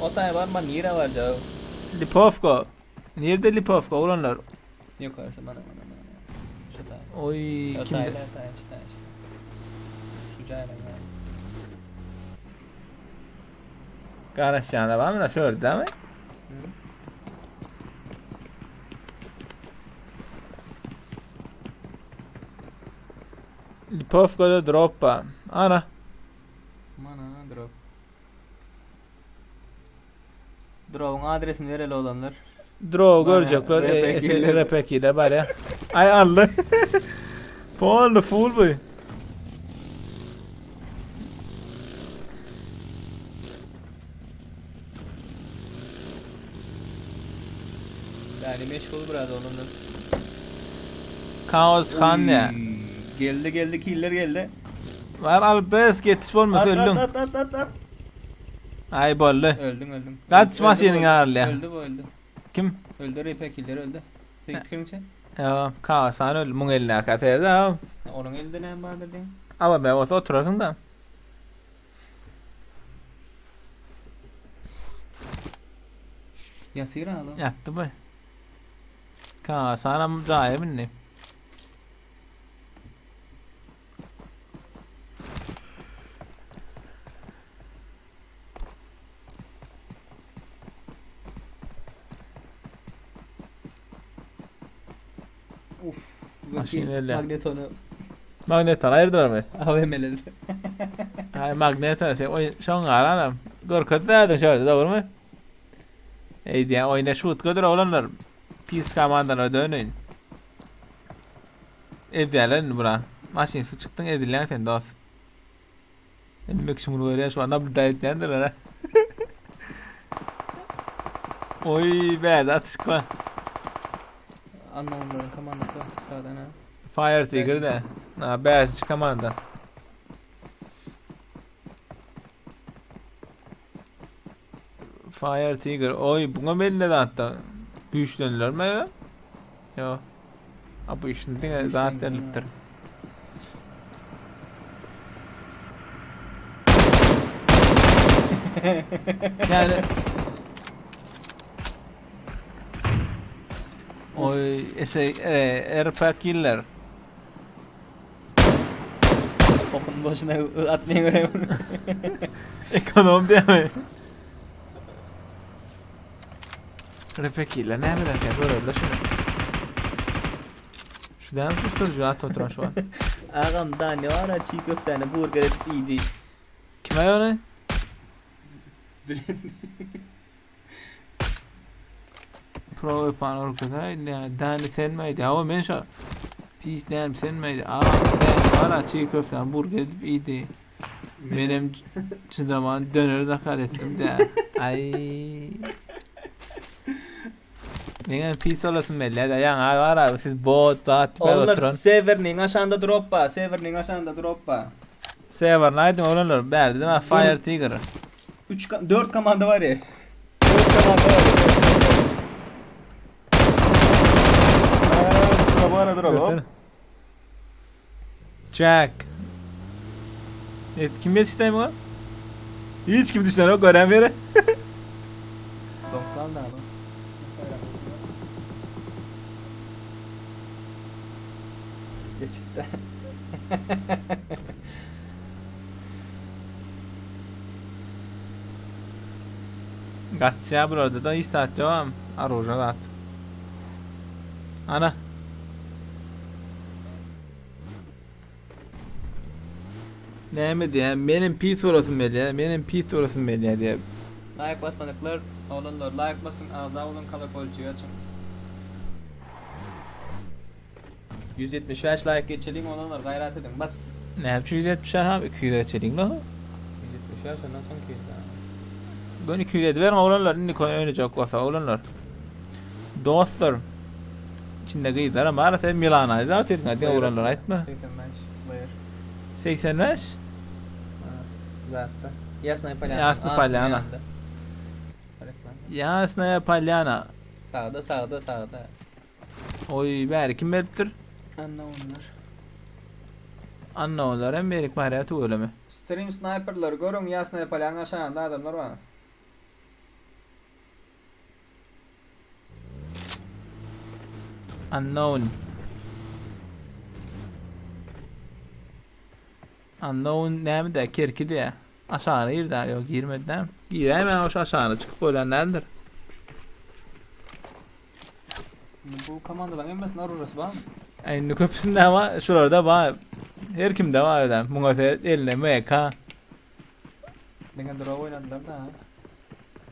O taý barma nire barjagy? Lipovka. Nirede Lipovka oglanlar? Ýokarysy mana mana mana. Şu taý. Oý O kimde? taý, taý, şu taý, şu taý. Şu jaýla ýa. Garaşýanlar barmy? Şu ýerde mi? Lipovkada drop bar. Ana. Mana drop. Drop'un adresini bereli oglanlar. Draw Bana görecekler. E, RPK-ler. RPK-ler bar ya. Ay aldy. Polny full bu. Yani meşgul biraz oglanlar. Kaos han ya. Uy, Geldi geldi killer geldi. Var al bes yetiş bolmasa At öldün. at at at at at. Ay boldy. Öldün öldün. Kaç Öldü, maşynyň öldü. ağırly? Öldü bu öldü. Kim? Öldü RP killer öldü. Sen pikiriňçe? Ya kaos han öldü. Muň eline akasaydı ha. Onuň elinde näme bardyr diýen? Ama ben olsa oturasın da. Ýatyr adam. Ýatdy bu. Kaos hanam jaýa bindi. Uf. Maşyn elle. Magnetony Magnetony aýyrdylarmy? AWM-ledi. Haý magnetony sen oý şoň galanam. Görkezdi ädim şöyle dogrumy? Eý diýen oýna şutkadyr oglanlar. Pis komandalara döneýin. Edýärler indi bura. Maşynsyz çykdyň edilýäň sen dost. Hemme kişi muny görýär şu an nablýudaý etýändirler ha. Oý bärde atyşyk bar. Unknownlaryň komandasy bar sağdan ha. Fire Tiger de. Ha bäşinji komanda. Fire Tiger. Oý buňa belli zatda. Güýçlendiler mi? Ýok. A bu işini diňe zat berlipdir. Yani Oy ese e, RP killer. Okun boşuna atmaýan göreyim. Ekonom diýme. RP killer näme derken görelde şunu. Şu dämi susturucu at oturan şu an. Agam da ne var ha çiğ köfteni burger edip iydi. Kime ony? Bilen. Pro yapan orkada ne dani sen miydi? Ama men şu pis dani sen miydi? Aa ben var çiğ köften burger edip iyiydi. Benim çıdaman döneri zakar ettim de. Ay. Neden pis olasın belli de yan var abi siz bot zat ben Onlar oturan. Sever'nin aşağında drop ba. Sever'nin aşağında drop ba. Sever naydım olanlar berdi değil mi? Fire Tiger. 3 4 komanda var ya. 4 komanda var ya. Bu ara drop. Görsene. Jack. Evet kim yetişti mi o? Hiç kim düşünen yok gören biri. Donklan da abi. Geçikti. Gaçya burada da hiç saat devam. Aruja da at. Ana. Näme diýen? Benim pis olasym gelýär. Benim pis olasym gelýär diýe. Like basmadyk olanlar like basın, ağza olun, kalakolçuyu açın. 175 like geçelim olanlar gayret edin. Bas. Näme üçin 170 ha 200 geçelim la. 175 ondan son 200 daha. Gön 200 verin olanlar indi koy oynayacak olsa olanlar. Dostlar. İçinde gyzlar ama ara sen Milan'a da atıyordun hadi olanlar aytma. 85 bayır. 85 Ha, Zaten. Yasnaya Polyana. Yasna Aslında Polyana. yanında. Polyana. Yasnaya Polyana. Sağda sağda sağda. Oy bäri kim beripdir? Anna onlar. Anna olar hem berik bari tüweleme. Stream sniperlar görün Yasnaya Polyana aşağında adamlar var. Unknown. Unknown näme de kerki diye. Aşağına girdi ha. Yok girmedi değil mi? Gir hemen o aşağına çıkıp ölenlerdir. Bu komandaların hemmesinin arurası var mı? Indi köpüsünde ama şuralarda var. Her kimde var öyle. Buna fer eline MK. Denge draw oynadılar da ha.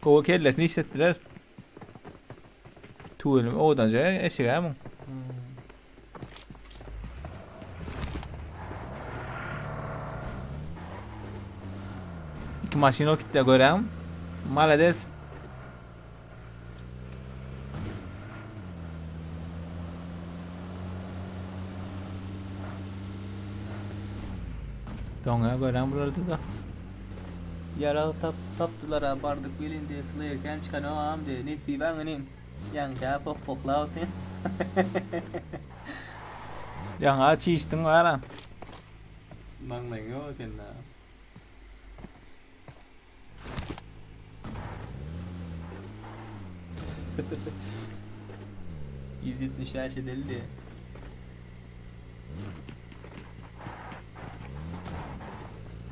Kova kellesini işlettiler. Tüwelüm odanca eşik ha bu. Hmm. İki maşyn o kitle görem. Malades. Doňa görem buralarda da. Yaralı tap taptılar ha bardık bilin diye flayerken çıkan o am diye nesi ben benim. Yanca pok pokla atın. Ýaňa çişdiň gara. Maňlaýyň yok eken da. ...175 edildi.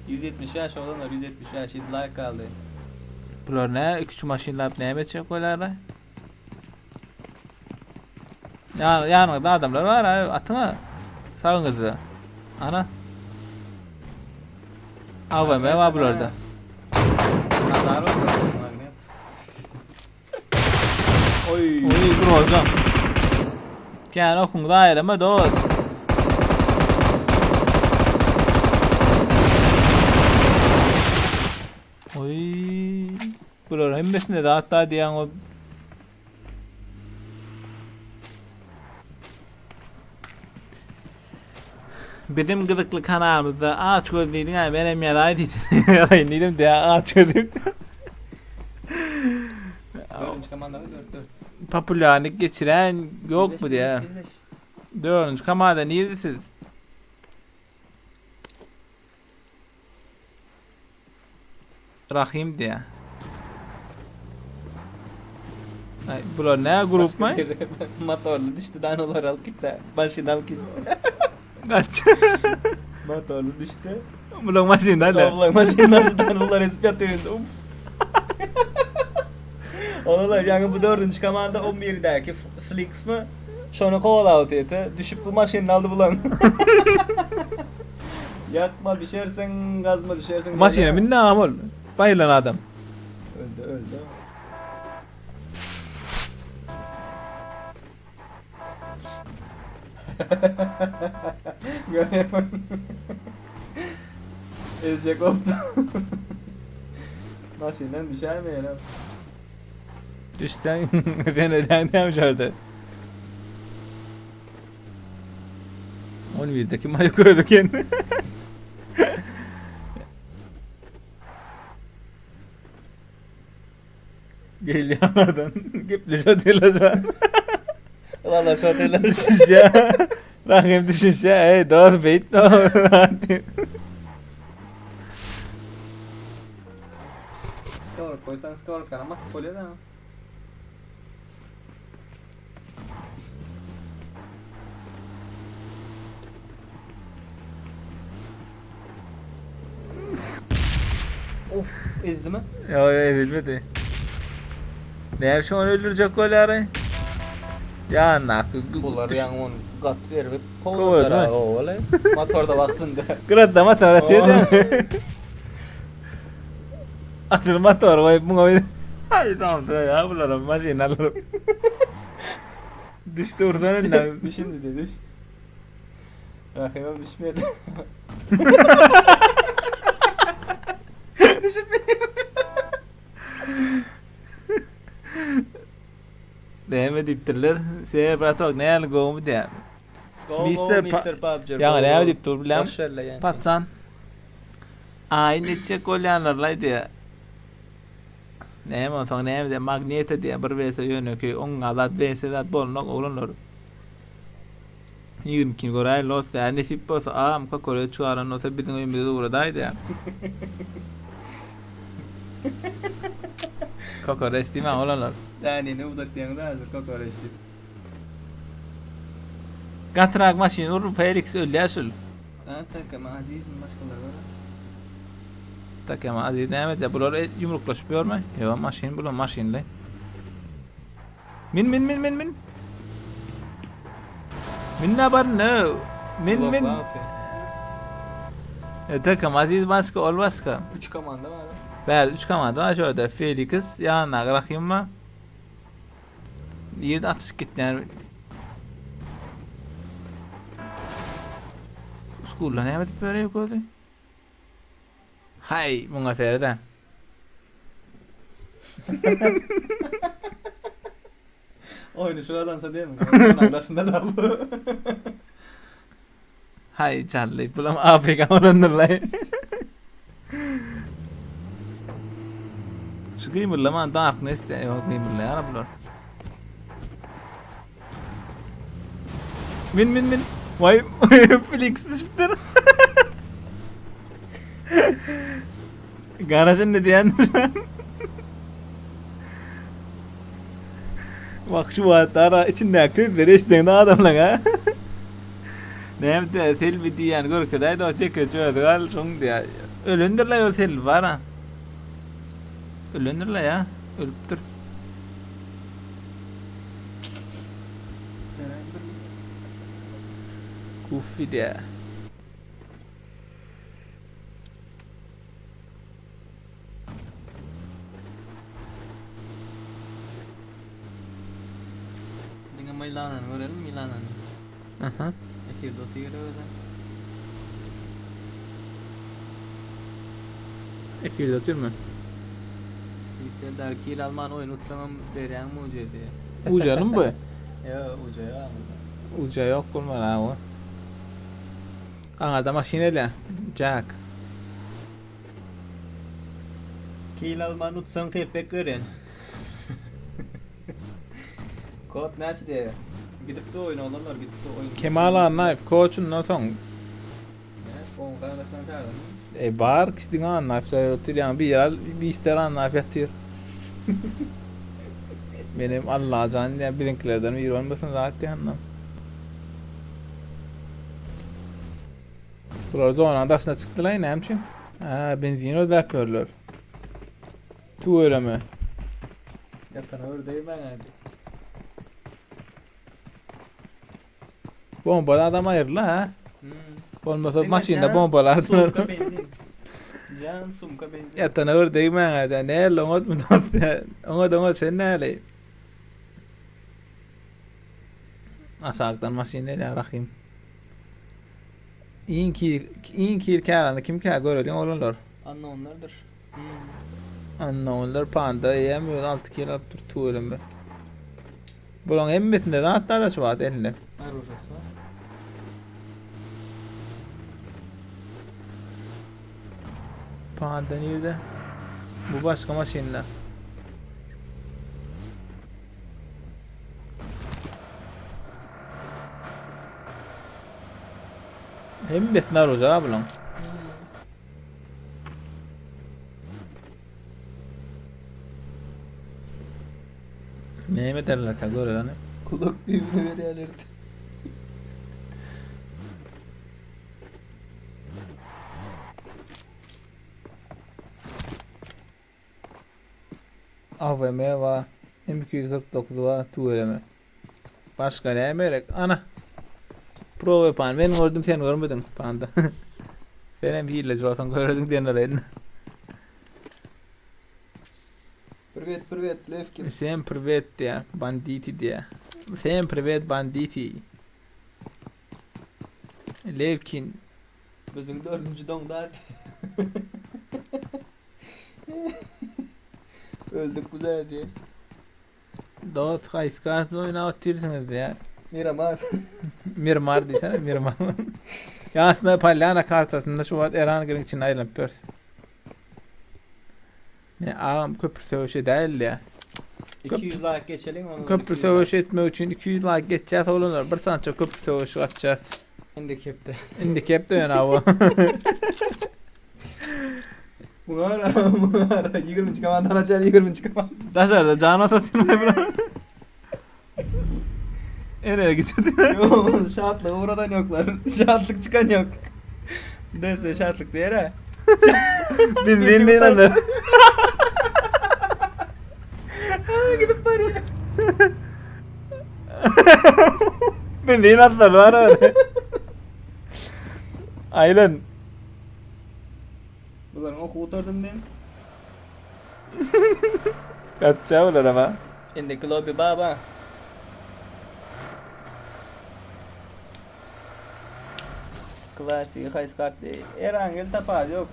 ...175 olanlar 175 like kaldı. Bular ne? İki maşynlap näme etjek bolarlar? Ýan, ýanyňyzda adamlar bar, aý, atyň-a. Sagyňyzda. Ana. AWM bar bularda. Nazar oldu. Magnet. Oy. Oý, groza. Kän okuň zaýalama dost. Oý. Bular hemmesinde zat bar diýýäň o. Bizim gyzykly kanalymyzda aç göz diýdiň ha menem ýazaý diýdim. Ýazaýyn diýdim diýä aç göz diýip. Dördünji komanda dört dört. Populýarlyk geçiren ýok bu diýä. Dördünji komanda nirde siz? Rahim diýä. Ay, bular ne grup mu? Motorly düşdi dan olar alyp gitdi. Başyny alyp gitdi. Kaç. Motorly düşdi. Bular maşynda le. Bular maşynda dan bular esip ýatyrdy. Uf. Olar ýaňy bu dördünji komanda 11-däki Flix mi? Şony kowalap otyrdy. Düşüp bu maşynyny aldy bulan. Ýatma düşersiň, gazma düşersiň. Maşyna mindi agam ol. Baýylan adam. Öldi, öldi. Görýän. Ezjek kopdu. Maşyndan düşäýmeýär. Düşseň sen ölýäň näme şurada. 11'de kim aýak öldü kendi. Gelýän Gepleşip otyrlar şu an. Ylalaşyp otyrlar. Düşünşe. Rahim düşünşe. Ey dost beýtme. Skor koysan skor ama bolýar da. Of ezdi mi? Ýok, ýok, ezilmedi. Näme üçin ony öldürjek bolýar? Ýanyndaky Bular ýaňy ony gat berip kowdular. Owaly. Motorda wagtynda. Gyratda motor atýardy. Asyl motor goýup muňa bir Aý tamam ya bulara maşyn alyp. Düşdi urdan önüne. Düş şimdi de düş. Rahime düşmedi. Düşüp Näme diýipdirler? Se bratok näli gowmy diýä. Go, Mister go, Pa- Mr. PUBG. Ýaňy näme diýip dur bilýäňmi? Boş ver la ýaňky. Patsan. Aýyn etjek bolýanlarlaý diýä. Näme onsoň näme diýä magneta diýä bir vs ýönekeý oňa zat vs zat bolnok oglanlar. 22-ni göräýin los diýä nesip bolsa agam kokoreç çykaran bolsa biziň öýümize ugradaý diýä. Kokoreç diýmäň oglanlar. Dänini uzatýaňyz hazir kokoreç diýip. Gatyrak maşyn ur Felix ölýä şul. Ha takama Azizmi başgalar bar. Takama Aziz näme edýär? Bular e, ýumruklaşyp ýörme? Ýok, maşyn bular maşynly. Min min min min min. Min ne bar ne? Min min. E, takam Aziz başga, ol başga. 3 komanda bar. Bäri 3 komanda bar şurada. Felix ýanyna Rahim bar. Ýerde atyşyp gitýär. Skulda näme edip ýör ýok özi? Haý, muňa serede. Oýny şu gazansa diýme. Onuň daşynda da bu. Haý, jally, bulam AFK bolandyrlaý. Şu gymyrlaman Darkness diýä, ýok gymyrlaýar bular. Min min min. Vay Felix düşüpdir. Garajın ne diýen? Bak şu wagtlara içindäki sözleri eşitseň adamlaň ha. Näme diýýär, Selbi diýýän görkezäýdi o tekeçi özi gal şoň diýýär. Ölendirler ol Selbi bar ha. Ölendirler ya, ölüpdir. Guffi diýä. Diňe Milanany görelim Milanany. Aha. Efirde otyr özem. Efirde otyrmy? Serdar kill alman oýun utsaňam berýäň muja diýe. Ujalymy bu? Ýok uja ýok aňyrda. Uja ýok bolmaly ha bu. Aňyrda maşyn elýä. Jack. Kill alman utsaň telpek berýän. Kod näçe diýýär? Gidipdi oýun oglanlar gidipdi oýun. Kemal Annaýew koçundan soň. Näç goň gardaşlaň çagyrdyňmy? E bar kişi diňe Annaýew çaýyr otyr ýaňy bir ýer bir işler Annaýew ýatyr. Menem Allajan diýýän biziňkilerden biri bolmasyn zat diýýän. Bular zonanyň daşyna çykdylar näme üçin? Ha benzin özläp ýörler. Tüweleme. Ýatana bir degmäň hadi. Bombadan adam aýyrla ha. Hmm. Bolmasa maşynda bombalar. Sumka benzin. Can sumka benzin. Ýatana bir degmäň hadi. Näle oňatmy dost? Oňat oňat sen näle? Aşakdan maşyn gelýär Rahim. Iň kir, iň kir kärany kim kä göreliň oglanlar. Unknownlardyr. Hmm. Unknownlar panda eýýäm öz 6 kir alyp dur tüweleme. Bulaň hemmesinde zat da şu wagt elinde. Arujasy bar. Panda nirde? Bu başga maşynda. Hemmesinde aruja bulaň. Näme ederler ka göreli. Kulak birbirine berýärlerdi. AWM bar, M249 bar, tüweleme. Başga näme gerek? Ana. Pro weapon. Men gördüm, sen görmediň, panda. sen hem hileci bolsaň görerdiň diýen olayyn. Privet, privet, Levkin. Всем привет diýä, banditi diýä. Всем привет banditi. Levkin. Biziň dördünji doňda. Öldük güzel diye. Dost haýsy kartda oýnap otyrsyňyz diýä. Miramar. Mirmar diýsene, Mirmar. Ya aslında Palyana kartasynda şu wagt Erangeliň içinde aýlanyp ýörüs. Ne agam köprü söweşi däl diýä. 200 like geçeliň onu. Köprü söweşi etmek üçin 200 like geçýäs oglanlar. Bir sança köprü söweşi açýas. Indiki hepde. Indiki hepde ýöne awa. Muňara, muňara. 20. komandan açar 20. komanda. Daşarda jana satýan bir. Nereye gidiyor? Yok, şatlığı oradan yoklar. Şatlık çıkan yok. Neyse şatlık diğer ha. Bildiğin değil anne. Gidip barıyor. Bildiğin atlar var öyle. Aynen. Bunların oku oturdum ben. Kaçacağı bunlar ama. Indiki lobby baba. Klasik haýsy kart Erangel tapar yok.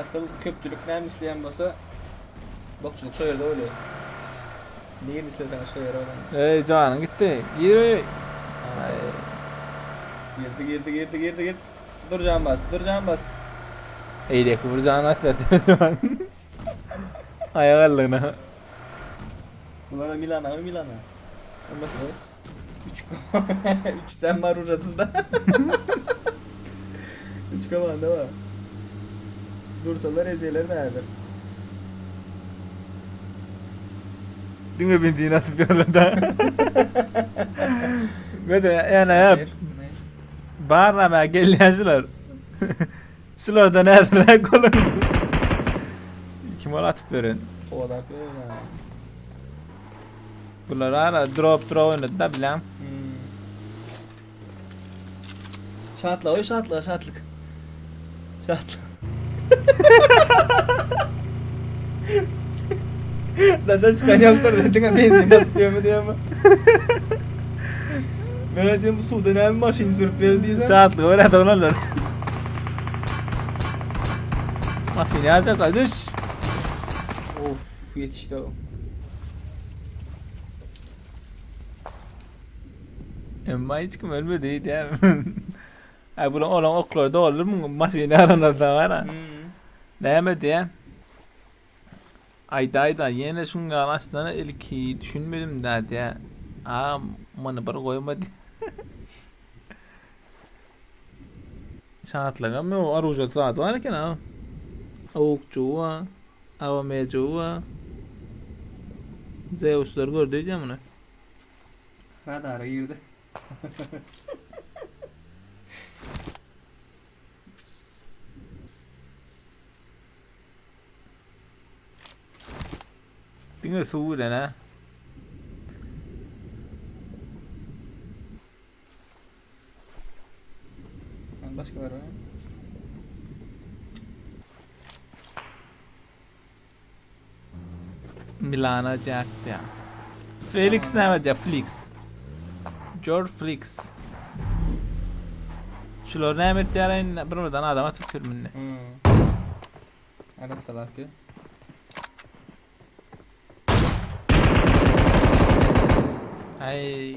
Asıl köpçülük näme isleýän bolsa bokçuluk şo ýerde bolýar. Nirde islesen şo ýere bolan. Ey canın gitti. Gir. Ay. Girdi girdi girdi girdi girdi. Dur can bas, dur can bas. Eýleki bir can atlat. Ayak allığına. Bunlara Milan'a, Milan'a. Olmasın o. 3 3 sen var orası da. 3 komanda var. Dursalar hediyeler nerede? Diňe benzin atyp ýörler da. Ve de yani hep barnama gelýän şular. Şularda näzirräk boluň. Kim ol atyp beren? Kovalap ya. Bular ara drop drop oýnady da bilem. Hmm. Şatlyk oý şatlyga şatlyk. Şatlyk. Daşa çykan ýokdur diňe benzin basyp ýörme diýýärmi? Men aýdýan bu suwda näme maşyn sürüp ýör diýsem. Şatlyga görä doglanlar. Maşyn ýarjaklar düş. Of ýetişdi o. Emma hiç kim ölmedi diýýär. Ay bulan olan oklary doldur muň maşyny aranlarda var ha. Hmm. Näme diýä? Aýda aýda ýene şuň ýaly açsana ilki düşünmedim dä diýä. A muny bir goýma diýä. Şatlygam ýok, oruža zat bar eken ha. Awukçy bar, AWM-ci bar. Zeuslar gördi diýä muny. Radara girdi. Diňe suw bilen ha. Yani başka var mı? Milana Jack diýä. Felix näme diýä? Felix. George Felix. Şular näme etýär indi? Bir birden adam atyp sürmünde. Hmm. Arassalar ki. Ay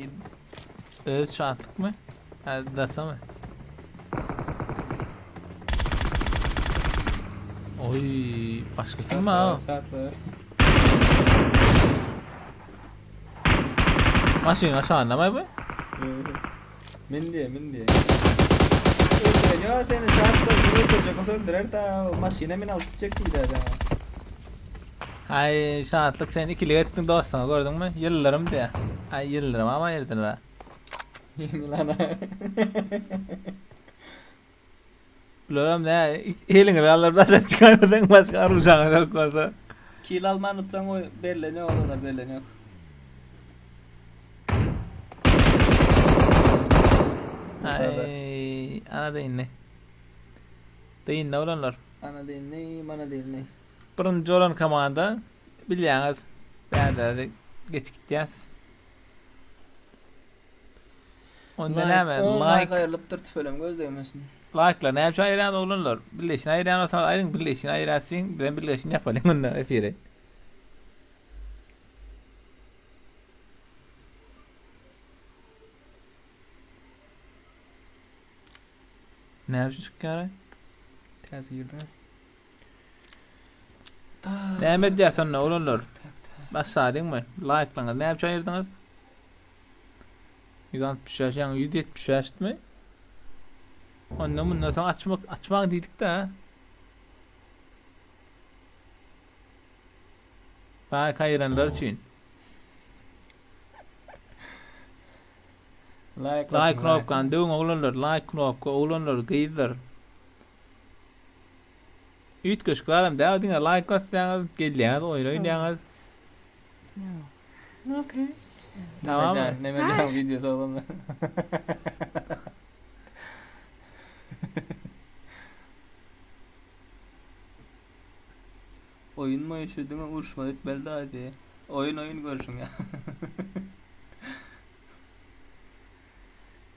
öz şatlykmy? Ha, dasa mı? Oy, başka kim var? Şatlı. Maşyn aşağynda bu? Min diye, min diye. Öldüren ya seni şartla öldürecek olsa öldürer da maşyna min alyp gidecek diýdi adam. Ay şatlyk sen ikilik ettin dostuna gördün mü? Ýyldyrym diye. Ay ýyldyrym ama ýerdiler. Milana. Bularım ne? Eliňi alyp daşary çykarmasaň başga arujanyň ýok bolsa. Kill alman utsaň o belleniyor olanlar belleniyor. Ay ana da indi. Dynda bolanlar. Ana değil ne, mana değil ne. Birinji bolan komanda bilýäňiz. Bärleri geç gitýäs. Onda näme? Like Like, aýrylypdyr tüfelem göz degmesin. like'lar näme üçin aýyrýan oglanlar? Birleşin aýyrýan bolsaňyz aýdyň birleşin aýyrasyň. Bizem birleşin ýapalyň onda efiri. Näme üçin çykýar? Täze girdi. Näme edýär sonda oglanlar? Tak tak. Başladyň mı? Like'laňyz näme üçin aýyrdyňyz? 165 ýa 175 mi? Ondan bundan soň açmak açmak diýdik de. Like aýyranlar üçin. Like Like basın, knopkany döwüň oglanlar, like knopka oglanlar, gyzlar. Üýtgeşik adam däl diňe like basýaňyz, gelýäňiz, oýun oýnaýaňyz. No. Okay. Tamam mı? Nemecan, Nemecan videosu olanlar. Oyun mu üşüdün uruşma etmeli daha diye. Oyun oyun görüşün ya.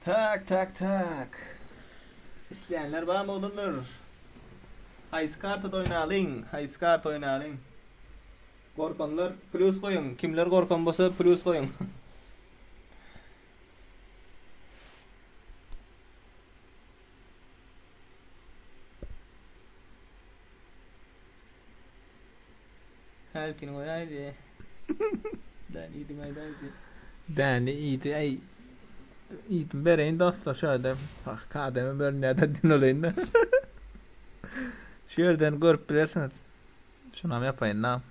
tak tak tak. İsteyenler bana mı olunur? Ice Card'da oynalyň. Ice Card oynalyň. Gorkanlar plus goýuň. Kimler gorkan bolsa plus goýuň. Herkin goýaýdy. Ben iyiydim aýdaýdy. Däni iýdi, ay iýdim bereýin dostlar şöyle. Bak kademe böyle nereden din olayım da. Şu yerden görüp bilirsiniz. Şunu hem yapayım la.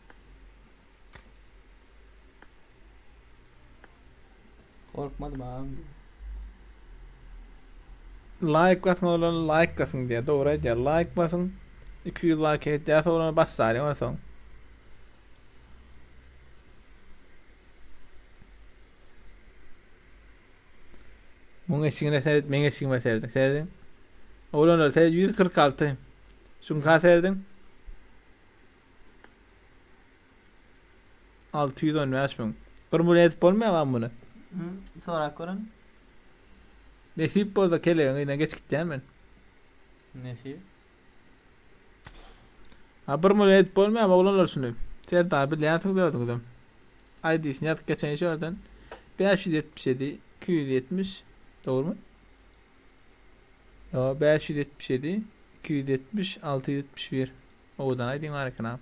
Korkmadım abi. Like basın olan like basın diye doğru diye like basın. 200 like etýär sonra başlaryň soň. Muň eşigine seret, meň eşigime seret. Seredin. Oglanlar se 146. Şuňka serediň. 615 müň. Bir müň edip bolmaýar lan muny. Hı, sorap görün. Nesip bolsa kelegiň yzyna geç gitýän men. Nesip. Ha bir müň edip bolmaýar oglanlar şuny. Serdar bilýänsiňiz özüňizem. ID-sini ýazyp geçen şu ýerden. 577 270 dogrumy? Ýo 577 270 671. Owadan aýdyň bar eken ha.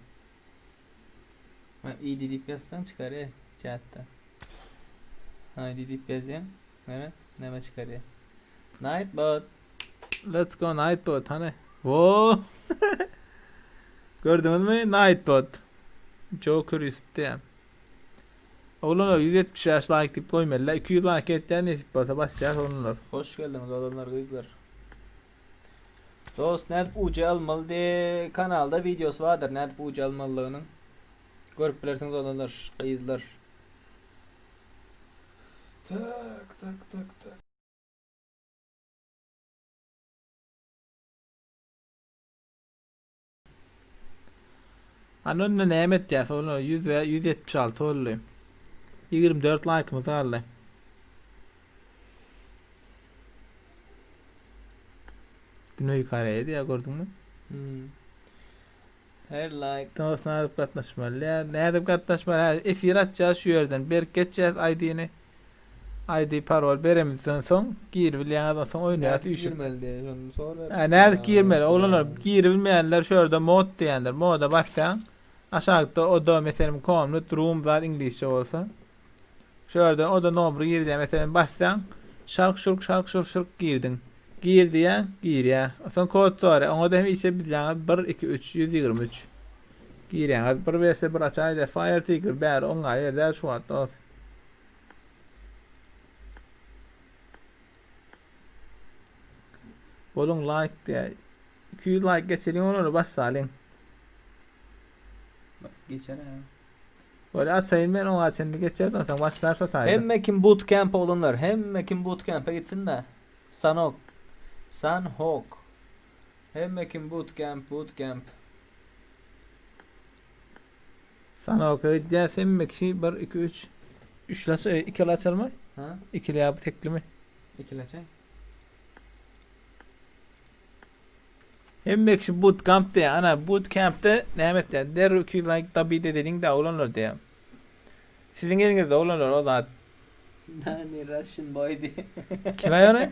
Ha, ID diýip ýazsaň çykar e, chatda. ID diýip ýazýaň. Näme? Näme çykarýar? Nightbot. Let's go Nightbot hany. Wo! Gördüňizmi Nightbot. Joker Ýusup diýýär. Oglanlar 175 like diýip goýmalylar. 200 like etýän nesip bolsa başlaýar oglanlar. Hoş geldiňiz oglanlar gyzlar. Dost nädip UC almaly diye kanalda videosy bardyr nädip UC almalydygynyň. Görüp bilersiňiz oglanlar gyzlar. Tak tak tak tak. Hany onda näme etýäs oglanlar 100 we 176 boldy. 24 laýkymyz galdy. Güneý Koreýa diýýär gördüňmi? Hmm. Her like. Dost nädip gatnaşmaly ýa nädip gatnaşmaly hä efir açýas şu ýerden berip geçýäs ID-ni ID parol beremizden soň giribilýäňiz onsoň oýnaýas Nädip üýşüp. girmeli diýe şony sor Hä berip. nädip girmeli oglanlar giribilmeýänler şu ýerde mod diýendir moda basýaň aşakda oda meselem komnat room zat iňlisçe bolsa şu ýerde oda nomry girizýäň meselem basýaň şark şurk şark şurk şurk girdiň gir diýýäň girýär soň kod soraýar oňada hemişe bilýäňiz bir iki üç 123 girýäňiz bir wersiýa bir açaýda fire tiger bäri oňa ýer däl şu wagt dost. Boluň like diýä. 200 like geçeliň olary başlalyň. Bas geçer ha. Böyle açayyn men oňa çenli geçer soň başlar şo taýda. Hemme kim bootcamp oglanlar, hemme kim bootcamp'e gitsin de. Sanok. Sanhok. Hemme kim bootcamp, bootcamp. Sanoka gidýäs hemme kişi 1 2 3 3 laç 2 laç almaý. Ha? Ikili ýa bu teklimi? İkileçe. Hemme kişi bootcamp diýä. Ana bootcampde näme etýär? Derrew 200 like dabit edeliň de oglanlar diýä. Siziň eliňizde oglanlar o zat. Dani Russian boy diye. Kim aý ony?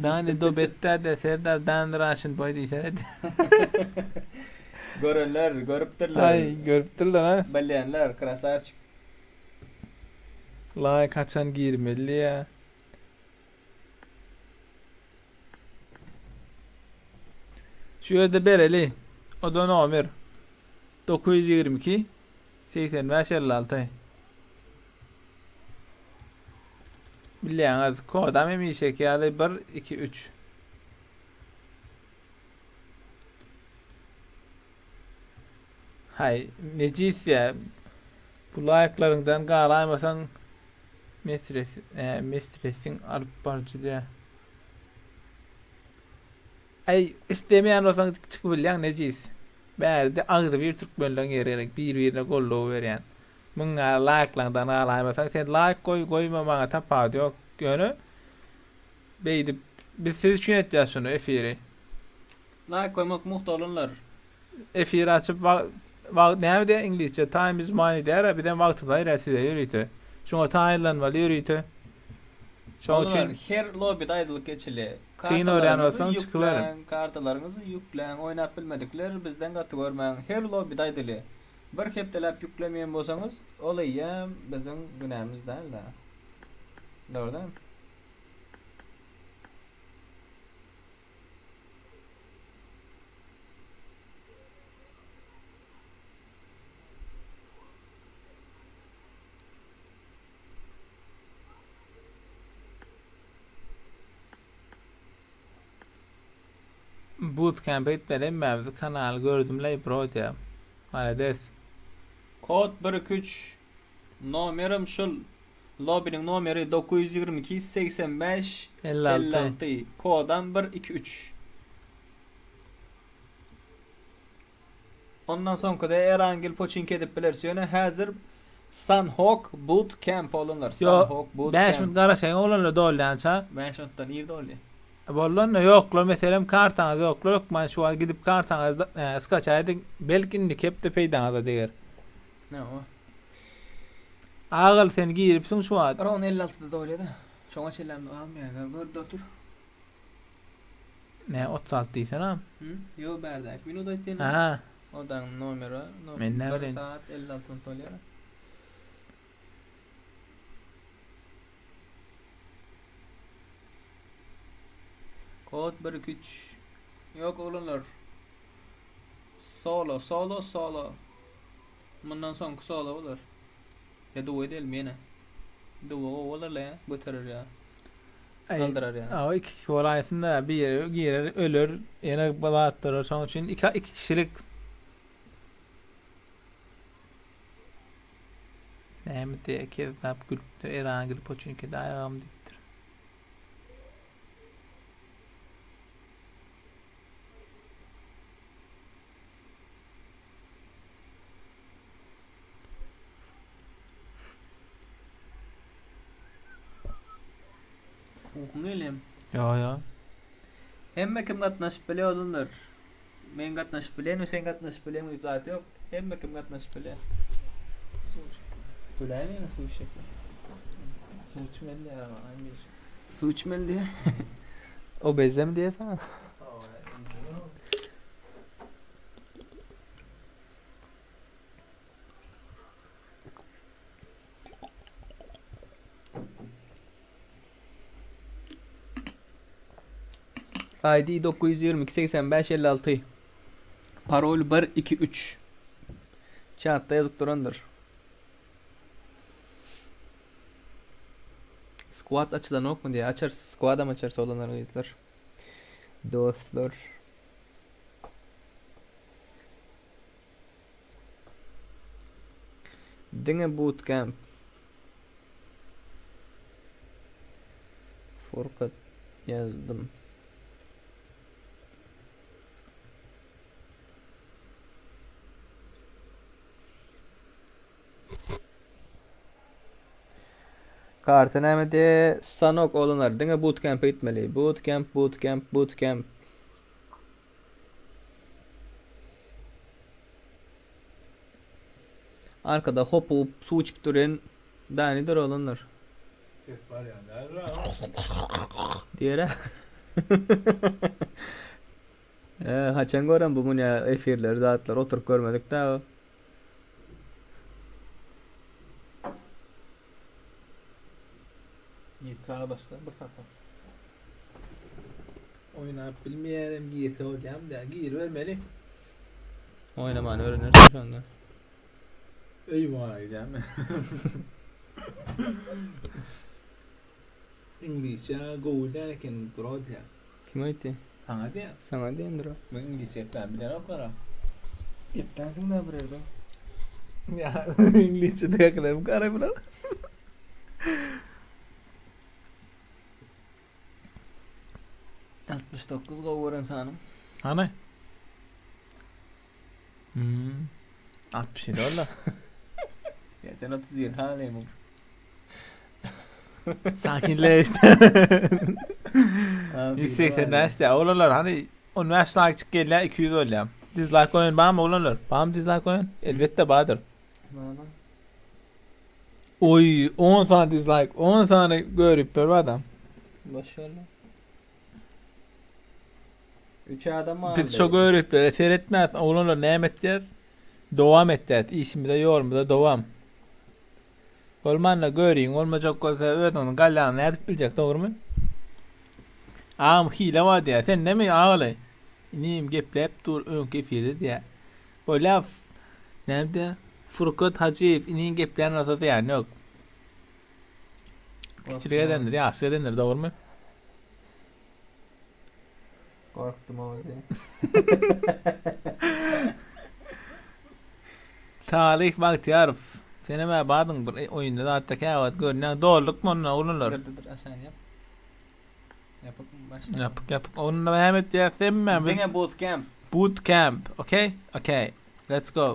Dani do betde de Serdar Dan Russian boy diýse. Görenler görüpdirler. Ay görüpdirler ha. Bilýänler krasavçik. Like haçan girmeli ya. Şu ýerde bereli. O da nomer. 922 85 56. Bilýäňiz, kodam hemişeki ýaly 1 2 3. Hay, nejis ya. Bu laýklaryňdan galaýmasaň mesres, e, mesresiň alyp baryjy diýä. Aý, islemeýän bolsaň çykyp bilýäň nejis. Bärde agzybir türkmenleň ýeri gerek, bir-birine goldaw berýän. Muňa laýklaňdan galaýmasaň sen laýk goý, goýma maňa tapawudy ýok. Ýöne beýdip biz siz üçin etýäs şuny efiri. Like goýmak mugt oglanlar. Efir açyp wagt näme diýýär iňlisçe time is money diýýär bizem wagtymyzy aýyrýas size ýörite. Şuňa taýynlanmaly ýörite. Şoň Oglanlar üçin her lobbyda aýdylyp geçilýär. Kyn öwren Kartalaryňyzy bolsaň çykyber. ýükläň, kartalaryňyzy ýükläň, oýnap bilmedikler bizden gaty görmäň. Her lobbyda aýdylýar. Bir hepdeläp ýüklemeýän bolsaňyz, ol eýýäm biziň günämiz däl-de. Dogry dälmi? Bootcamp'e gitmeli hemmämiz kanaly gördümleý bro diýýär. Malades. Kod 1 2 3 Nomerim şul. Lobbyniň nomeri 922 85 56. 56. Kodam 1 2 3. Ondan soňky-da Erangel Poçinki edip bileris. Ýöne häzir Sanhok Boot Camp oglanlar. Ýo, Sanhok Boot 5 Camp. minut garaşaýyň oglanlar dolýança. 5 minutdan ir dolýar. Boldy onda ýoklar meselem kartaňyz ýoklar hökman şu wagt gidip kartaňyzy skaçaý ediň belki indiki hepde peýdaňyza deger. Hawa. Agyl sen giripsiň şu wagt. Ron 56-da dolýar-da. Şoňa çenlem galmaýar. Gör gör-de otur. Ne 36 diýsene. Hı? Ýo bärdäki minut aýtýan. Ha. Odaň nomeri no, Men näme 1 bileýin. saat 56 minut bolýar. Kod 1 2 3. Ýok oglanlar. Solo, solo, solo. Mundan soňky solo bolar. Ýa duo edelim ýene. Duo gowy bolar la ýa, göterer ýa. Aý, Galdyrar ýa. Awa iki kişi bolaýsyn da biri girer öler ýene bir zat bolar şoň üçin iki iki kişilik Näme diýýär kezzap gülüpdir Erana gidip oçunki daýagam diýipdir. Ukyň gelýämi? Ýo ýo. Hemme kim gatnaşyp bilýär oglanlar. Men gatnaşyp bilýän we sen gatnaşyp bilýäň diýip zat ýok. Hemme kim gatnaşyp bilýär. Töläýmeýäňmi suw içjekler? Suw içmeli diýýär maňa bir. Suw içmeli diýýär. O bezem diýýär saňa. ID 922 85 56 Parol 1 2 3 Çatda ýazyp durandyr. Squad açylanokmy diýýär. Açarys, squadam açarys oglanlar gyzlar. Dostlar. Diňe bootcamp. Furkat ýazdym. Karta näme diýe? Sanok oglanlar diňe bootcamp'e gitmeli. Bootcamp, bootcamp, bootcamp. Arkada hopup suw içip duran Danidir oglanlar. Ses barýan däldir a. Diýere. Ee, haçan görem bu muny efirleri zatlar oturyp görmedik da. Ýit sagdaşlar bir sapar. Oýnap bilmeýänem girse bolýamy dä giribermeli. Oýnamany öwrenersiň şonda. Öýüme gidýän. Iňlisçe gowy däl eken bro diýýär. Kim aýtdy? Saňa diýýär. Saňa diýendir o. Men iňlisçe gepläp bilenoklar-a. Geplänsiň-dä bir ýerde. Ýa iňlisçe däkilermi gara bular. 69 gowy gören sanym. Hany? Hmm. 67 boldy. Ya sen 31 ha ne bu? Sakinleş. 185 de oglanlar hani 15 like çyk gelýär 200 bolýar. Dislike goýan barmy oglanlar? Barmy dislike goýan? Elbetde bardyr. Oý 10 sany dislike, 10 sany görüpler bu adam. Boş ver lan. 3 adam aldy. Biz şo görüplere seretmäs oglanlar näme etýär? Dowam etýär. Işimize ýolumuza dowam. Bolmanda görüň bolmajak bolsa özüňiziň galýanyny nädip biljek dogrymy? Agam hile bar diýýär. Sendemi agaly? Inim gepläp dur öňki efirde diýýär. Bolýa näme diýýär? Furkat Hajyýew iniň geplän bolsa zyýany ýok. Kiçilik edendir, ýagşy edendir dogrymy? Gorkdum ow diýýär. Salyh Bagtyýarow. Senem-ä badyň bir oýunda zatda käwagt görünýäň. Doldukmy onda oglanlar? Dur dur dur aşagyny ýap. Ýapykmy başla. Ýapyk ýapyk. Onda näme etýäs hemmämiz? Diňe bootcamp. Bootcamp. Okey? Okey. Let's go.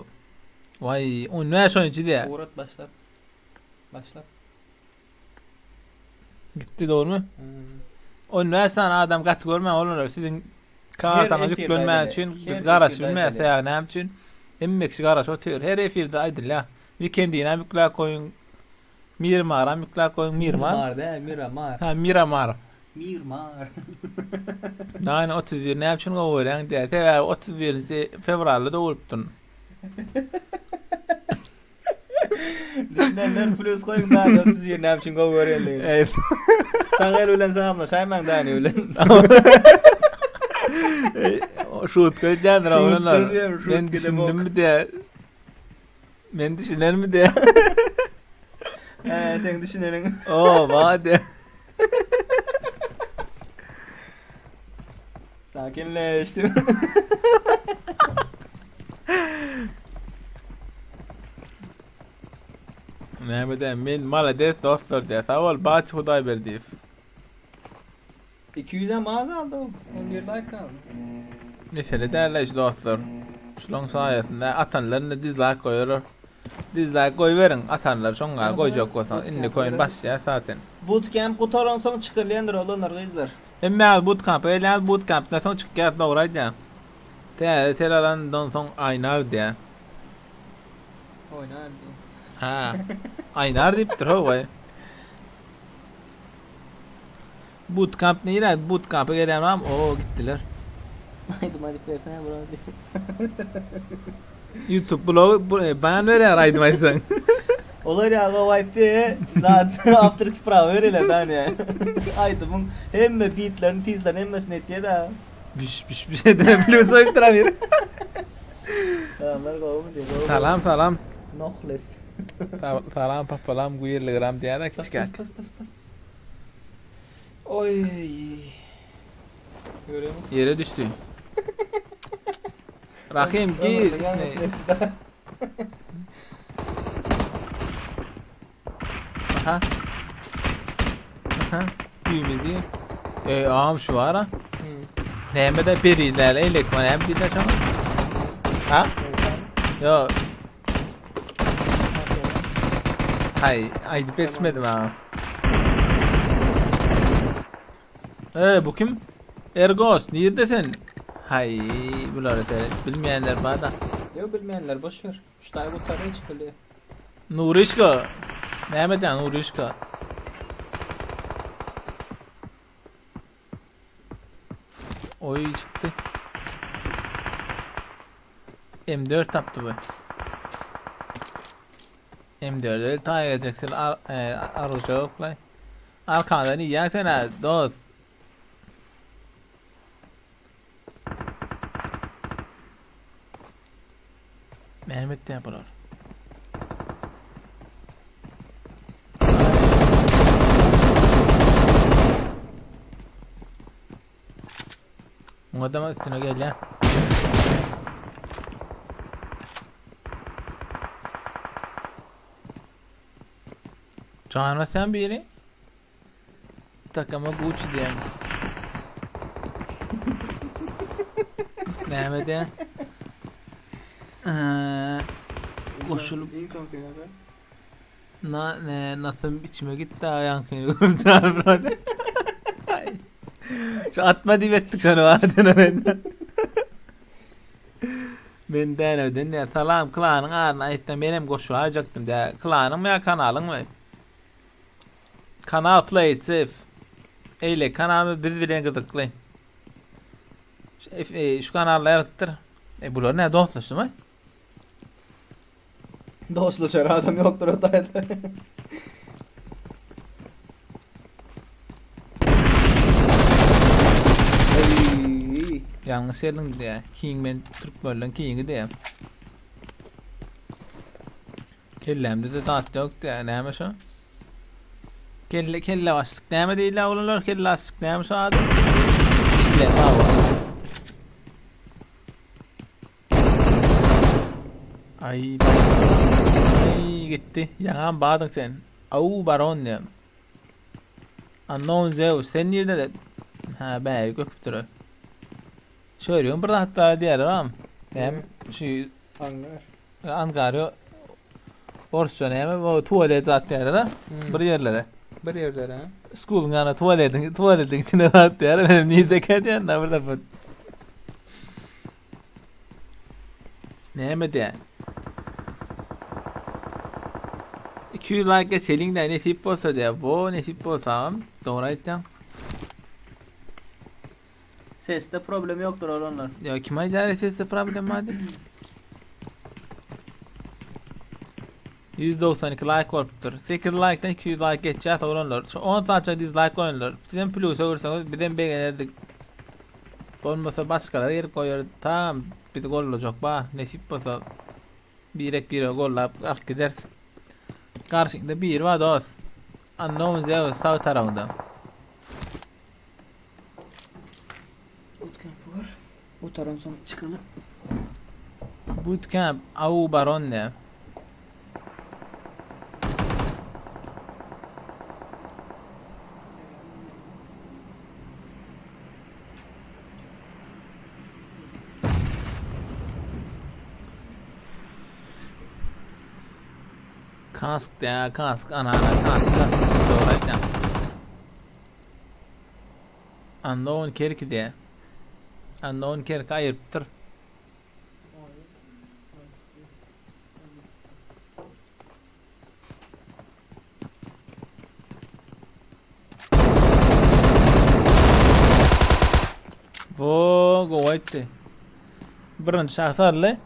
Waý, 15 oýunçy diýä. Ugrat başlat. Başlat. Gitdi dogrumy? Hmm. 15 sany adam gaty görmäň oglanlar siziň kartaňyz efirde ýüklenmäni aýdylýar. üçin Her biz garaşyp efirde bilmeýäs aýdylýar. ýa näme üçin? Hemme kişi garaşyp otyr. Her efirde aýdylýar. Weekendini hem ýükläp goýuň. Mirmaram ýükläp goýuň. Mirmar. Mirmar dä, Miramar. Ha, Miramar. Mirmar. Nine 31 näme üçin gowy görýäň diýýär. Sebäbi 31-nji fewralda dogulypdyryn. Düşünenler plus goýuň Dani 31 näme üçin gowy görýändigini. Ey. Sag el bilen salamlaşaýmaň Dani bilen. Şutka edýändir Şutka oglanlar. edýär, şutka Men edemok. düşündimmi diýýär. Men düşünenmi diýýär. He, seň düşüneniň. O, ba diýýär. Sakinleş diýip. Näme diýýär? Men malades dostlar diýýär. Sag bol Baç Hudaýberdiýew. 200 hem az aldy o. 11 like aldy. Mesele däl şu dostlar. Şulaň saýasynda atanlar indi dislike goýarlar. Dislike goýberiň atanlar şoňa goýjak bolsaň indi koýun basýar zaten. Bootcamp gutaran soň çykylýandyr oglanlar gyzlar. Hemmämiz bootcampa gelýämiz bootcampdan soň çykýas dogry aýdýaň. Täze tel alandan soň aýnar diýä. Oýnar diýä. Hä. Aýnar diýipdir how. Bootcamp nirä? Bootcampa gelýän barmy? Oo gitdiler. Aýdym aýdyp bersene bro. YouTube blogy bu, e, ban berýär aýdym aýtsaň. Olar ýa gowy aýtdy, zat awtorski prawa berýärler dany. Aýdymyň hemme bitlerini, tizlerini hemmesini etýär-de. Biş biş biş edip bilip soýup duran biri. Salamlar gowumy diýip. gowy. Salam salam. Nohles. Salam papalam güýerligram diýýär-de Bas kiçikäk. bas bas bas. Oý. Görüyor musun? Ýere düşdi. Rahim gir içine. Aha. Aha. Düğmesi. E, ağam şu var ha. Näme de beriler eýlek näme diýler şoňa? Ha? Yo. Hay, aýdyp ýetişmedim ha. Ee, bu kim? Ergos, nirde sen? Hay, bulary seret bilmeýänler bar da. Yok bilmeyenler boş ver. Şu taý gutarýa çykylýa. Nurişka. Näme edýän Nurişka? Oy çykdy. M4 tapdy bu. M4 el taý geljek sil ar, e, aruja oklay. Arkadan iýýäň sen ha dost. Näme etýär bular? Muňa da üstüne gelýär. Jana sen biri. Takama Gucci diýen. Näme diýen? Eee, goşulyp Iň soňky ýerde. na ne nasıl içime gitti aýankyny görüp canım brother. Şu atma diýip etdik şony barada. Men dänewden diýä salam klanyň adyny aýtsaň menem goşulaýjakdym diýä. Klanyňmy ýa kanalyňmy? Kanal play it safe. Eýle kanaly biz bilen gyzykly. Şu, e, şu kanalda ýazypdyr. E bular ne dostlaşdymy? Dostlaşar adam ýokdur o taýda. Ey. Ýalňyş geldiň diýä. King men türkmenleň kingi diýä. Kellämde de zat ýok diýä. Näme şo? Kelle kelle başlyk näme diýilýär oglanlar? Kelle başlyk näme şo ady? Kelle hawa. Ay. Ay gitdi. aýtdy. Ýaňam badyň sen. Au baron diýen. Unknown Zeus sen nirde? Ha bäri göküpdir. Şöyle bir zatlar diýerler am. Näme şu Angar. Angar yo. Orsça näme bu tuwalet zat diýerler ha. Hmm. Bir ýerlere. Bir ýerlere. ha? School'un ýanyna tuwaletiň tuwaletiň içine zat diýer. Benim nirde diýen da bir defa. Näme diýen? 200 like geçeliň de nesip bolsa diýer. Wo nesip bolsa agam. Dogry aýtýaň. Sesde problem ýokdur oglanlar. Ya kim aýdar sesde problem bar diýip? 192 like bolupdyr. 8 like'dan 200 like geçýär oglanlar. Şu 10 sança dislike goýunlar. Sizem plusa görseňiz bizem begenerdik. Bolmasa başgalar ýer goýar. Tam bizi gollajak ba. Nesip bolsa birek bire gollap alyp gideris. Garşyňda biri bar dost. Unknown Zeus sag tarapynda. Bootcamp var. Gutaran soň çykaly. Bootcamp Au Baron ne? Kask ya kask ana ana kask. Doğru aytýaň. Unknown Kerki diýä. Unknown Kerki aýyrypdyr. Wo, gowy aýtdy. Birinji şahs aldy.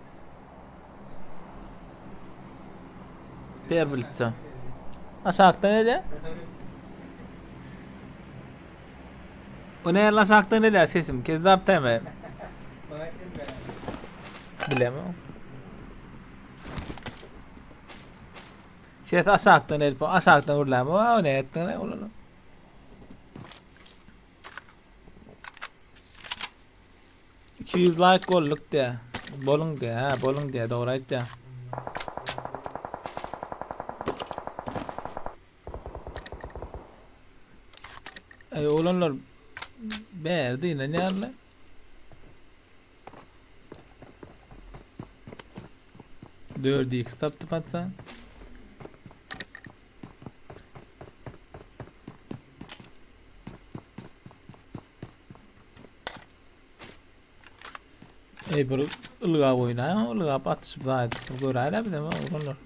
Perblitsa. Aşakda ne de? O ne lan aşakda ne de sesim? Kezzap deme. Bilemem. Ses aşakdan elip aşakdan urlam. O ne ettin ne ulan? 200 like bolduk de. Bolun de ha, bolun de dogry aýtýa. Ey oglanlar bärde ýene näme? 4x tapdy patsa. Ey bir ylgap oýnaýaň, ylgap atyşyp zaýat göräýler bizem oglanlar.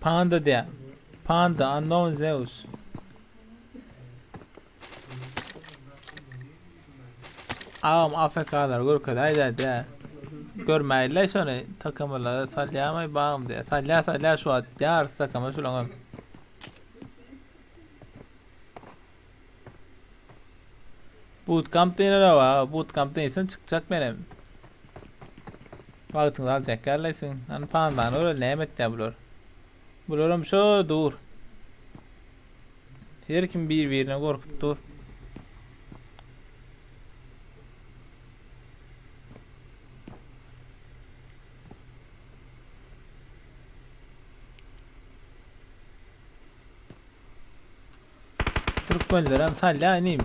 Panda diýä. Panda unknown Zeus. Agam AFK-lar görkezäýdä diýä. Görmäýle şony takymlara salýamaý bagym diýä. Salýa salýa şu wagt ýarysy takyma şulaňam. Bootcamp diýenler bar. Bootcamp diýsin çykjak menem. Wagtyňyzy aljak gärleýsiň. Hany pandany göreli näme etýär bular. Bularam şo dur. Her kim bir-birine gorkup dur. Türkmenlerem salýa inim.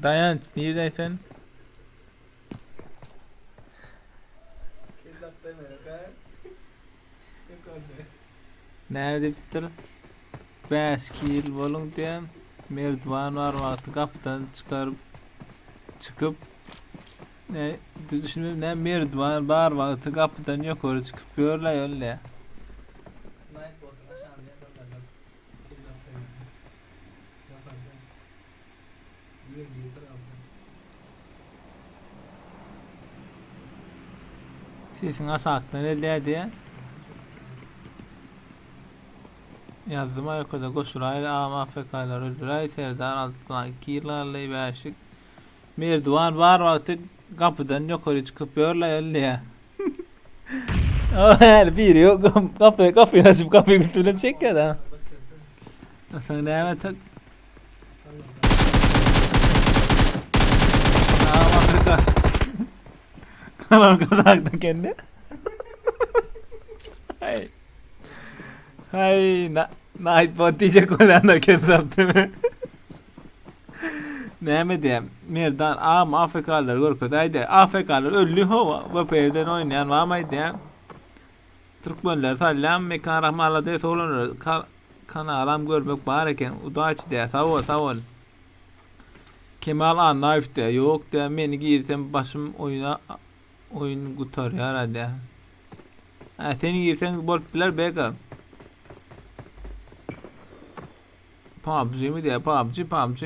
Daýanç niredeysen? Näme diýipdir? 5 kil boluň diýen. Merdiwan bar wagty gapydan çykaryp çykyp ne düşünmedim ne merdiwan bar wagty gapydan ýokary çykyp ýörler ýölle. Sesiň aşakdan gelýär diýä. Ýazdym aýokada goşulaýly agam afk-lar öldüräý Serdar altyn iki ýyl galdy bäşlik Merdiwan bar wagty gapydan ýokary çykyp ýörlaý ol diýä. Häli biri ýok gapy gapyny açyp gapyň üsti bilen çekýär da. Soň näme tak Agam Afrika. Kanal kazakda kendi. Hay. Hay na Nightbot diýjek bolýan-da kezzap diýme. Näme diýem? Merdan agam AFK-lary görkezäýdä. AFK-lar öldi hawa. VPN-den oýnaýan barmy aýdýan. Türkmenleri salýan Mekan Rahmanlades oglanlar ka kanalam görmek bar eken. Udaçi diýä. Sag bol, sag bol. Kemal Annaýew diýä. Ýok diýä, meni girsem başym oýna oýun gutarýar diýä. Hä, sen girseň bolup biler bega. PUBG mi diýä? PUBG, PUBG.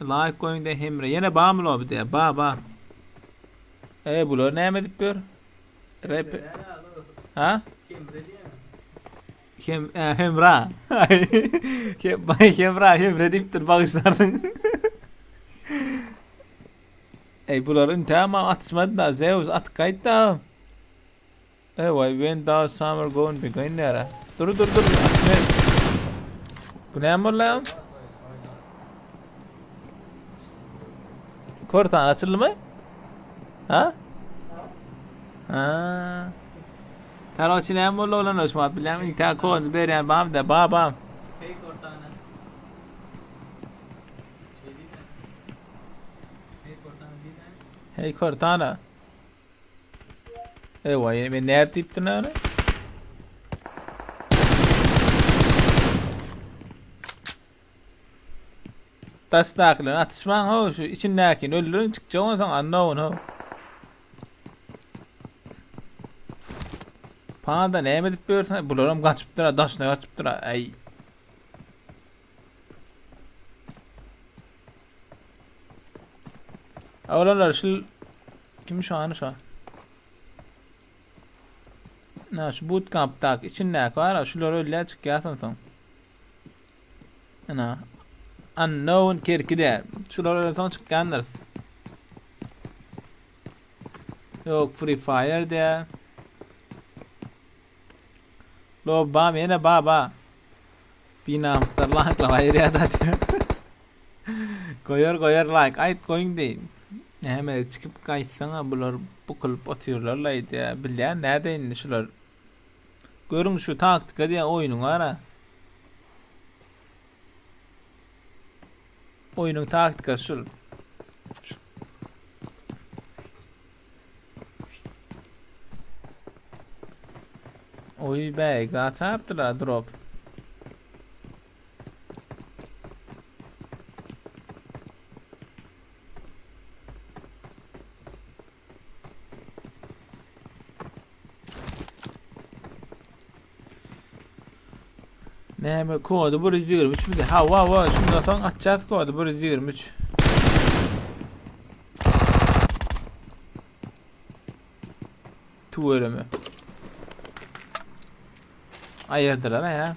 Like goýuň diýä Hemre. Ýene bamy lobby diýä? Ba, ba. E, bular näme edip ýör? Rap. Ha? Hemre diýä. Hem, e, Hemra. Hem, Hemra, Hemre diýipdir, bagyşlarsyň. Ey bular intäm atyşmady da Zeus atyp gaýtda. Ewa when does summer go and begin näre? Dur dur dur. Atma. Bu näme boldy? Kortan açyldymy? Ha? Ha. Karoçi näme boldy oglanlar şu wagt bilýän intä kody berýän bam da ba bam. Hey Cortana. Şey diýme. Hey Cortana diýme. Hey Cortana. Ewa, ýene men nädip diýipdim ony? Daşdakylar atyşmaň ho, şu içindäkini öldürin çykjak onsoň unknown ho. Panda näme edip ýörsüň? Bularam gaçypdyr, daşyna gaçypdyr. Aý. Oglanlar şu kim şu an şu? Na şu bootcamp'daky içindäki var şular ölýär çykýarsyň soň. Ana unknown kerki de. Şular ölen soň çykýandyrys. Yok Free Fire de. Lo bam ýene ba ba. Binamyslar laýklar aýyrýar da diýip. Goýar goýar laýk aýt goýuň diý. Näme çykyp gaýtsaňa bular bukulyp otyrlar laý diýä. Bilýän näde indi şular. Görüň şu taktika diýen oýnuň ara. Oýnuň taktikasy şul. Oý bäý, gaçapdylar drop. Näme kody 123 mi? Ha, wa wa, şundan soň atjak kody 123. Tüweleme. Aýyrdylar ya.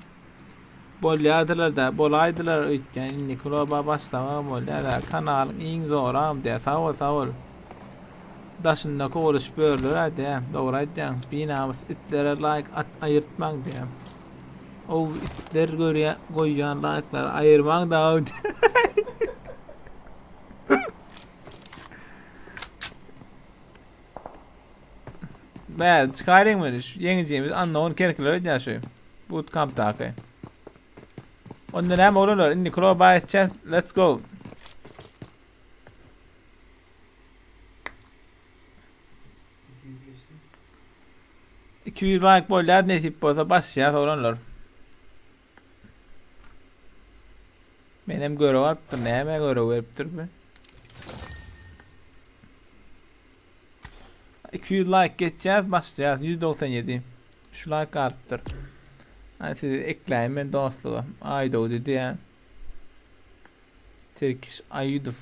Bolýardylar da, bolaýdylar öýtýän. Indi kluba başlama bolýar da. Kanalyň iň zoram diýä. Sag bol, sag bol. Daşynda kowulyşyp ýörler diýä. Dogry aýdýaň. Binamys itlere like at aýyrtmaň diýä. O itler görýä goýýan like'lary aýyrmaň da. Bä, çykaryň meni. Şu ýeňijimiz unknown kerkiler öýdýän şu. Bootcampdaky. Onda näme oglanlar? Indi kloba etjek. Let's go. 200 like bolýar nesip bolsa başlaýar oglanlar. Menem görev alypdyr. Näme görev beripdir bu? 200 like geçýäs, başlaýas. 197. Şu like galypdyr. Ay sizi ekläýin men dostluga. Aýdogdy diýä. Tirkiş Aýudow.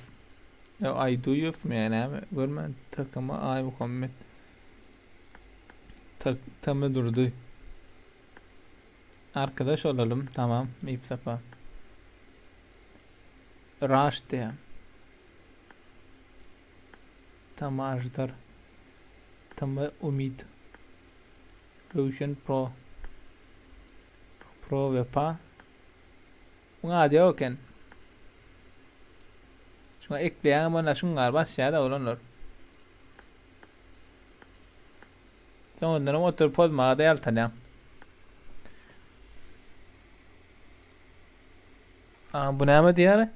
Ýa Aýduýew mi näme? Görmän takama Aý Muhammet. Tak tamy durdy. Arkadaş olalım tamam ip sapa. Rush diýýär. Tama Ajdar. Tama Umyt. Röwşen Pro. Pro Wepa. Muň ady ýok eken. Şuňa ekleýäňem onda şuňňar basýar-da oglanlar. Soňundanam oturyp pozmaga-da ýaltanýaň. A bu näme diýýär?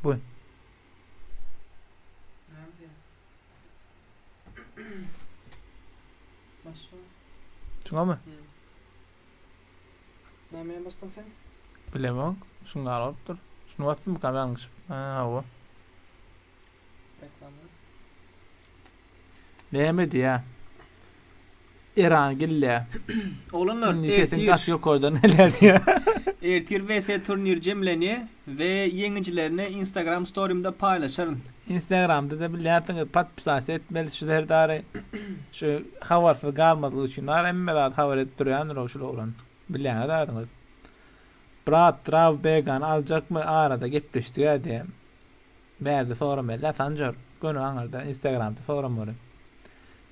Bu. Näme diýýär? Başga. Şuňamy? Nämeye basdyň sen? Bilemok. Şuňňar bolupdyr. Şuny basdymykam ýalňyşyp. Ha, hawa. Reklama. Näme diýýä? Eran gille. Oglanlar, Indi sesiň ertir gaty ýokardan gelýär diýýä. ertir WS turnir jemlenýär we ýeňijilerini Instagram storimde paýlaşaryn. Instagramda-da bilýänsiňiz podpisasiýa etmeli şu Serdary. Şu habarsyz galmazlyk üçin bar hemme zady habar edip durýandyr o şul oglan. Bilýäňiz zadyňyz. Brat Draw Begany aljakmy arada gepleşdik-ä diýýä. Bärde soramaly Sanjar. Göni aňyrda Instagramda soramaly.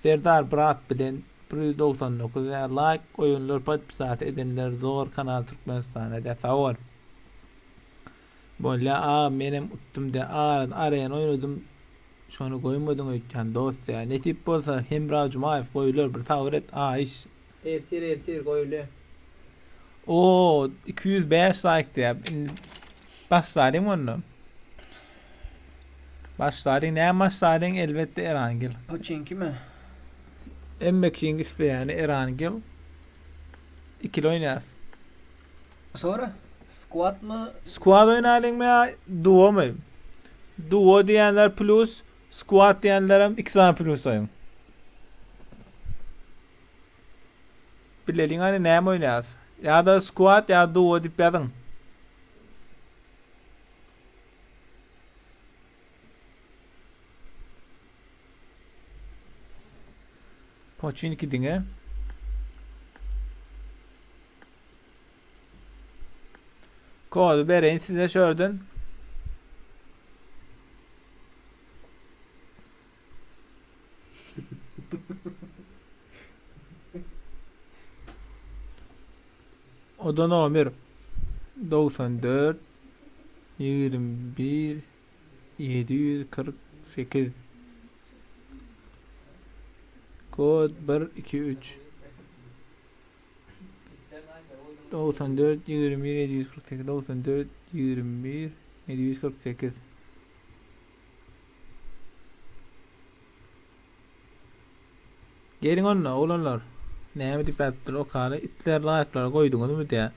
Serdar brat bilen 199 ýa laýk goýanlar podpisat edenler zor kanal Türkmenistana dä sag bol. Bolýa agam menem utdum dä arada arena oýnadym şony goýmadyň öýtýän dost ýa nesip bolsa Hemra Jumaýew goýular bir sabyr et aýyş. Ertir ertir goýulýa. Oo 205 laýk diýä indi başlalyň onda. Başlalyň näme başlalyň elbetde Erangel. Poçinkimi? Hemme kişiň isleýäni Erangel. Ikili oýnaýas. Sonra squad mı? Squad oýnalyňmy ýa duo my? Duo diýenler plus, squad diýenlerem 2 sany plus oýun. Bileliň hany näme oýnaýas. Ýa-da squad ýa duo diýip ýazyň. Poçinki diňe. Kody bereýin size şörden. Oda nomer 94 21 748 Kod 1 2 3 94 21 748 94 21 748 Geliň onda oglanlar. Näme diýip ýazypdyr okaly. Itler laýklara goýduňyzmy diýä.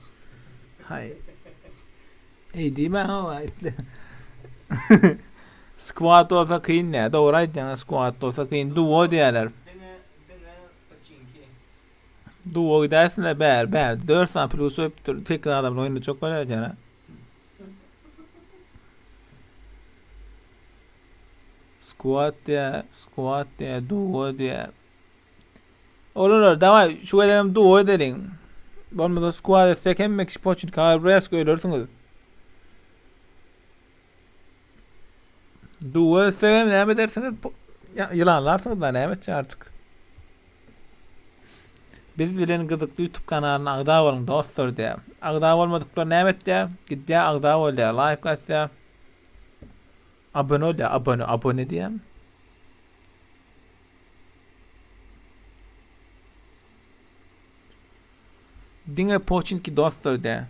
Haý. Eý diýme hawa itler. Squad bolsa kyn diýä. Dogry aýdýaň squad bolsa kyn. Duo diýýärler. Diňe diňe poçinki. Duo gidäýsinler bäri bäri. 4 sany plus goýupdyr. Sekiz adamly oýunda çok bolýar diýýär. Squat diýä, squat diýä, duo diýä. Oglanlar daway şu gezegem duo edeliň. Bolmasa squat etsek hemme kişi poçinka alyp resk ölersiňiz. Duo etsegem näme edersiňiz? Ýylanlarsyňyz da näme etjek artyk. Biz bilen gyzykly YouTube kanalyna agza boluň dostlar diýä. Agza bolmadyklar näme etýä? Gidýä agza bolýa, laýk basýa. Abone bolýa, abone, abone diýýän. Diňe poçinki dostlar diýä.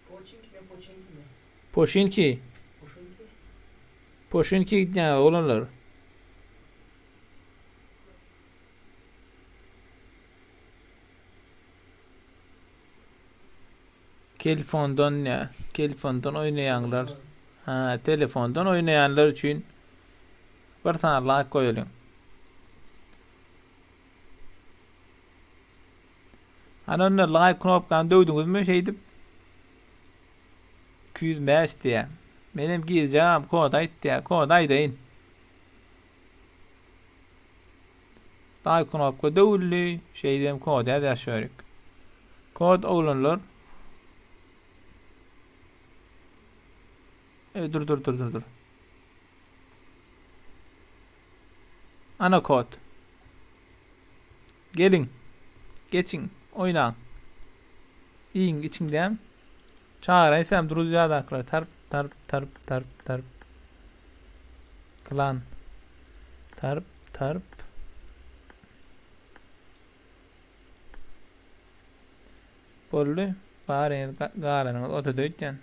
Poçinki mi poçinki mi? Poçinki. Poçinki. Poçinki gidýän oglanlar. Telefondan ne? Telefondan oýnaýanlar. Ha, telefondan oýnaýanlar üçin bir sany like goýalyň. Hany onda like knopkany döwdüňizmi şeýdip? 205 diýä. Menem girjegem kod aýt diýä. Kod aýdaýyn. Daý knopka döwüldi. Şeýdem kod ýazýar şörik. Kod oglanlar. E, dur dur dur dur dur. Ana kod. Geliň. Geçiň. Oýnaň. Iýiň, içiň däm. Çagyraýsam druzýadakylar tarp tarp tarp tarp tarp. Klan. Tarp tarp. Boldy. Baryňyz galanyňyz otada öýtýän.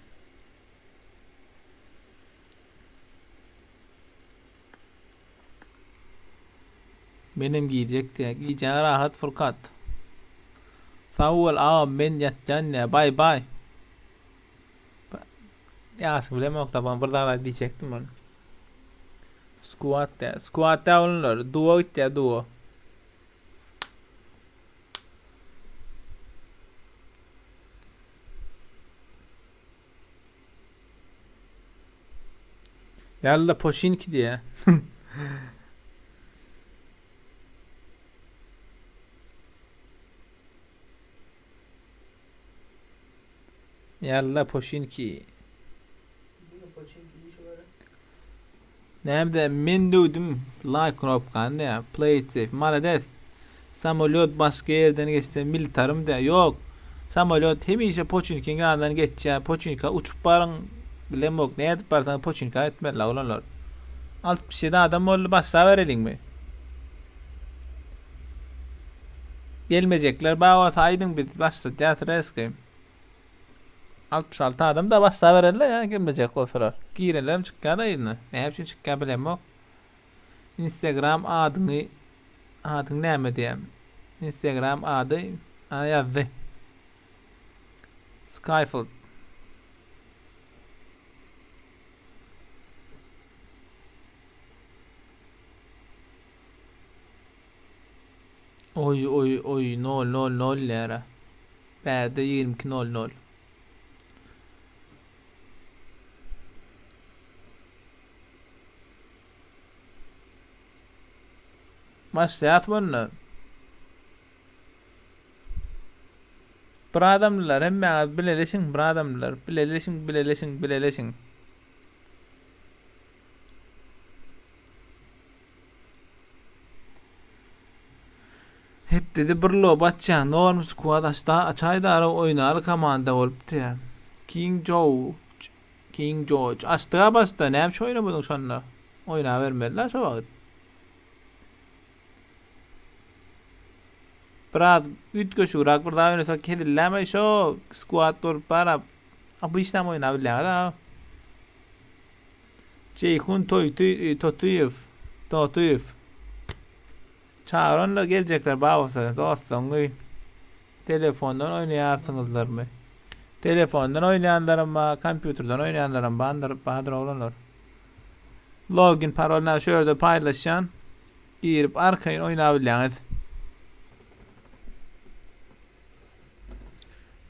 Menem girjek diýä. Gijäň rahat Furkat. Sag bol agam men ýatýan diýä. Baý baý. Ýaşy bilemok da bir zat diýjekdim ony. Squat diýä. Squat diýä olanlar. Duo gitýä duo. Ýalla poşinki diýä. Ýalla poşinki. Diňe poçinki diýşi bar. Näme men döwdüm like knopkany diýä. Play it safe. Malades. Samolýot başga ýerden geçse miltarym diýä. Ýok. Samolýot hemişe Poçinkiň ýanyndan geçýär. Poçinka uçup baryň. Bilemok nädip barsaň Poçinka etmeli oglanlar. 67 adam boldy başlabereliňmi? Gelmejekler bar bolsa aýdyň biz başlatýas reski. 66 adam da başlabereli ýa gelmejek bolsalar. Girenlerem çykýar-da yzyna. Näme üçin çykýar bilemok. Instagram adyňy adyň näme diýýär. Instagram ady a ýazdy. Skyfield. Oý oý oý nol nol nol diýýär. Bärde 22 nol nol. Başlaýas bunda. Bir adamlylar hemmäňiz bileleşiň bir adamlylar bileleşiň bileleşiň bileleşiň. Hepdede bir lob açýan norm squad açda açaýdara oýnaly komanda bolupdy. King Joe King George açdyga başda näme üçin oýnamadyň şonda? Oýnabermeli-dä şo wagt. Biraz üýtgeşigräk bir zat oýnasak hezilläme şo squad bolup barap. A bu işdäm oýnabilýäňiz a. Jeýhun Toýty Totyýew Totyýew Çagyr onda geljekler babasy dostlaryňy telefondan oýnaýarsyňyzlarmy? Telefondan oýnaýanlaram bar, kompýuterden oýnaýanlaram bardyr, bardyr oglanlar. Login parolyny şu ýerde paýlaşýan. Girip arkaýyn oýnabilýäňiz.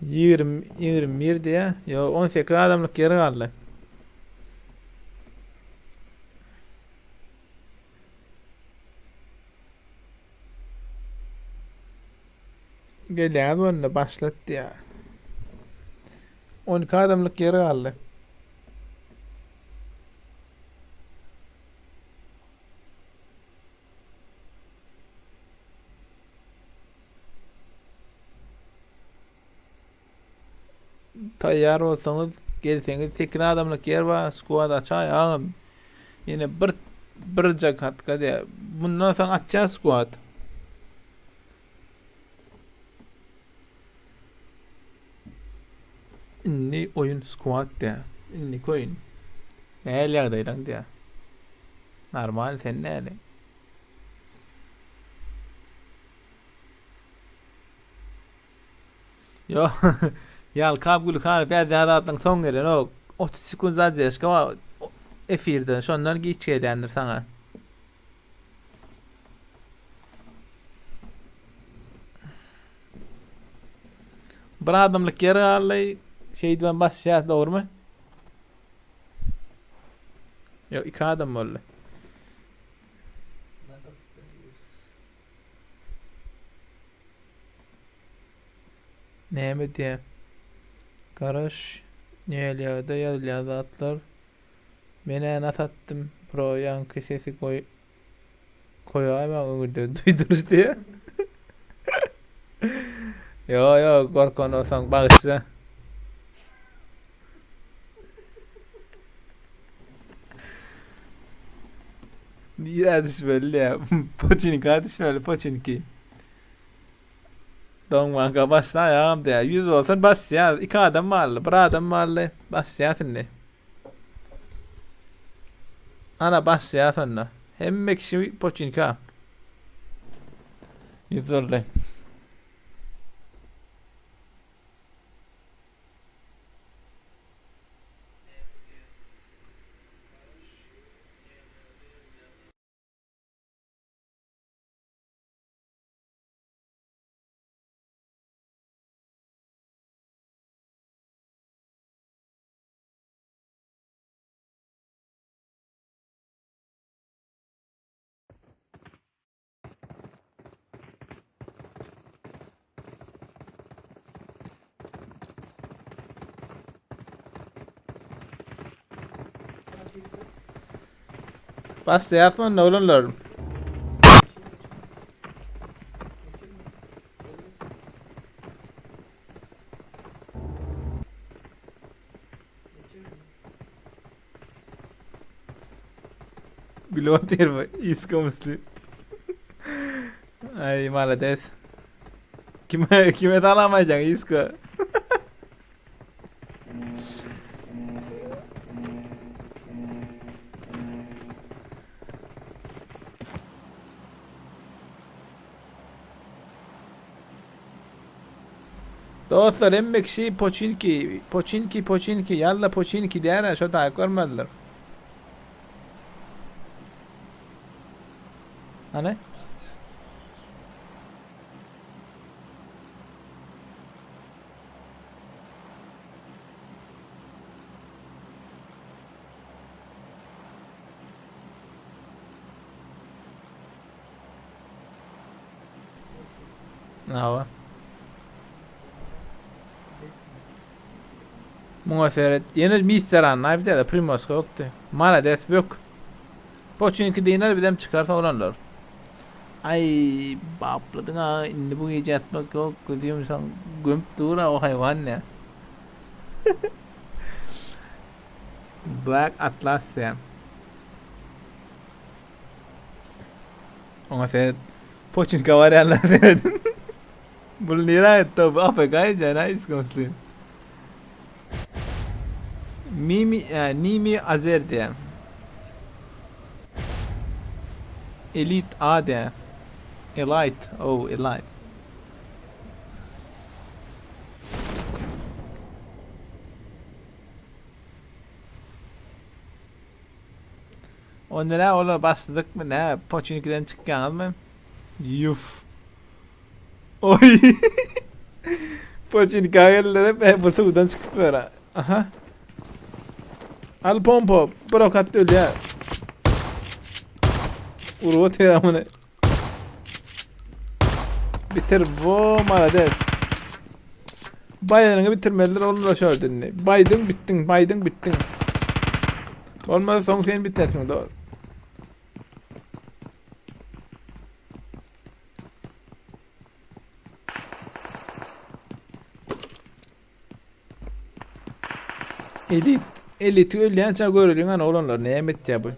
20 21 diýä. Ýok, 18 adamlyk ýeri galdy. Gelýäňiz bolanda başlat diýýär. 12 adamlyk ýer galdy. Taýýar bolsaňyz gelseňiz 8 adamlyk ýer bar squad açaý agam. Ýene bir birje katka diýä. Bundan soň açýas squad. Indi oýun squad diýä. Indiki oýun. Nähili ýagdaýlaň diýä. Normal sen näli? Ýok. Ýalkap Gülhanow ýazýan zatlaryň soň gelenok. 30 sekunt zadержka bar efirde. Şondan giç gelýändir saňa. Bir adamlyk ýer galdy. Şeýdibem başlaýas dogrumy? Ýok, iki adam boldy. Näme diýýär? Garaş, Nýelýada ýazylýan zatlar. Men-ä nas atdym, bro, ýaňky sesi goý goýaýmaň öňünden duýduryş diýýär. Ýo, ýo, gorkan bolsaň bagyşla. Nirä düşmeli diýýär. Poçinka düşmeli, poçinki. Doňmanka başla agam diýýär. 100 bolsun başlaýar. Iki adam barly, bir adam barly. Başlaýas indi. Ana başlaýas onda. Hemme kişi poçinka. 100 boldy. Başlaýas onda oglanlar. Gülüp otyr bu isko musli. Ay malades. Kime kime dalamayacaksın isko? Dostlar hemme kişi poçinki, poçinki, poçinki, ýalla poçinki diýýär-ä, şo taýy görmediler. Hany? Hawa. Muňa seret. Ýene Mister Annaýew diýýär, Primoska ýokdy. Malades bök. Poçinki diýner bizem çykarsa oglanlar. Aý bapladyň a indi bu gije ýatmak ýok gözi ýumsaň gömüp dur a o haýwan ne. Black Atlas diýýär. Oňa seret. Poçinka barýanlar seret. Bul nirä gitdi bu AFK edýän a iskomsly. Mimi, e, Nimi Azer diýýär. Elite A diýýär. Elite, oh, Elite. Onda nä olar başladykmy nä poçinkiden çykýaňyzmy? Ýuf. Oý. Poçinka geldiler hep bu suwdan çykyp ber. Aha. Al pompo, bir ok atdy ölýär. Urup otyr amyny. Bitir bu malades. Baýanyňy bitirmelidir oğlum da şöyle indi. Baýdyň bitdiň, baýdyň bitdiň. Bolmasa soň sen bitersiň do. Elit, eliti ölýänçä göreliň ana oglanlar näme etýär bu.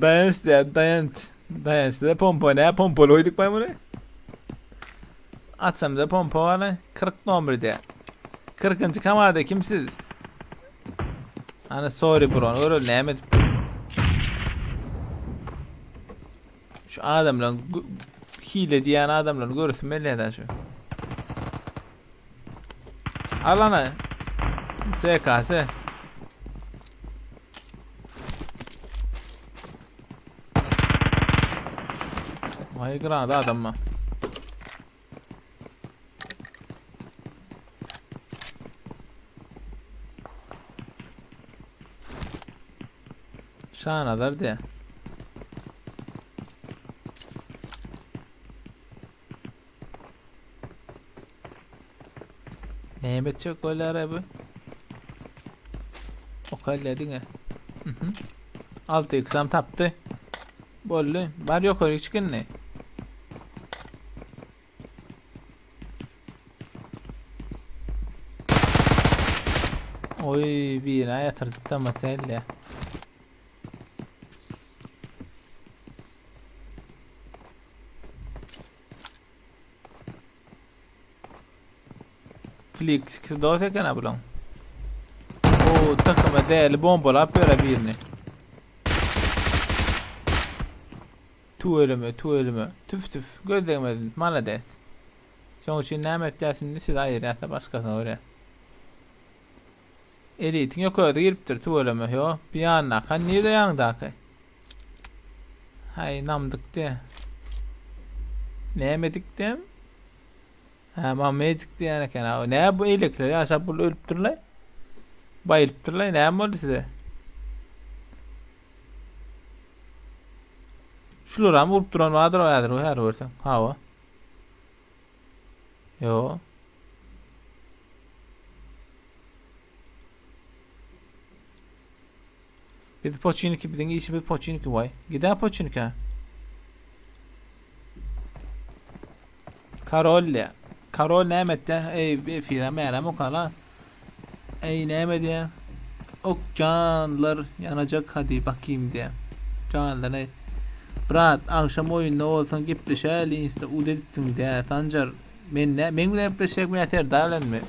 Daýanç diýär, daýanç. Daýanç diýär, pompa näme pompaly goýduk baý muny. Açamda pompa bar, 40 nomer diýär. 40-njy kamada kim siz? Ana sorry bro, göreli näme edip. Şu adamlaryň hile diýen adamlaryň görüsim gelýär şu. Al ana. SKS. Vay granada adam mı? Şanazar diýä. Näme etjek bolýar bu? Okalýa diňe. Mhm. 6x am tapdy. Boldy. Bar ýokary çyk indi. Oy birine ýatyrdy Tomaselli. Flix ikisi dost eken ha bulaň. O takıma değerli bombalap ýöre birini. Tüweleme, tüweleme. Tüf tüf. Göz degmezin. Malades. Şoň üçin näme etýäs indi sizi aýyrýas-da başgasyna görýäs. Elitiň ýok özi giripdir tüweleme. Ýo, bir ýandaky. Hany nirde ýanyňdaky? Haý, namdyk diýä. Näme dikdim? Ha, Mamejik diýen eken. Ha, näme bu eýlekiler ýaşap bul ölüpdirler? Baýylypdyrlar. Näme boldy size? Şularam urup duran bardyr o häzir, häzir görseň. Hawa. Ýo. Biz poçinki, biziň işimiz poçinki waý. Gidä poçinka. Karol diýä. Karol näme etdi? Ey, efire mälem okala. Ey näme diýä? Ok janlar ýanajak hadi bakayım diýä. Janlar ey. Brat, agşam oýunda bolsaň gepleşäli insta ud edipdiň diýä. Sanjar, men nä, men bilen gepleşjekmi ýa Serdar bilenmi?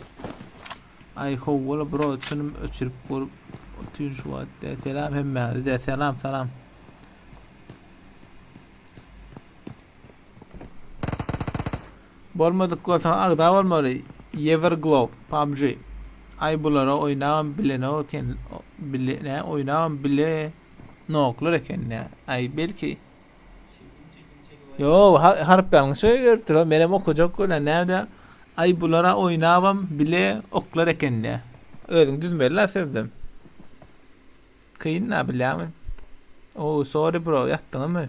Aý howwala bro çynym öçürip görüp otyryn şu wagt diýä. Selam hemmäňize diýä. Selam salam. Bolmadyk bolsa agza bolmaly. Everglobe PUBG. Aý bulara oýnabam bilenok eken bile nä oýnabam bile noklar eken nä. Aý belki. Ýo harp ýalňyş beripdir. Menem okajak bolýan näme Aý bulara oýnabam bile oklar eken nä. Özüň düzmeli sözlem. Kyn da bilýäňmi? Oh sorry bro ýatdyňyzmy?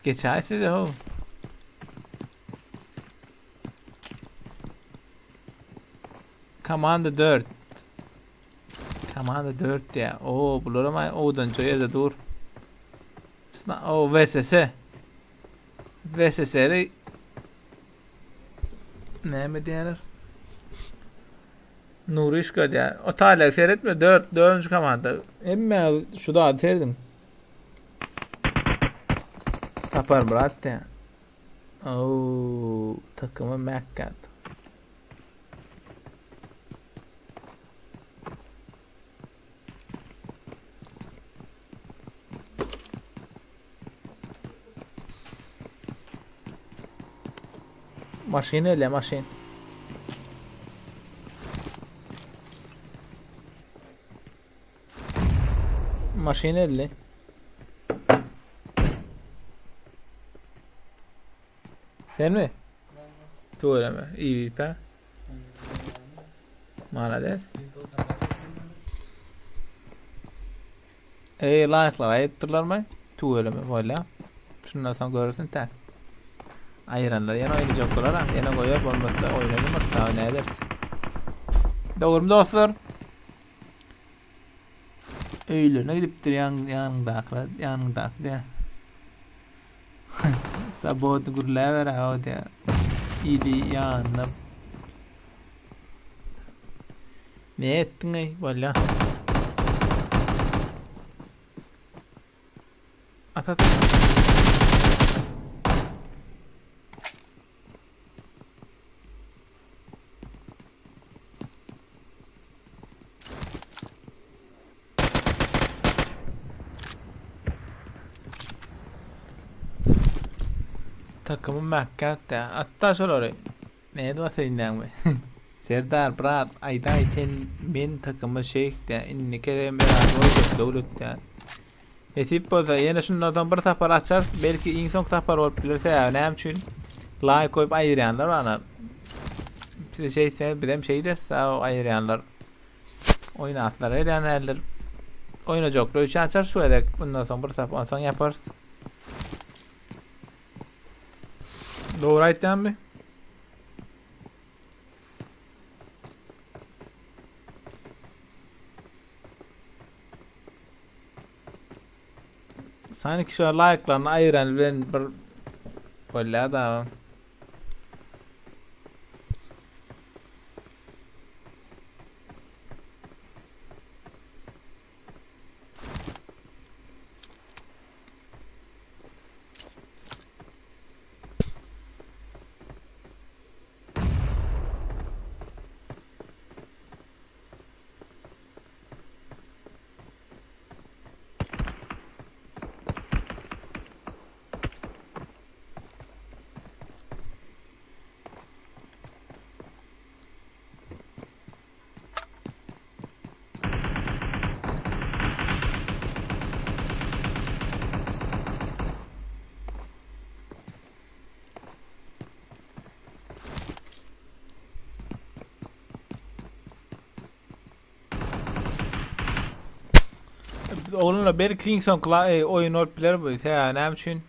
Geçäý size ho. Komanda 4. Komanda 4 diýä. Oo, bular hem owadanja ýerde dur. Sna o VSS. VSS-leri näme diýerler? Nurişka diýär. O taýlary seretme. 4 4-nji komanda. Hemme şu zady serediň. Sapar Murat diýär. Oo, takymy Mekkat. Maşyn ele maşyn. Maşyn elli. Sen mi? Tüweleme. EVP. Malades. Eý laýklar aýypdyrlarmy? Tüweleme bolýa. Şundan soň görersin tä. Aýyranlar ýene oýnajak bolar ha. Ýene goýar bolmasa oýnaýmaz. Sag näderis. Dogrymy dostlar? Öýlerine gidipdir ýan ýanyňdakylar, ýanyňdaky diýä. Sabot gürläber ha diýä. Ili ýanyna. Ne etdiň ey bolýa. At at. Takımı mäkkätdi. Atda şolary. Nädip asaýyn näme? Serdar brat aýdaý sen men takyma şeýh dä indi gezegem Eraly goýjak döwlet dä. Nesip bolsa ýene şundan soň bir sapar açarys belki iň soňky sapar bolup biler sebäbi näme üçin laýk goýup aýyrýanlar bar ana. Siz şeýtseňiz bizem şeýderis sag aýyrýanlar. Oýnaslar gelýän däldir. Oýnajaklar üçin açarys şu gezek bundan soň bir sapar onsoň ýaparys. Dogry aýtýanmy? Sanki şu laýklaryny aýyran bilen bir bolýar da. Oglanlar belki iň soňky e, oýun bolup biler bu. Sebäbi näme üçin?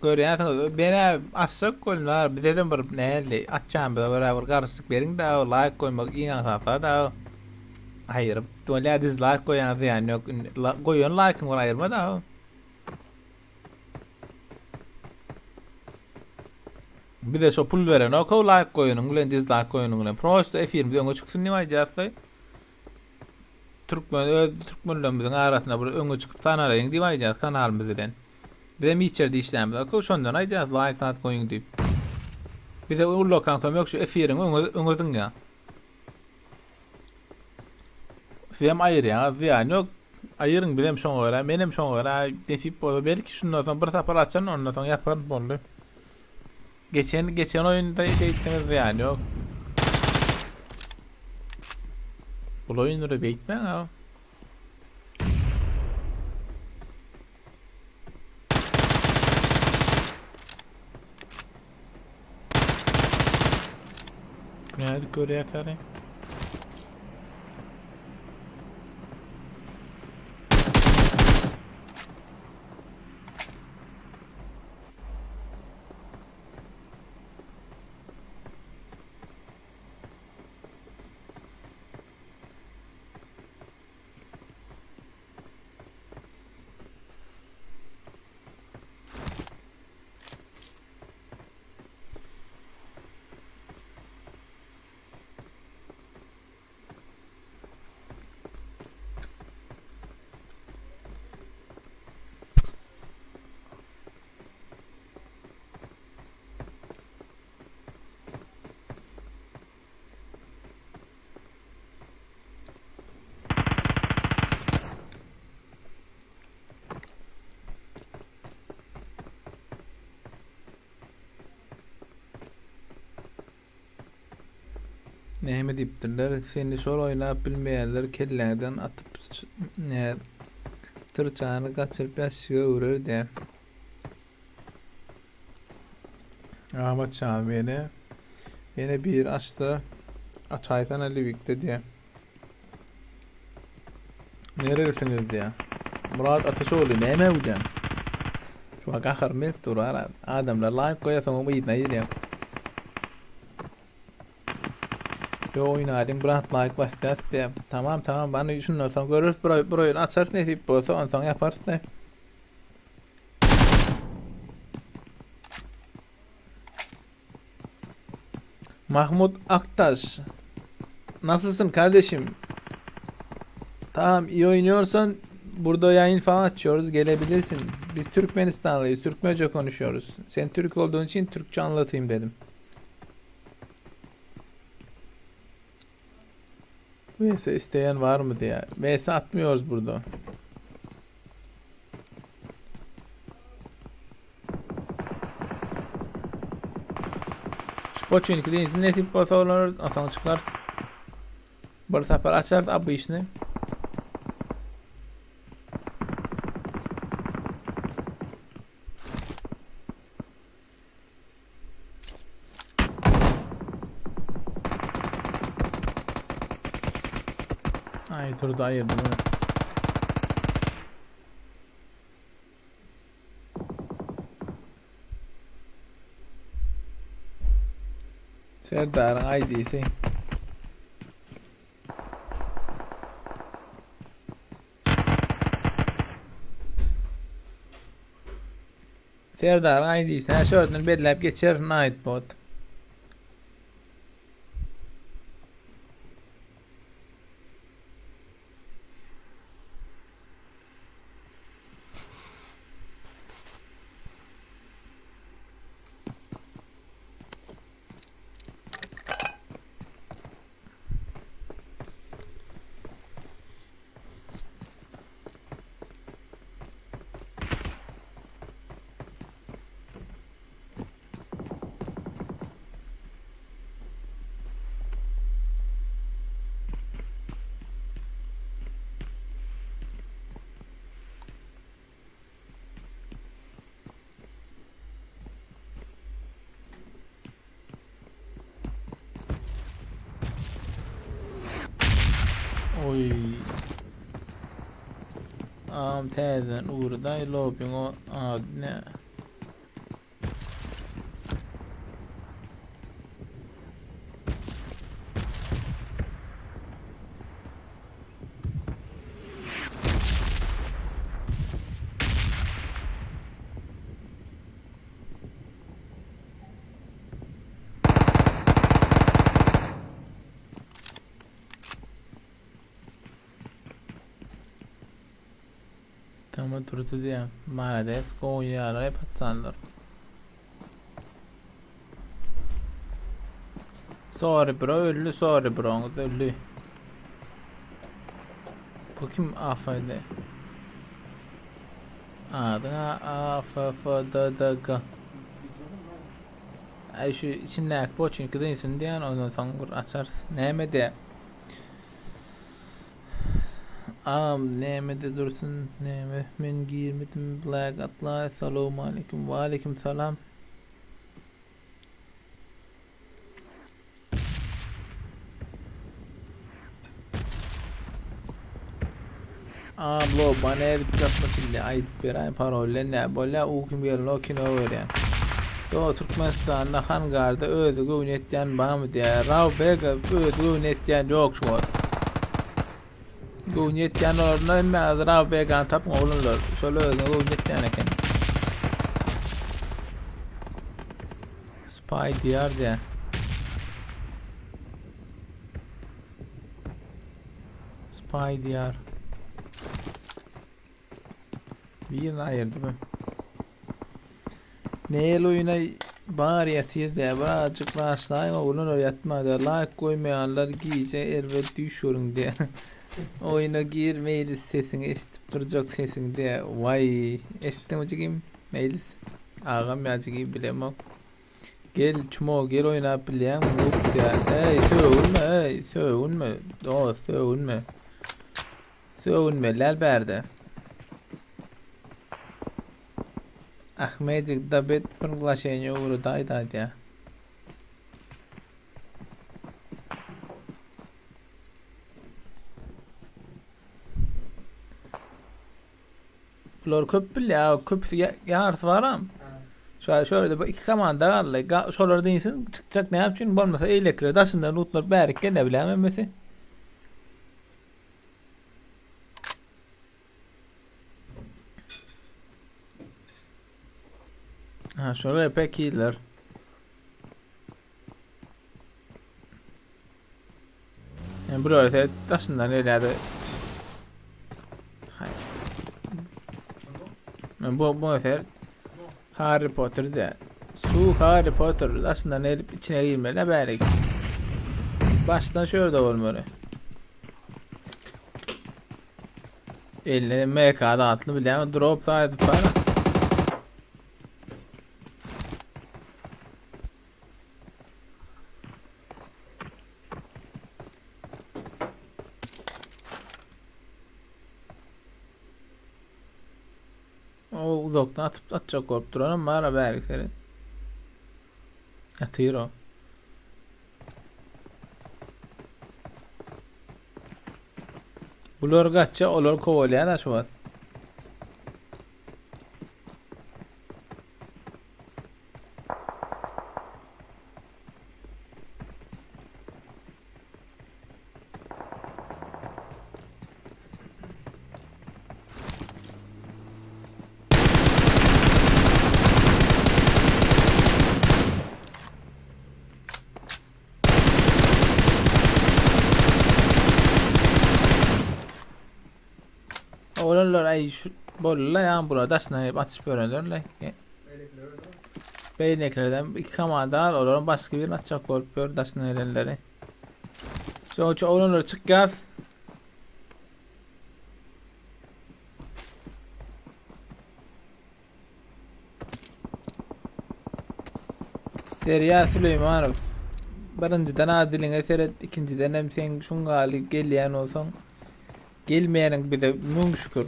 Görýänsiňiz, menä açjak bolýar, bizedem bir näli açýan bize görä bir garşylyk beriň da, laýk goýmak iň aňsat da. Aýyryp, bolýar dislike goýýan zyýan ýok. Goýan laýkyňy bir aýyrma da. Bize şo pul berenok o laýk goýanyň bilen dizlaýk goýanyň bilen. Prosta efirimiz öňe çyksyn diýip aýdýarys. Türkmen öz türkmenlerimiziň arasynda bir öňe çykyp tanalaýyn diýip aýdýarys kanalymyz bilen. Bizem hiç ýerde işlämizok şondan aýdýarys laýk zat goýuň diýip. Bize ullakan kömek şu efiriň öňe öňe zyňýar. Sizem aýyrýaňyz zyýany ýok. Aýyryň bizem şoňa görä, menem şoňa görä nesip bolsa belki şundan soň bir sapar açaryn ondan soň ýaparyn boldy. Geçen geçen oýunda şeýtdiňiz zyýany ýok. Bul oýunlary beýtmäň ha. Nädip görýär kary? Näme diýipdirler? Seni şol oýnap bilmeýänler kelläňden atyp ne syrçany gaçyryp ýaşşyga öwrer diýä. Ahmet Şam ýene ýene bir açsa açaýsana Liwikde diýä. Nerelisiňiz diýä. Murat Ataşogly näme öwdän? Şu gaharym gelip dur ara. Adamlar laýk goýa soňam yzyna girýär. Yo oýnalyň brat laýk basýas diýä. Tamam tamam bany şundan soň görüris bir, bir oýun açarys nesip bolsa onsoň ýaparys da. Mahmut Aktaş. Nasılsın kardeşim? Tamam iyi oynuyorsan burada yayın falan açıyoruz gelebilirsin. Biz Türkmenistanlıyız. Türkmence konuşuyoruz. Sen Türk olduğun için Türkçe anlatayım dedim. VS isteyen var mı diye. VS atmıyoruz burada. Şu poçinki diýsin nesip bolsa olar asan çykarys. Bir sapar açarys abi işini. Ay durdu ayırdı bunu. Serdaryň ID-si. Serdaryň ID-sini şu ýerden belläp geçer Nightbot. Oý. Am täzeden ugradaý lobbyň o ady ne? Tamam durdy diýýär. Malades, gowy ýaly patsanlar. Sorry bro öldi sorry broňyz öldi. Bu kim AFD? Adyň A F F D D G. Ay şu içindäki boçinki dynsin diýen ondan soň bir açarys. Näme diýä? Agam nämede dursun näme men girmedim Black Atla salowmaleýkim waleýkim salam. Ablo bana edip gatnaşyldy aýdyp beräý parolle nä bolýa u kim gelin o kino görýän. Yo Türkmenistanda hangarda özi göwni etýän bamy diýä Raw Bega özi göwni etýän ýok şu wagt. Göwni etýän olarynda hemmäňiz Raw Begany tapyň oglanlar şol özüne göwni etýän eken. Spy diýar diýä. Spy diýar. Birini aýyrdy bu. Neýel oýuna bar ýatyr diýä. Birazjyk raşlaýyň oglanlar ýatma diýä. Laýk goýmaýanlar gije erbet düýş görüň diýä. Oýuna gir Meýlis sesiňi eşidip durjak sesiň diýä. Waý, eşitdiňmi jigim Meýlis? Agam ýa jigim bilemok. Gel çmo gel oýnap bilýäňmi noob diýä. Eý sögünme eý sögünme dost sögünme. Sögünmeliler bärde. Ahmedik dabet priglasheniýe ugradaý da diýä. Bular köp bilýär, köpüsi ýarysy baram. Şöyle şöyle bu iki komanda galdy. Şolar diýsin çykjak näme üçin bolmasa eýlekiler daşyndan lootlar bärik gele bilýän hemmesi. Ha şolar pek iyiler. Yani buraya seret daşyndan gelýärdi. Hay. Bu bu eser Harry Potter de. Su Harry Potter daşyndan gelip içine girmeli bärik. Başdan şöyle bolmaly. Eline MK atly bilýän drop saýdy para. O uzakdan atyp atjak bolup duranam bar bärik seret. Ýatyr o. Bular gaçça olar kowalýar da şu wagt. Oglanlar aý şu boldy-la ýa bular daşyndan gelip atyşyp ýörenler-le. Beýlekilerden iki komanda al, olaryň başga birini atjak bolup ýör daşyndan gelenleri. Şonuň üçin oglanlar çykýas. Derýa Süleýmanow. Birinjiden a diliňe seret, ikinjiden hem sen şuň ýaly gelýän bolsaň, gelmeýäniň bize müň şükür.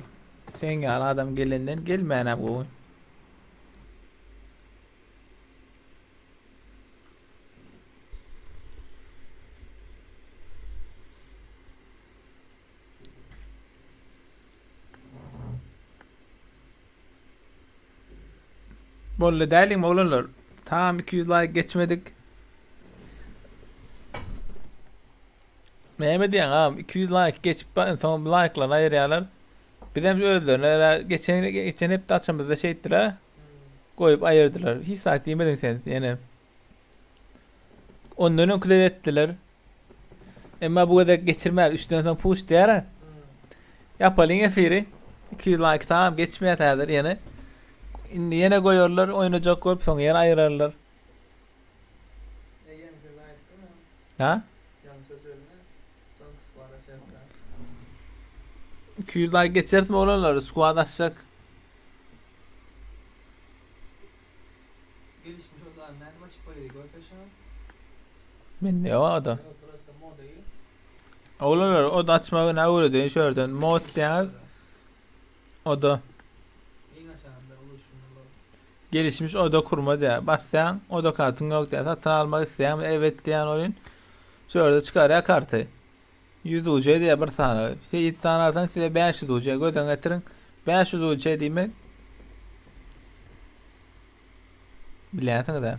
Sen ýaly adam gelenden gelmänä gowy. Boldy däliň oglanlar. Tam 200 like geçmedik. Näme diýýäň agam 200 like geçip soň like'lary aýyrýarlar. Bizem özlerine geçen geçen hepde açamyzda şeýtdiler. Goýup aýyrdylar. Hiç zat diýmediň sen ýene. Ondan öňküde etdiler. Emma bu gezek geçirmär. Üçden soň puş diýär. Ýapalyň efiri. 200 like tamam geçmeýär häzir ýene. Indi ýene goýarlar, oýnajak bolup soň ýene aýyrarlar. Ha? 200 like geçerismi oglanlar? Squad açjak. Gelişmiş odany nädip açyp bolýar görkezşe. Men ne o da? Oglanlar oda açmagy ne öwredeýin şu ýerden. Mod diýýäňiz. Oda. Iň aşagynda uluşmaly. Gelişmiş oda kurma diýýär. Basýaň, oda kartyň ýok diýýär. Satyn almak isleýäňmi? Evet diýýän oýun. Şu ýerde çykarýar karty. 100 UC diýýär bir sany. 7 sany alsaň size 500 UC. Göz öňüne getiriň. 500 UC diýmek Bilýänsiňiz-ä.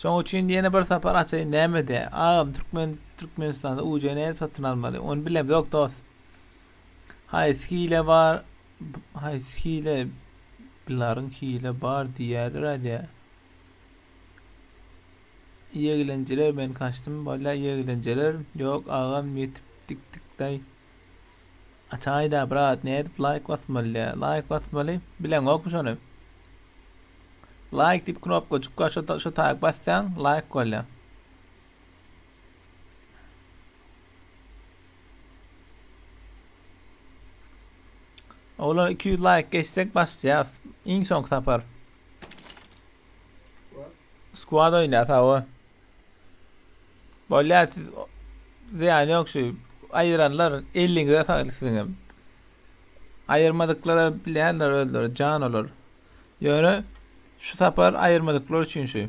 Şoň üçin ýene bir sapar açaýyn näme de. Agam Türkmen Türkmenistanda UC nädip satyn almaly? Ony bilemzok dost. Haýsy hile bar? Haýsy hile? Bilaryň hile bar diýýärler aýdýar. Ýeglenjeler men kaçdym bolýa ýeglenjeler ýok agam ýetip dik dikdaý. Açaýda brat nädip laýk basmaly diýä. Laýk basmaly bileňokmy şony? Laýk diýip knopkajyk bar şo şo taýak bassaň laýk bolýar. Olar 200 laýk geçsek başlaýas. Iň soňky sapar. Squad oýnaýas hawa. Bolýar siz zyýany ýok şu aýyranlar elliňize saglyk siziňem. Aýyrmadyklara bilýänler özleri jan olar. Ýöne şu sapar aýyrmadyklar üçin şu.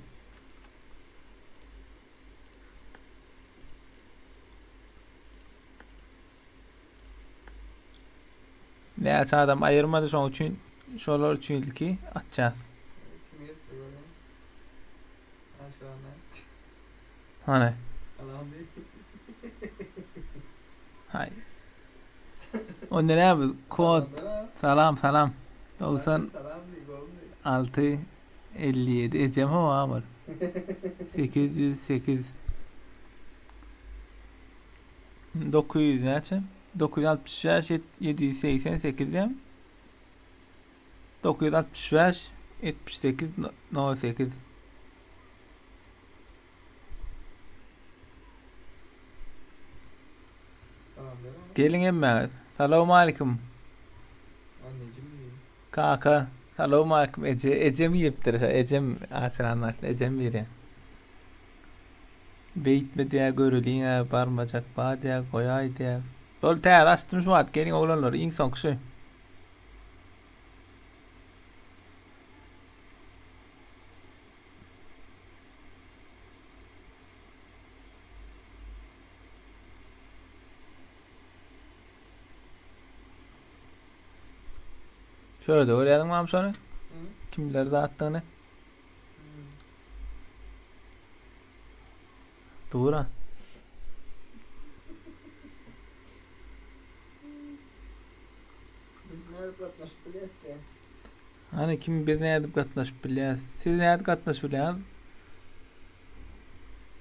Näçe adam aýyrmady şoň üçin şolar üçin ilki atýas. Kim etdi görün. Aşağına. Hany. Salam diýip. Hay. Onda näme kod salam salam 96 57 ejem hawa bol. 808 900 näçe? 965 788 diýem. 965 78 08 Geliň hemmäňiz. Salowmalikim. Kaka. Salowmalikim eje. Ejem giripdir. Ejem açyran ejem girýär. Beýtme diýä göreliň-ä barmajak ba diýä goýaý diýä. Bol täze açdym şu wagt geliň oglanlar iň soňky şu. Şöyle görýädiň mam şony? Kimler zatdygyny? Dura. Biz nädip gatnaşyp bilýäs diýä. Hani kim biz nädip gatnaşyp bilýäs? Siz nädip gatnaşyp bilýäňiz?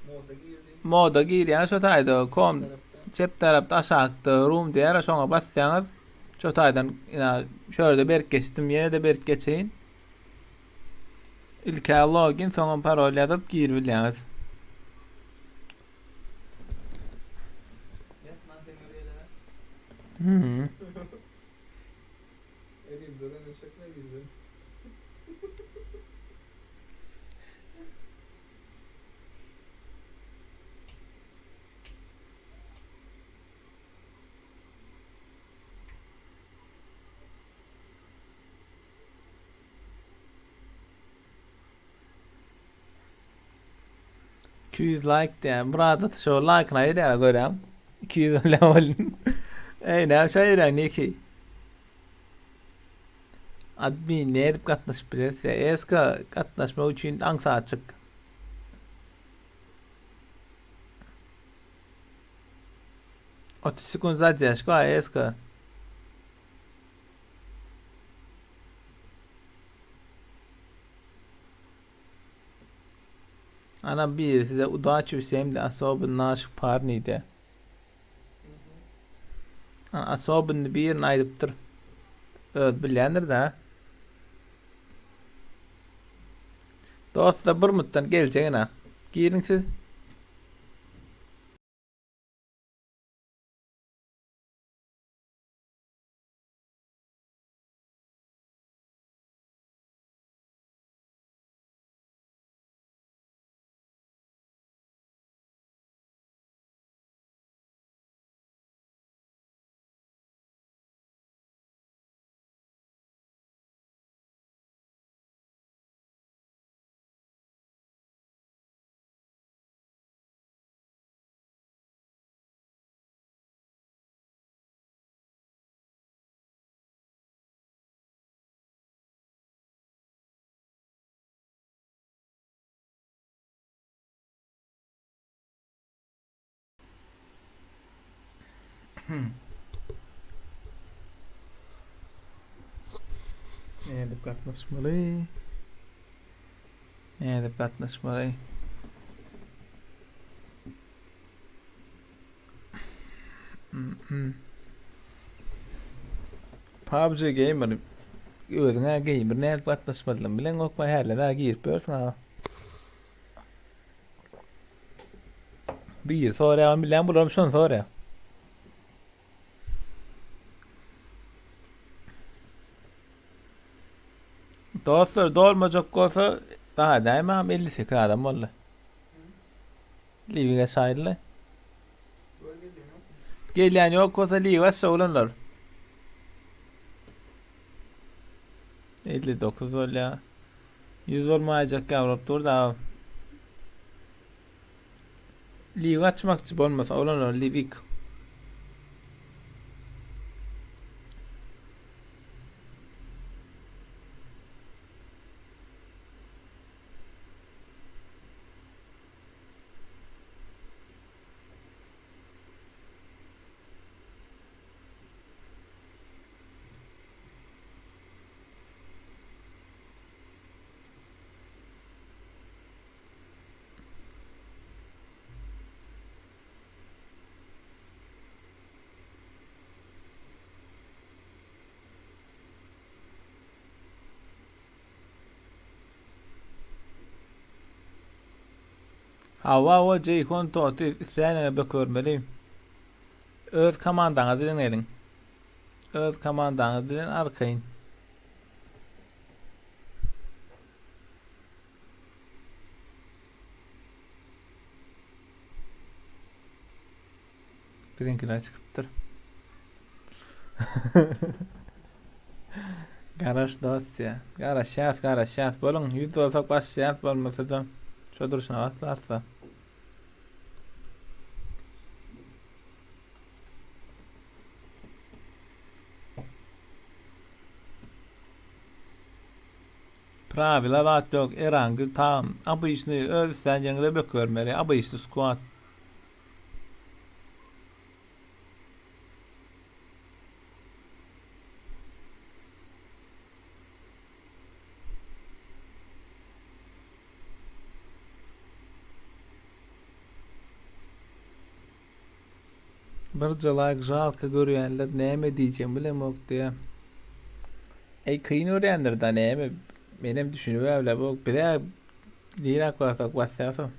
Moda girdi. Moda girýän şo taýda kom Tarapdan. Çep tarapda aşakda room diýär, şoňa basýaňyz. Şo taýdan ina şu ýerde berk geçdim, ýene-de berk geçeýin. Ilkä login, soňam parol ýazyp girip bilýäňiz. Hmm. 200 like diýen. Murad ata şo like-yny aýyrýar görýäň. 200 bolýan bolun. Eý, näme şo aýyrýaň neki? Admin nädip gatnaşyp bileris ýa? Eska gatnaşmak üçin aňsatjyk. 30 sekund zadержka bar eska. Ana biri size udaçi wsem de asobyn naşyk parni de. Ana asobynny birini aýdypdyr. Öz bilýändir da. Dostlar bir mutdan geljek ina. Giriň siz. Nädip gatnaşmaly? Nädip gatnaşmaly? PUBG Gamer özüňe gamer nädip gatnaşmalydygyny bileňokmy hälem-ä girip ýörsüň aga. Biri soraýar, ony bilýän bularam şony soraýar. Dostlar dolmajak bolsa daha näme am 58 adam boldy. Liwiga şaýyrly. Gelýän ýok bolsa liw açsa oglanlar. 59 bolýar. 100 bolmaýjak ýaly bolup dur da. Liw açmakçy bolmasa oglanlar liwik. Hawa hawa Jeýhun Toty isläniňe bökürmeli. Öz komandaňyz bilen geliň. Öz komandaňyz bilen arkaýyn. Biziňkiler çykypdyr. Garaş dost ya. Garaşýas, garaşýas. Boluň, 100 bolsak başlaýas, bolmasa-da şo durşuna başlarsa. Prawila zat ýok, erangy tam, obyçny öz islän ýeriňize bökübermeli, obyçny squad. Birje laýk žalka görýänler näme diýjegimi bilemok diýä. Eý kyn görýändir da näme menem düşünibä bilemok bizä niräk barsak basýas-ow.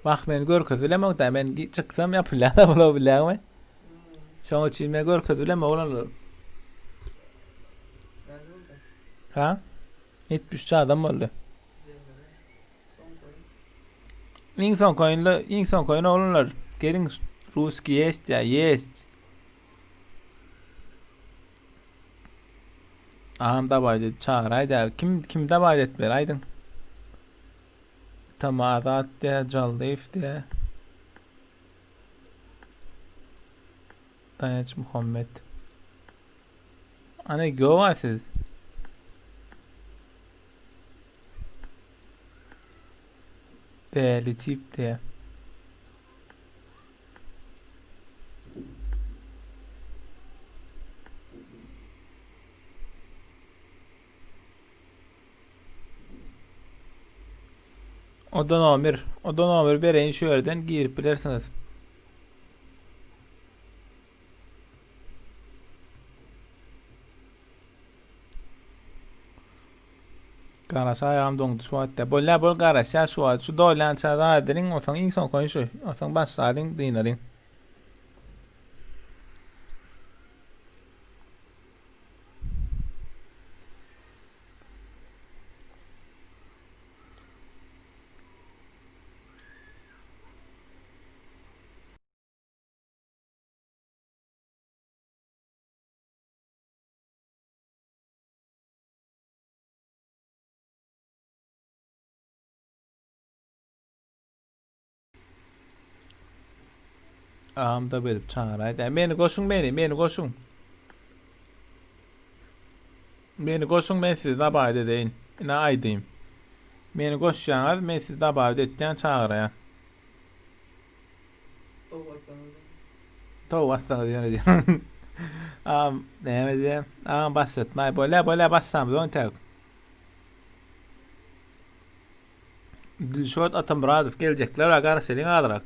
Wah men görkezilemok da men çyksam ýapylýar da bular bilýäňmi? Şoň üçin men görkezilemok olanlar. Ha? 73 adam boldy. Iň soňky oýunda, iň soňky oýun oglanlar. Geliň ruski ýest ýa ýest. Agam dabaý diýip çagyraýda. Kim kim dabaý etmeli aýdyň. Tamazat diýä, Jallyýew diýä. Daýanç Muhammet. Ana göwa siz. Däli tip diýä. Oda nomer. Oda nomer bereýin şu ýerden girip bilersiňiz. Garaş aýagym doňdy şu wagt. Bolýa bol garaşýa şu wagt. Şu dolýança zat edeliň, onsoň iň soňky oýun şu. Onsoň başlalyň, dynalyň. Agam-da berip çagyraýdy. Meni goşuň meni, meni goşuň. Meni goşuň men sizi dabaýt edeýin. Ine aýdym. Meni goşýaňyz, men sizi dabaýt etýän çagyraýan. Towuk atsaňyz ýöne diýýän. Agam näme diýýän? Agam başlatmaý. Bolýa, bolýa başlamyz ony täk. Dilşot Atamyradow geljekler a garaşalyň azrak.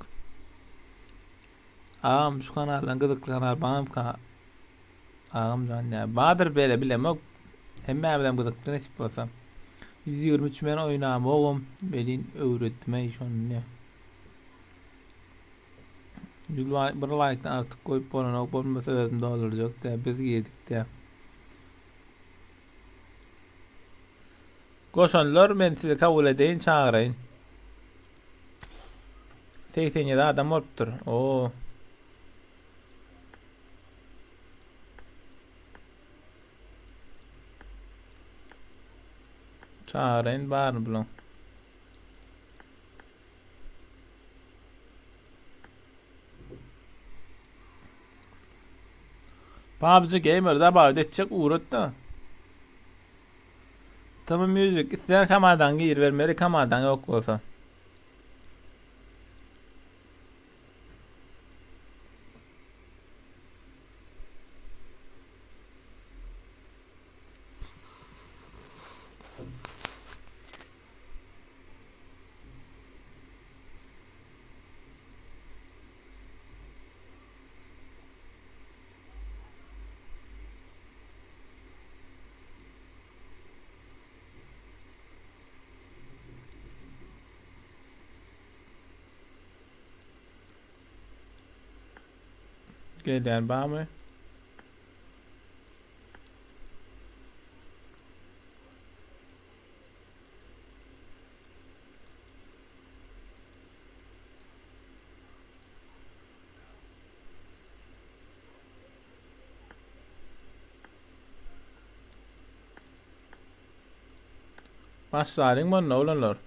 Agam şu kanaldan gyzykly kanal barmyka? Agam jan ya. Badyr bele bilemok. Hemmämizem gyzykly nesip bolsa. 123 men oýnamogam welin öwretmeý şony ne. 100 laýk bir laýkdan artyk goýup bolanok bolmasa özüm doldurjak dä biz girdik dä. Goşanlar men sizi kabul edeýin çagyraýyn. 87 adam bolupdyr. Oo. Çagyraýyn baryny bulaň. PUBG Gamer dabaýt etjek ugratda. Tamam Music isleýän komandaňa giribermeli komandaň ýok bolsa. Gelýän barmy? Başlalyň munda oglanlar.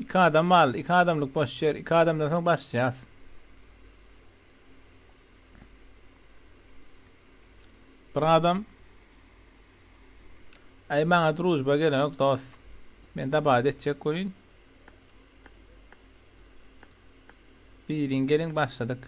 Iki adam galdy. Iki adamlyk boş ýer. Iki adamdan soň başlaýas. Bir adam. Aý maňa družba gelenok dost. Men dabat etjek welin. Birin geliň başladyk.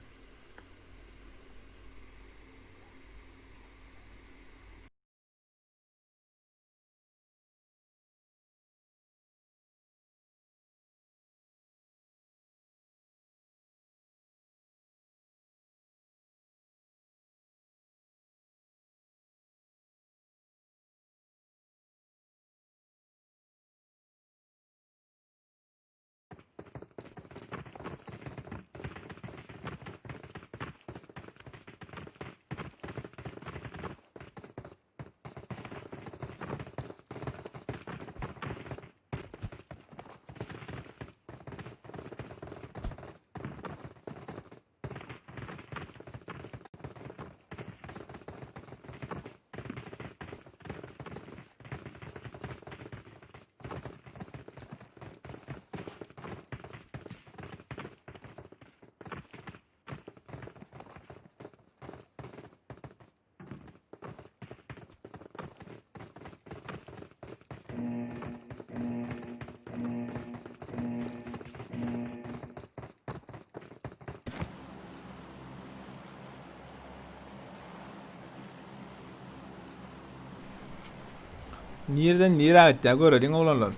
Nirden nirä gitýär göreliň oglanlar.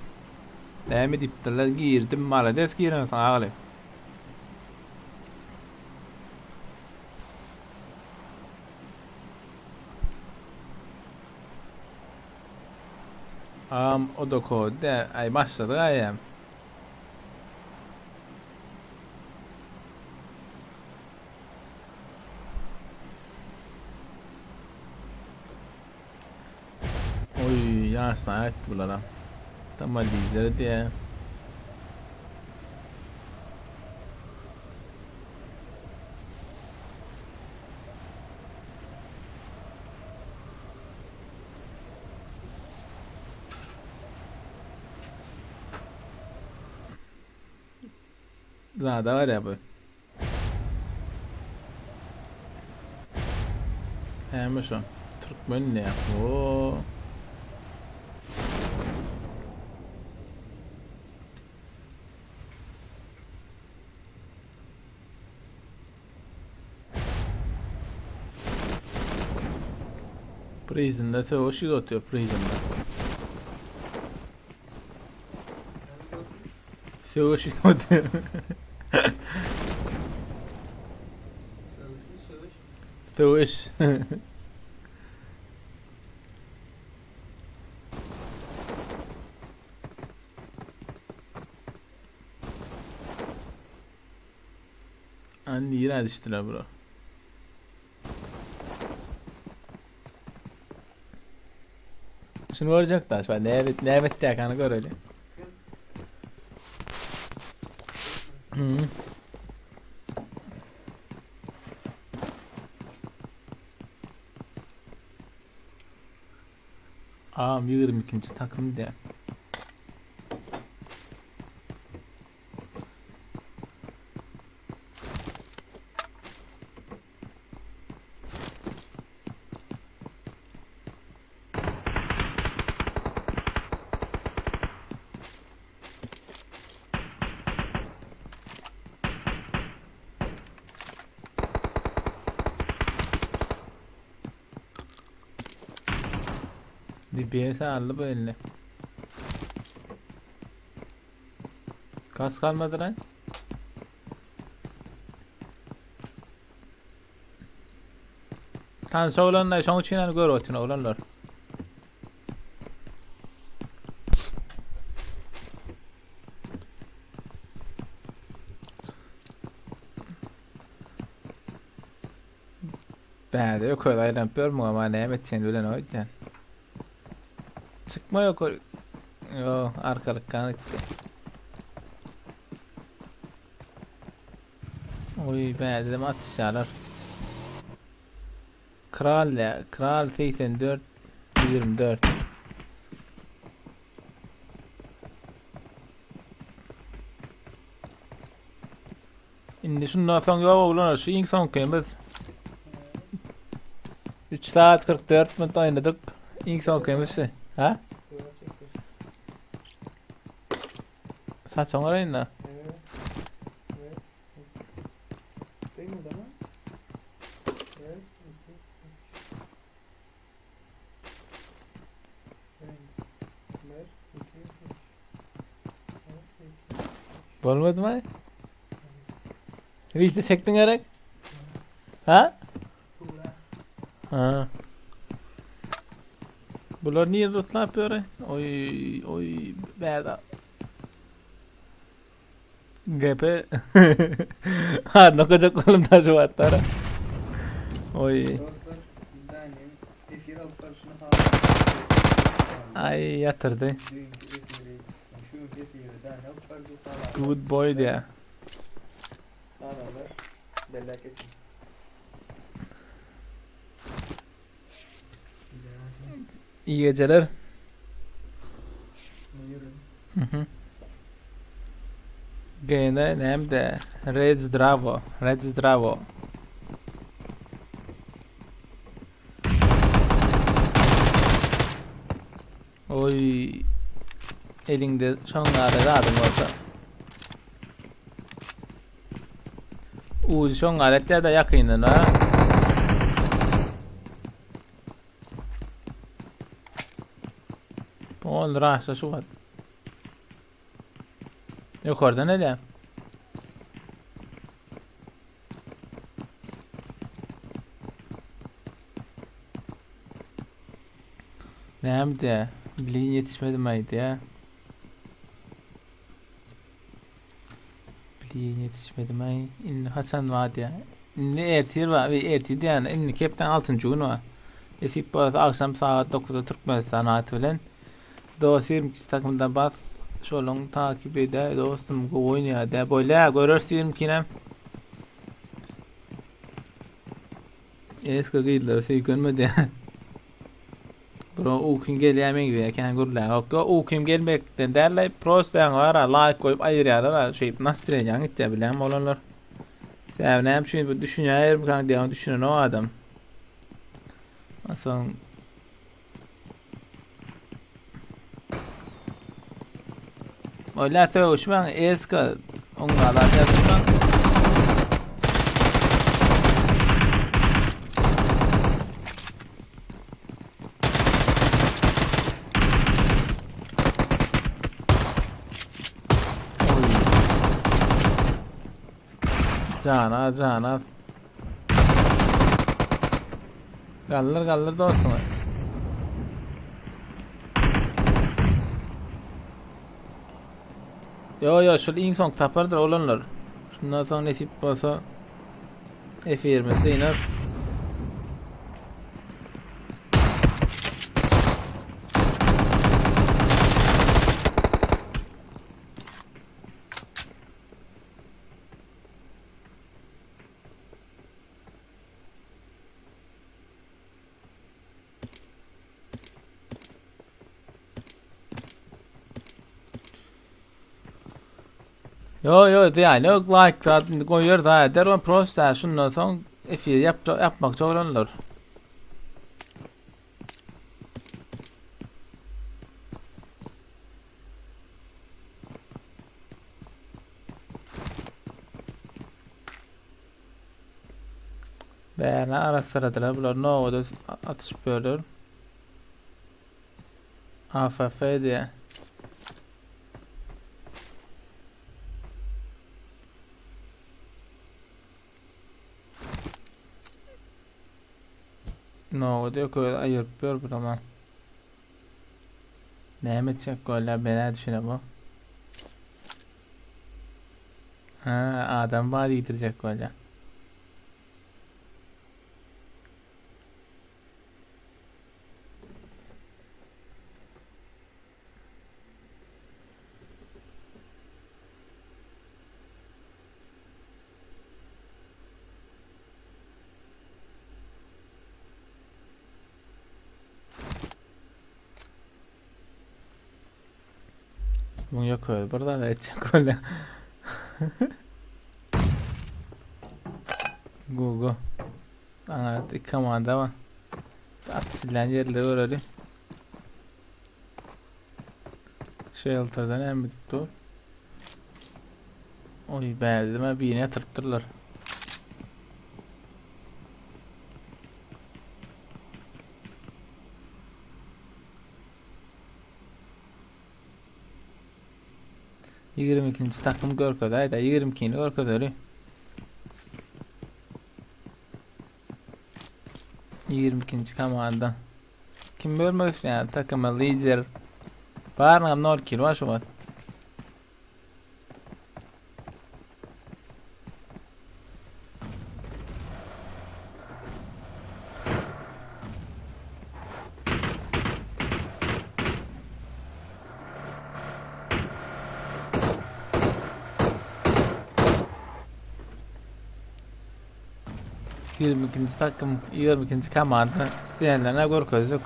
Näme diýipdirler girdim malades girensiň agaly. Agam o da kod dä aý başladyk aýam. Oý ýaşlar aýtdy bulara. Tamam diýjer diýä. Zada var ya bu. Näme şu? Türkmen ne? Oo. Prison'da söweş ýok Prison'da. Söweş ýok. Söweş. An nirä düşdüler bular? Şunu görecek da şu ne evet ne evet diye görelim. Hı. Ağam 22. takım diye. DPS aldy bu eline. Kas kalmadı lan. Tanyş oglanlar şoň üçin hani görüp otyryn oglanlar. Bäde öküz aýlanyp ýörmüň ama näme etjegini bilen oýdýan. Çykma ýok. Yo, arkalykdan gitdi. Oý, bäde dem atyşýarlar. Kral ya, Kral 84 24. Indi şundan soň ýok oglanlar şu iň soňkymiz. 3 saat 44 minut oýnadyk. Iň soňkymiz şu. Ha? Saçyň garaýyn da. Bolmadymy? Video çekdiň gerek? Ha? Ha. Bular niye rutlap ýöre? Oý, oý, bäda. GP. Ha, nokajak bolum da şu atlara. Oý. Dostlar, Daniel efir alyp barşyny halas. Ay ýatyrdy. Düýnki efiri, şu günki efiri Daniel alyp bardy. Halas. Good boy diýä. Halarlar. Belläp geçin. İyi geceler. Mhm. Gene nämde? Red Zdravo. Red Zdravo. Oý. Eliňde şoňňaly zadyň bolsa. Uzy şoňňaly etýär-de ýakyndan ha. Ol raşa şu wagt. Ýokardan ele. Näme diýä? Blin ýetişmedim aýdýa. Blin ýetişmedim aý. Indi haçan bar diýä. Indi ertir bar, we ertir diýýän, indi hepdäň 6-njy güni bar. Nesip bolsa agşam sagat 9-da Türkmenistan wagty bilen Dost 22 takymda bas. Şoluň takip edä dostum gowy oýnaýar dä. Bolýa göreris 22-nem. Eski gyzlara söýkenmedi. Bro ukyň gelýär meňzeýär kän gürläň. Ok, ýok ukym gelmekden däl-de, prosto ýaňy bar-a laýk goýup aýyrýarlar-a şeýdip nastreniýaň gitýär bilýäňmi oglanlar. Sebäbi näme üçin bu düşünýärmikäň diýýän düşünenok adam. Soň Oýla sögüşmäň eska oňa zat ýazmaň. Jana jana. Galdyr galdyr dostuňy. Yo yo şul iň soňky tapardyr oglanlar. Şundan soň nesip bolsa efirimiz dynar. Yo yo zyýany ýok like zat indi goýar zaýa eder ony prosta şundan soň efir ýap ýapmakçy oglanlar. Bärine arassaladylar. Bular nowada atyşyp ýörler. AFF diýe. Nowada ýok özi aýyryp ýör bu ama. Näme etjek bolýar menä düşünemok. Ha, adam bar diýdirjek bolýar. Muň ýok özi bir zat aýtjak bolýar. Go go. Aňarda iki komanda bar. Atyşylýan ýerleri göreli. Shelterden hem gidip dur. Oy bärde birini ýatyrypdyrlar. 22-nji takym görkezäýdä, 22-ni görkezeli. 22-nji komanda. Kim görmek isleýär takyma lider. Baryňam 0 kill bar şu wagt. 22-nji takym, 22-nji komanda isleýänlerine görkezdik.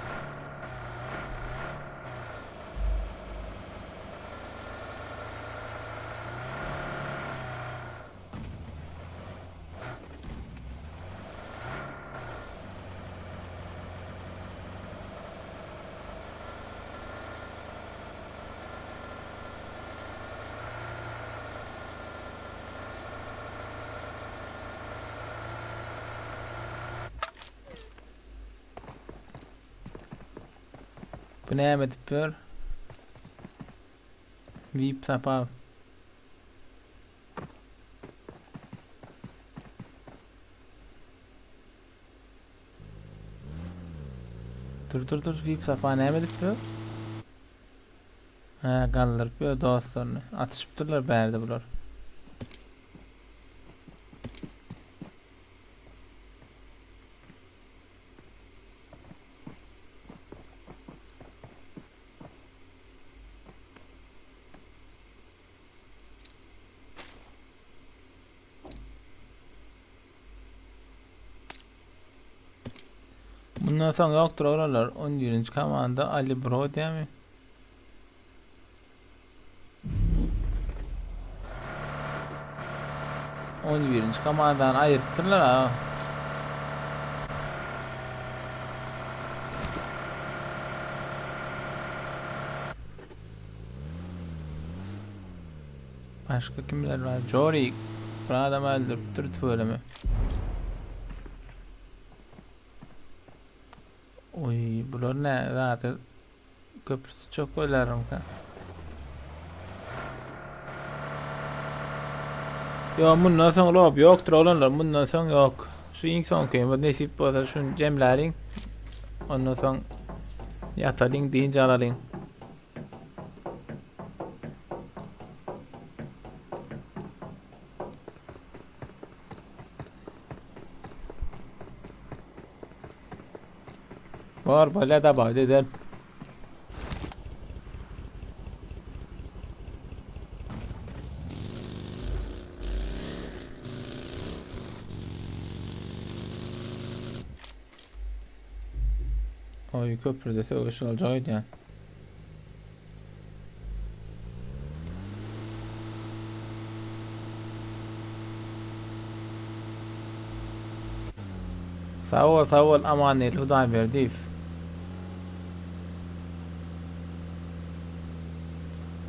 Bu näme edip ýör? VIP tapar. Dur dur dur VIP sapa näme edip ýör? Hä, galdyryp ýör dostlaryny. Atyşypdyrlar bärde bular. Bundan soň ýokdur oglanlar. 11-nji komanda Ali Bro diýemi? On birinji komandany aýyrypdyrlar ha. Başga kimler bar? Jorik. Bir adam öldürüpdir tüweleme. Oý, bular ne zady? Köprüsi çok bölerimka. Yo mundan soň lob ýokdur oglanlar mundan soň ýok. Şu iň soňky nesip bolsa şuny jemläliň. Ondan soň ýatalyň dynç alalyň. Bor bolýa dabawda eder. Oý köprüde söweş boljak öýdýän. Sag bol sag bol Amangeldi Hudaýberdiýew.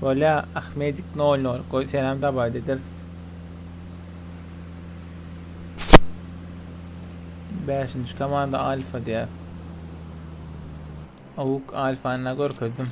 Bolýa Ahmedik nol nol goý senem dabaýt ederis. Bäşinji komanda Alfa diýýär. Awuk Alfany görkezdim.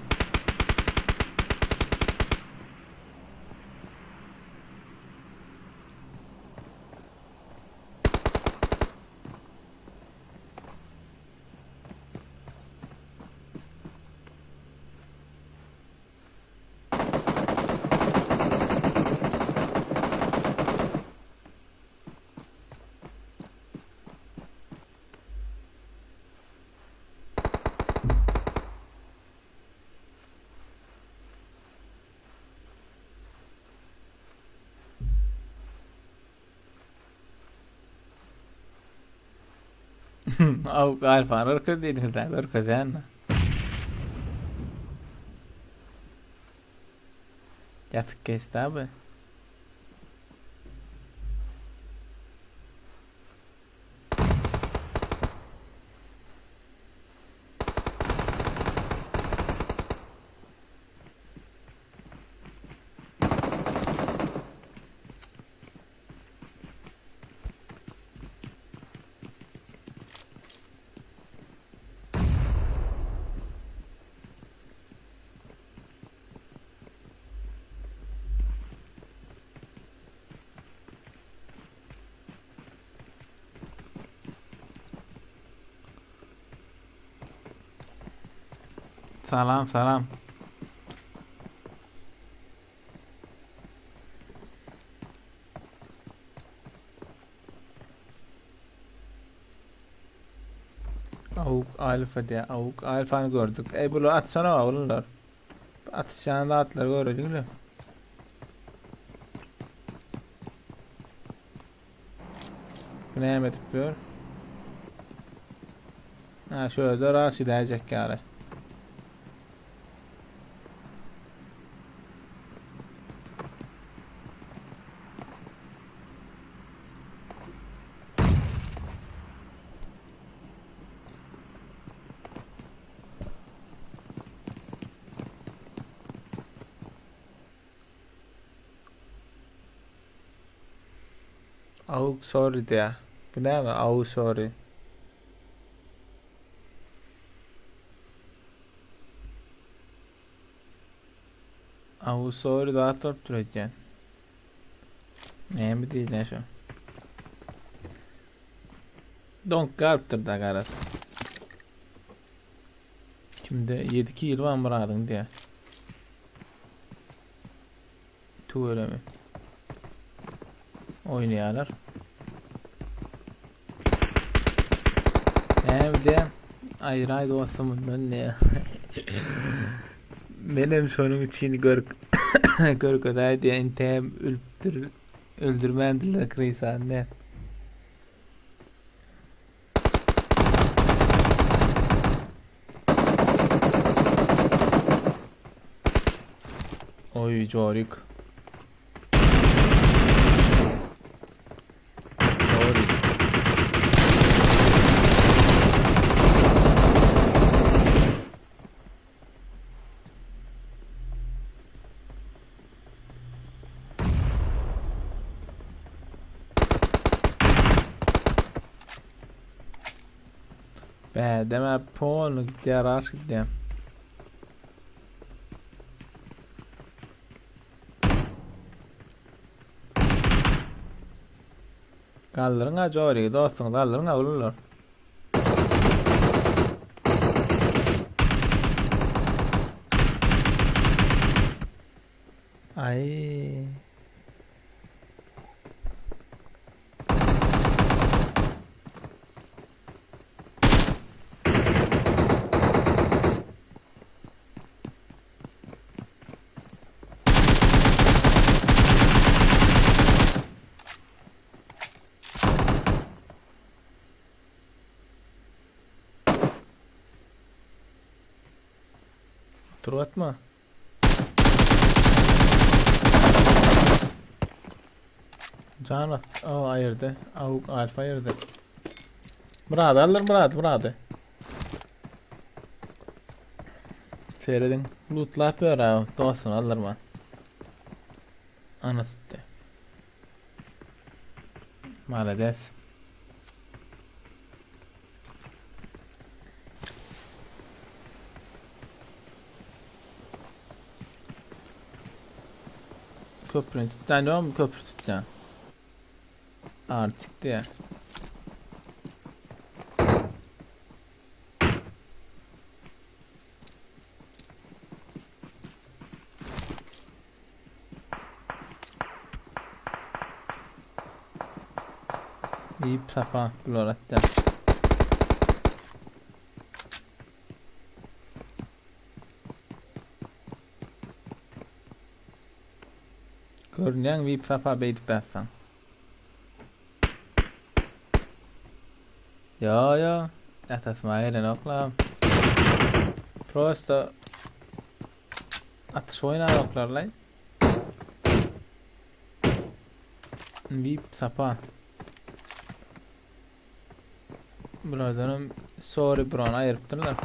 Awuk Alfany görkez diýdiňiz-dä, görkezýän-dä. Ýatyk geçdi abi. Salam salam. Avuk alfa diýä. Avuk alfany gördük. Ey bular atsana oglanlar. Atışan zatlary görelim. Bu näme edip ýör? Ha şöyle raş edecek ýaly. Auk sorry diýä. Bu näme? Auk sorry. Auk sorry zat bolup dur öýdýän. Näme diýilýär şu? Donk galypdyr da garaz. Kimde 7 kill bar Myradyň diýä. Tüweleme. Oýnaýarlar. Näme diýä? Aýraý dostum mundan ne? Menem şonuň üçin gör görkezäý diýä intäm ölüpdir öldürmändirler Krisany ne? Oy Jorik. Jorik. Bä, deme polny gitýär, aş gitýär. Galdyryň ha Jorigi dostuňyzy galdyryň ha ulular. Ay. Oturyp atma. Can at. O aýyrdy. Awuk alfa aýyrdy. Murady aldyr Murady Murady. Serediň. Lootlap ýör ha. Dostuny aldyrma. Ana tutdy. Malades. Köprüni tutýan ýokmy köprü tutýan? Artyk diýä. Diýip sapa bular atýar. Görünýäň diýip sapa beýdip ýatsaň. Ýo ýo, ýatasyma gelenokla. Prosta Atyş oýnanoklarlaý. Vip sapa. Bulardanam sorry bron aýyrypdyrlar.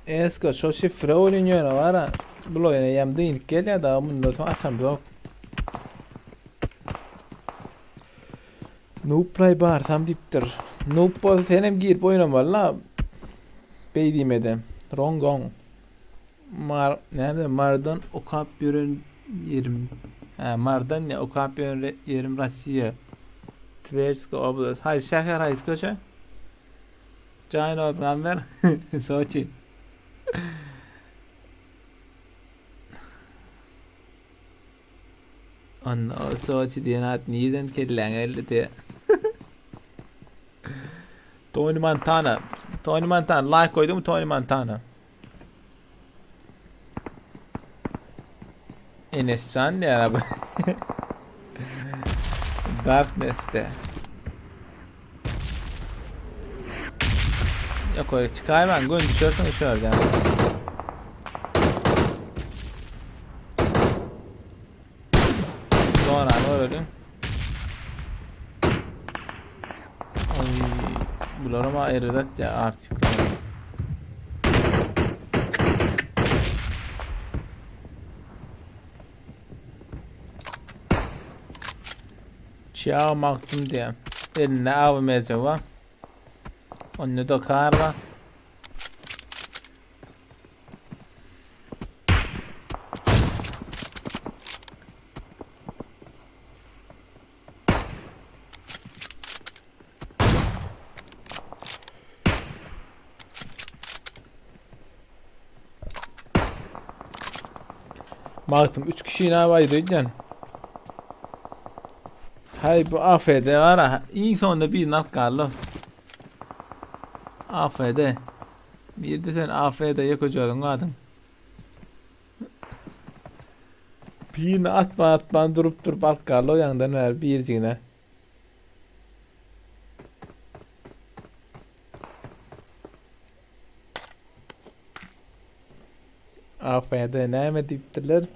Esko şo şifre oýun ýöne bara. Bul oýuna ýem dynk gelýär da mundan soň açam ýok. Noob-laý barsam diýipdir. Noob bolsa senem girip oýnamaly-la. Beý diýmede. Wrong gong. Mar näme Mardan okap ýören ýerim. Hä, Mardan ne okap ýören ýerim Rossiýa. Twerska oblast. Haýsy şäher, haýsy köçe? Jaýyn obran ber. Soçi. Onda o Soçi diýen at nirden kelläňe geldi diýe. Tony Montana. Tony Montana like goýduňmy Tony Montana? Enesjan diýär abi. Darkness'te. Yok öyle çıkayman gün düşersin şu yerden. Sonra ne öldüm? Ay, bular ama eridat ya artık. Ciao Magtym diýýär. Elinde AWM bar. Onda da kar bar. Magtym 3 kişi ne var öýdýän. Hay bu AFD var ha. Iň sonunda bir nak galdy. AFD. Bir de sen AFD ýeke adyň. Birini atma atman durup durup alt galdy o ýaňdan bäri birjigine. AFD näme diýipdirler?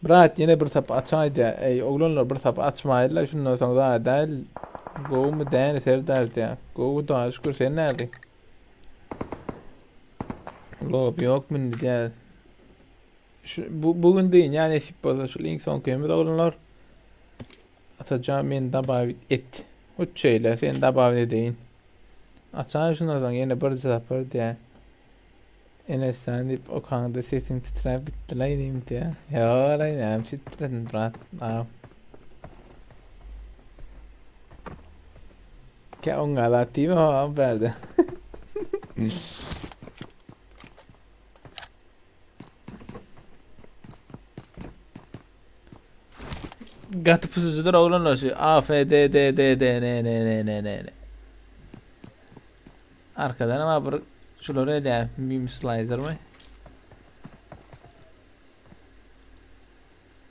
Brat ýene bir sap açaýdy. Eý oglanlar bir sap açmaýdylar şundan soň zat däl. Gowumy däni serdar diýä. Gowy da şükür sen nädi? Lob ýok mindi diýä. Şu bu bugün deýin ýa nesip bolsa şu link soňky oglanlar. Atajan meni dabawit et. Uç şeýle seni dabawit edeýin. Açaý şundan soň ýene bir sapar diýä. Enes sen diýip okaňda sesiň titräp gitdi laý diýim diýä. Ýa laý näme titredin brat. Aa. Ke oňa zat diýme ha bärde. Gaty pusucudyr oglanlar şu A F D D D D N N N N N N. Arkadan ama bir şular edýär meme slicer mi?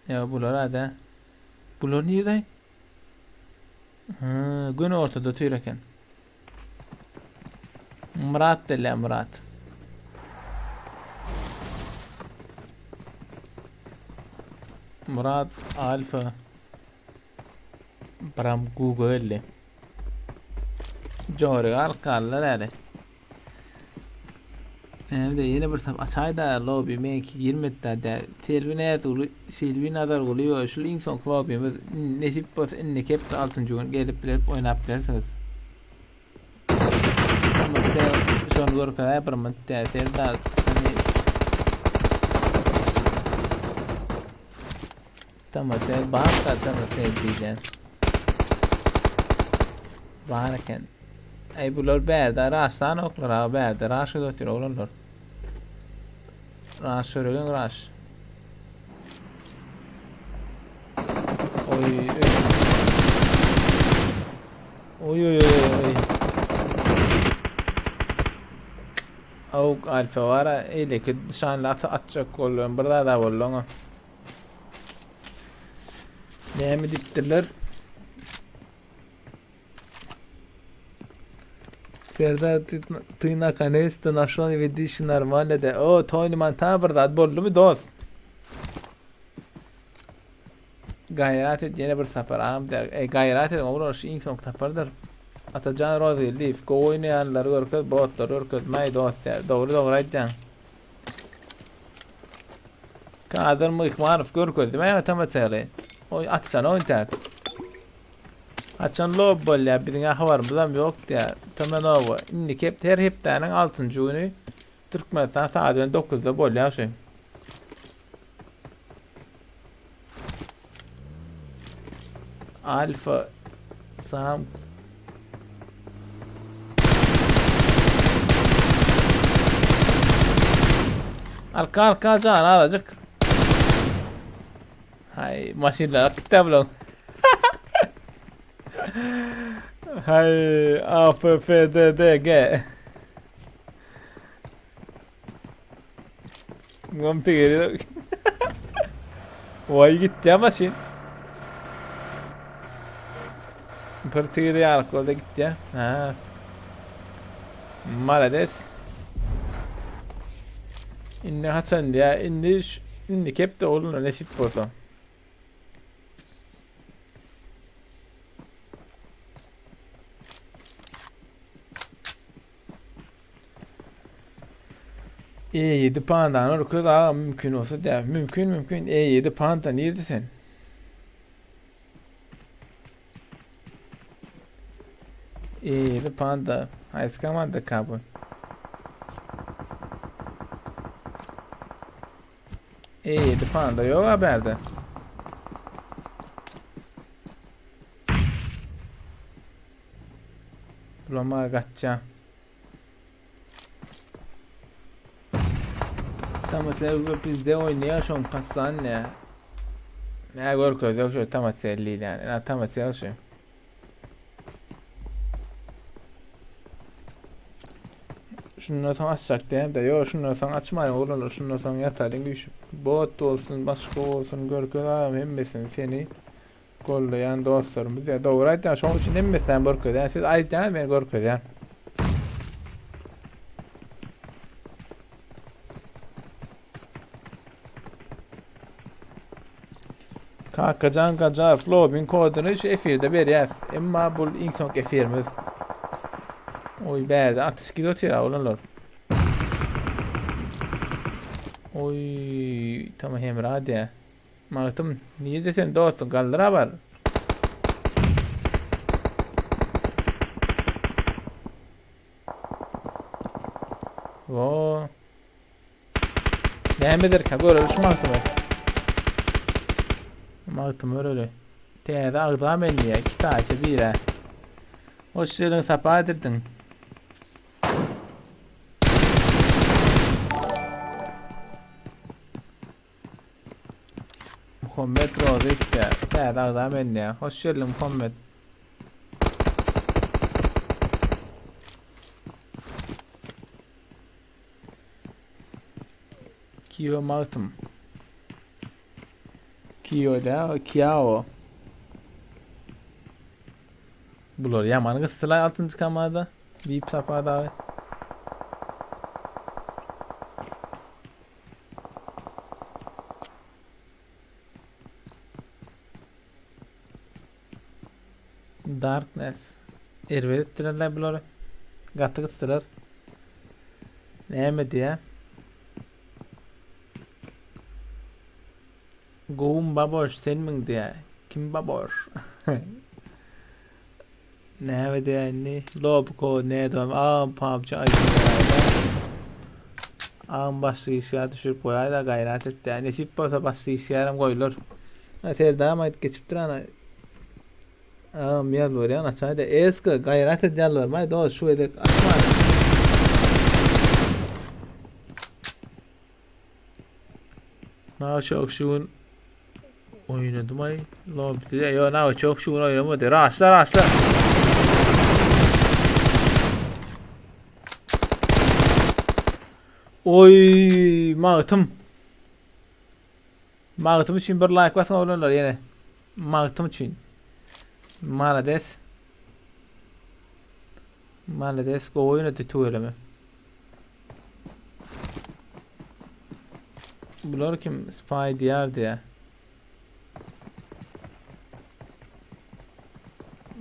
Ya bular hadi. Bular nirde? Ha, gün ortada tüýr eken. Murat delle Murat. Murat Alfa. Bram Google. Jory arkalylar äli. Hem-de ýene bir sap açaý-da lobby meňki girmedi-dä dä. Selbi Näzguly, Selbi Nazargulyýewa şul iň soňky lobbymiz. Nesip bolsa indiki hepde altynjy gün gelip bilerip oýnap bilersiňiz. Ama sen şony görkezäý bir munt dä Serdar. Hany Tamam sen bar tamam sen diýýän. Bar eken. Ey bular bärde raşsan oklar ha bärde raş otyr oglanlar. Raş göregen raş. Oy oy. Oy oy oy oy. Awuk alfa var ha eýleki şanly atı atjak bollan bir zada boldy oňa. Näme diýipdirler? Serdar ty, ty nakонец-то нашел видишь нормально de. O Tony Montana bir zat boldumy dost? Gaýrat et ýene bir sapar agam de. E, gaýrat ediň oglan şu iň soňky sapardyr. Atajan Rozyliýew gowy oýnaýanlary görkez, botlary görkezmäý dost diýär. Dogry dogry aýtýaň. Kadyr Myhmanow görkezdi men atamaçaly. Oý atsan oýun täk. Haçan lob bolýar biziň habarymyzam ýok diýär. Tamanowa indiki hepde her hepdäniň 6-njy güni Türkmenistan saat 9-da bolýar şu. Alfa. Sam Arka arka can aracık. Hay maşinler gitti bulan. Hay A F F D D G. Gomte geliyor. Vay gitti ama maşin. Bir tigri ýalyk boldy gitdi. Ha. Malades. Indi haçan diýä? Indi indi kepde oluna nesip bolsa. E7 pandany ürküz aga mümkin bolsa diýä. Mümkin mümkin E7 panda nirde sen? E7 panda. Haýsy komanda ka bu? E7 panda ýok a bärde. Bulama gaçja. Tamateli bizde oýnaýar şoň passan ne? Ne görkez yok şu Tamateli yani. Ne Tamateli şu. Şundan soň açjak diýem de, ýok şundan soň açmaýyn oglanlar, şundan soň ýatalyň üýşüp. Bot bolsun, başga bolsun, görkez agam hemmesini seni gollaýan dostlarymyz ýa dogry aýtýan, şoň üçin hemmesini görkezýän. Siz aýtýaňyz men görkezýän. Kakajan Gajaýew lobbyň koduny şu efirde berýäs. Emma bu iň soňky efirimiz. Oý bärde atyş gidip otyr oglanlar. Oý tamam Hemra diýä. Magtym nirde sen dostum galdyra bar. Wo. Nämedir ka göreli şu magtymy. Magtymy göreli. Täze agza men diýä, kitaýça bire. Hoş geldiň, sapa getirdiň. Muhammet Rozyk diýä, täze agza men diýä. Hoş geldiň Muhammet. Kio Magtym. Kio da Kiao. Bular ýaman gysdylar altynjy kamada. Diýip Sapa dagy. Darkness. Erbet etdilerler bulary. Gaty gysdylar. Näme diýä? Gowum baboş senmiň diýä. Kim baboş? Näme diýä indi? Lobko nädem agam PUBG aýdym goýaýda. Agam başly işgär düşürip goýaýda gaýrat et diýä. Nesip bolsa başly işgärem goýular. Ha Serdar aýdyp geçipdir ana. Agam ýalbarýan açaýda. Eska gaýrat et ýalbarmaý dos şu gezek açma. Naçok şu gün oýnadym aý. Lobby ýo Naçok şu gün oýnamady. Raşla raşla. Oý magtym. Magtym üçin bir like basyň oglanlar ýene. Magtym üçin. Malades. Malades gowy oýnady tüweleme. Bular kim? Spy diýar diýä.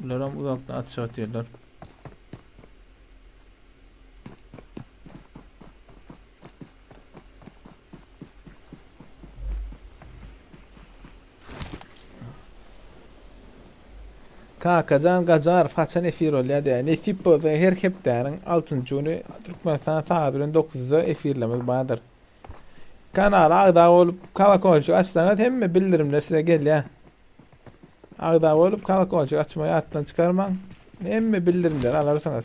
Bularam uzakdan atyş atýarlar. Kakajan Gajarow haçan efir bolýar diýýär. Nesip bolsa her hepdäniň altynjy güni Türkmenistan sagady bilen dokuzda efirlerimiz bardyr. Kanala agza bolup kolokolçik açsaňyz hemme bildirimler size gelýär. Agza bolup kolokolçik açmagy ýatdan çykarmaň. Hemme bildirimleri alarsyňyz.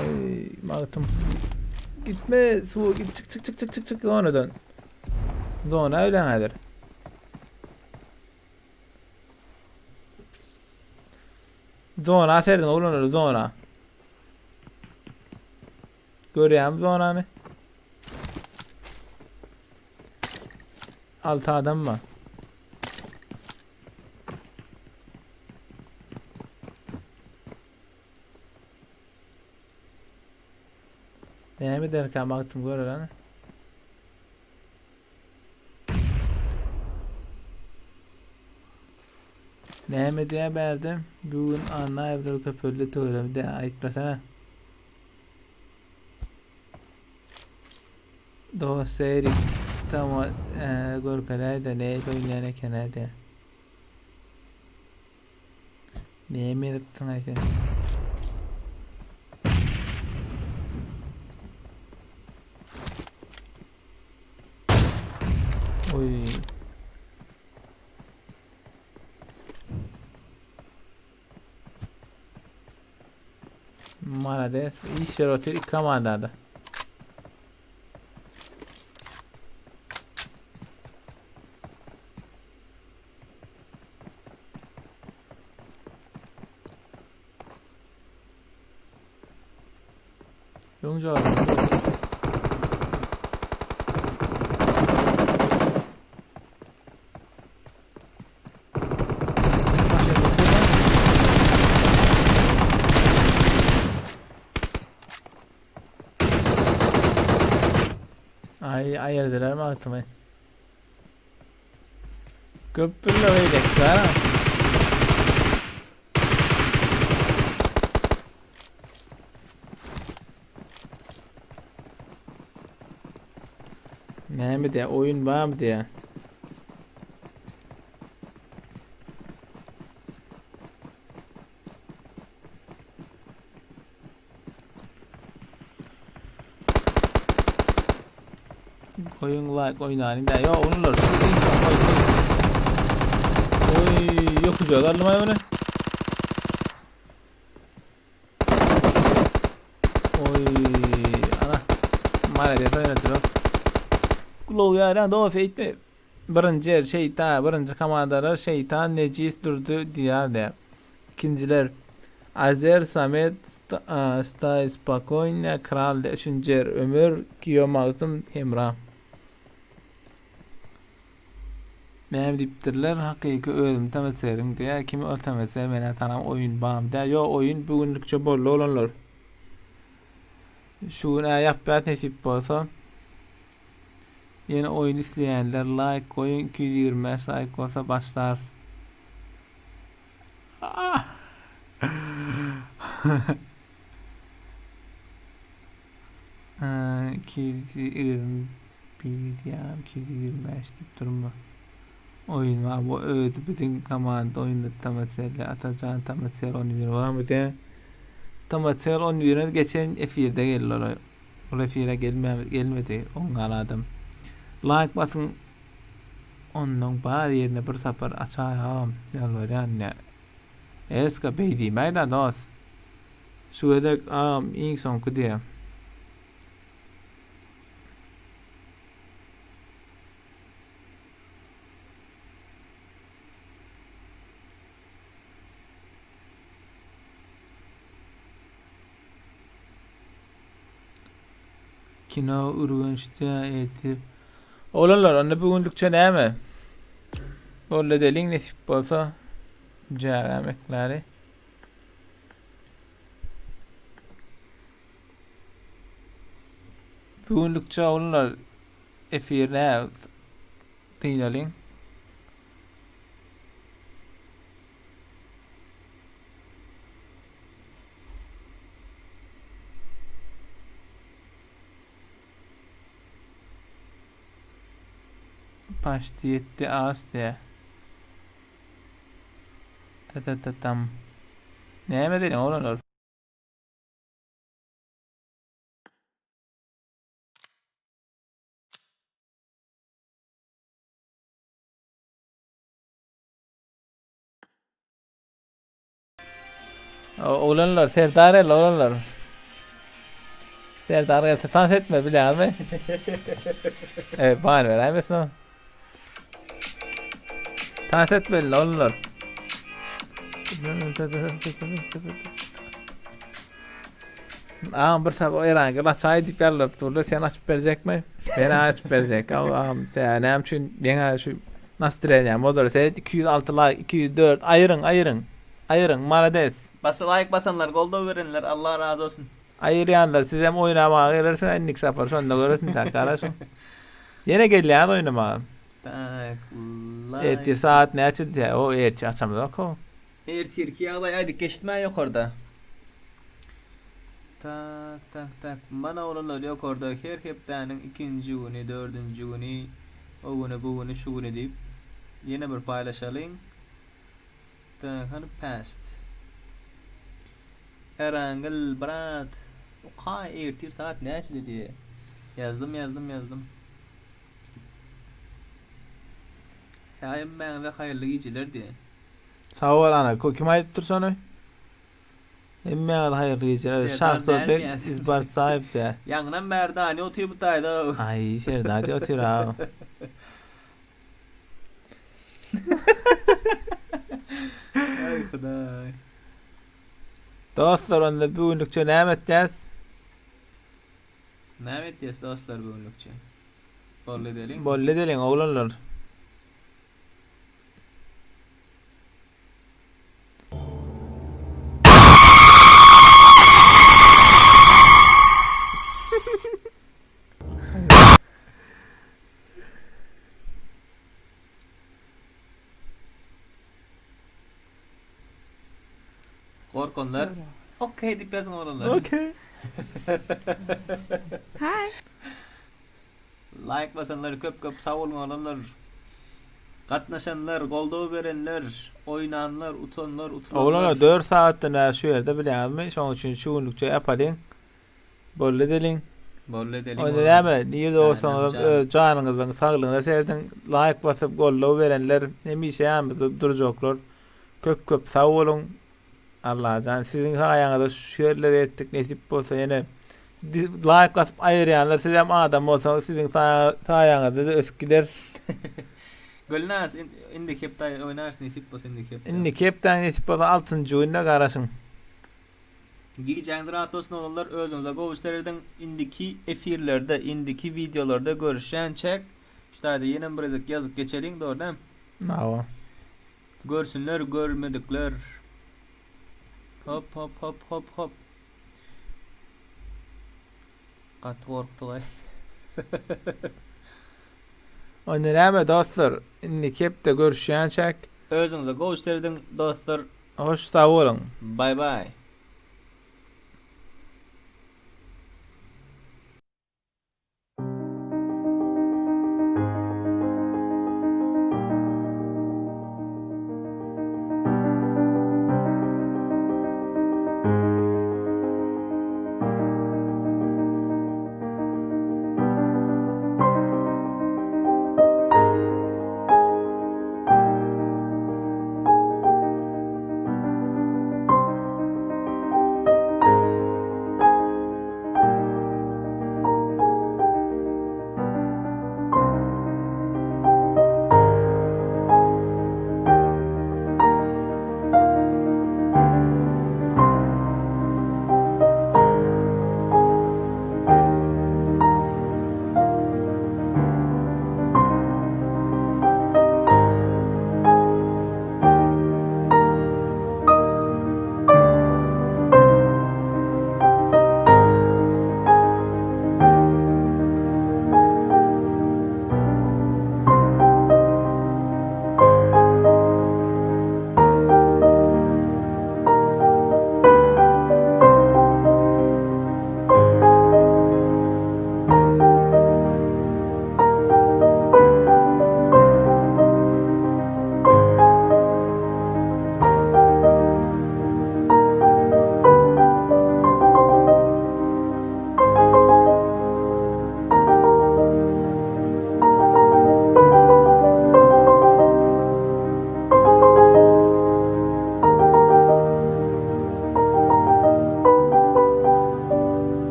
Oý, magtym. Gitme, suwa git, çyk çyk çyk çyk çyk çyk zonadan. Zona ölen häzir. Zona serdin oglanlar zona. Görýäňmi zonany? Altı adam var. Näme ederkä magtym görer Näme diýä bärde? Bu gün Annaýewler köpeldi töweregi dä aýtmasana. Dost Erik tama görkezäýdä nädip oýnaýan ekenä diýä. Näme edipsiň-aý sen? Oý. Malades. Iş ýeri otyr iki komandada. Öň jogap. Ay ayırdılar mı aklıma? Köpürle beýlek ha. Näme diýä, oýun barmy diýä. Goýuň like oýnalyň da. Ýok, onular. Oý, ýok güzel aldym aý muny. Oý, ana. Malades oýnadylar. Glow ýaran dost eýtme. Birinji ýer şeýtan, birinji komandalar şeýtan, nejis durdy diýýär diýýär. Ikinjiler Azer, Samet, Stay Spokoýna, Kral diýýär. Üçünji ýer Ömer, Kiýo Magtym, Hemra. Näme diýipdirler? Hakyky özümi tamaçerin diýýär. Kimi ol tamaçer menä tanam oýun bam diýýär. Ýok oýun bu günlükçe boldy oglanlar. Şu gün-ä ýapýas nesip bolsa. Ýene oýun isleýänler laýk goýuň 225 laýk bolsa başlarys. 221 diýýän 225 diýip durma. Oýun bar bu özi biziň komanda oýunda Tomaselli Atajan Tomasel 11 barmy diýýän. Tomasel 11 geçen efirde geldi olar. Ol efire gelmä gelmedi oňňal adam. Laýk basyň onnoň bar ýerine bir sapar açaý agam ýalbarýan ine. Eska beý diýmäýdä dos. Şu gezek agam iň soňky diýä. Kino Ürgençde ertir. Oglanlar onda bu günlükçe näme? Boldy edeliň nesip bolsa. Jägäm ekläri. Bu günlükçe oglanlar efir nä dynalyň. Paşti ýetdi az diýä. Ta ta ta tam. Näme edeliň oglanlar? Oglanlar Serdar el oglanlar. Serdar gelse tans etmez bilýäňizmi? Evet, bany beräýmesin o. Tans etmeli oglanlar. Agam bir sabah Eran gyl açaý diýip ýalbaryp durdy. Sen açyp berjekmi? Men açyp berjek. Agam, näme üçin ýeňä şu nastreniýam bozar. Seret 206 like, 204 aýyryň, aýyryň. Aýyryň, malades. Bas laýk basanlar goldaw berenler Allah razy bolsun. Aýyrýanlar sizem oýnamaga gelersiňiz indiki sapar şonda görersiň tak garaşyň. Ýene gelýäňiz oýnamaga. Tak laýk. Ertir saat näçe diýýär? O ertir açamyzok o. Ertirki ýagdaý aýdyp geçdim-ä ýokarda. Tak tak tak mana oglanlar ýokarda her hepdäniň ikinji güni dördünji güni o güni bu güni şu güni diýip ýene bir paýlaşalyň. Tak hany past. Erangül brat okaý ertir saat näçede diýýär. Ýazdym ýazdym ýazdym. Hemmäňize haýyrly gijeler diýýär. Sag bol ana kim aýdypdyr şony? Hemmäňize haýyrly gijeler. Serdar Şahzod beg dälmi? Izbartsaýew diýýär. Ýaňynam bäri Dani otyr bu taýda. Aý Serdar diýip otyr a. Aý hudaý. Dostlar onda bu günlükçe näme etýäs? Näme etýäs dostlar bu günlükçe? Bolly edeliň. Bolly edeliň oglanlar. Gorkanlar okey diýip ýazyň oglanlar. Okey. Hi. Like basanlar köp köp sag boluň oglanlar. Gatnaşanlar, goldaw berenler, oýnanlar, utanlar, utulanlar. Oglanlar 4 sagatdan bäri şu ýerde bilýäňizmi? Şonuň üçin şu günlükçe ýapalyň. Boldy edeliň. Boldy edeliň. Onda näme, nirde bolsaňyzam öz janyňyzyň saglygyna serediň. Laýk basyp goldaw berenler hemişe ýanymyzda durjaklar. Köp köp sag boluň. Allajan siziň saýaňyzda şu ýerlere ýetdik nesip bolsa ýene laýk basyp aýyrýanlar sizem adam bolsaňyz siziň saýaňyzda-da ösüp gideris. Gülnaz indiki hepde oýnarys nesip bolsa indiki hepde. Indiki hepdäň nesip bolsa altynjy gününe garaşyň. Gijäňiz rahat bolsun oglanlar özüňize gowy serediň indiki efirlerde indiki wideolarda görüşýänçäk şu taýda ýenem bir gezek ýazyp geçeliň dogry dämi. Hawa. Görsünler görmedikler. Hop hop hop hop hop. Gaty gorkdugaý. Onda näme dostlar indiki hepde görüşýänçäk. Özüňize gowy serediň dostlar. Hoş sag boluň. Bye bye.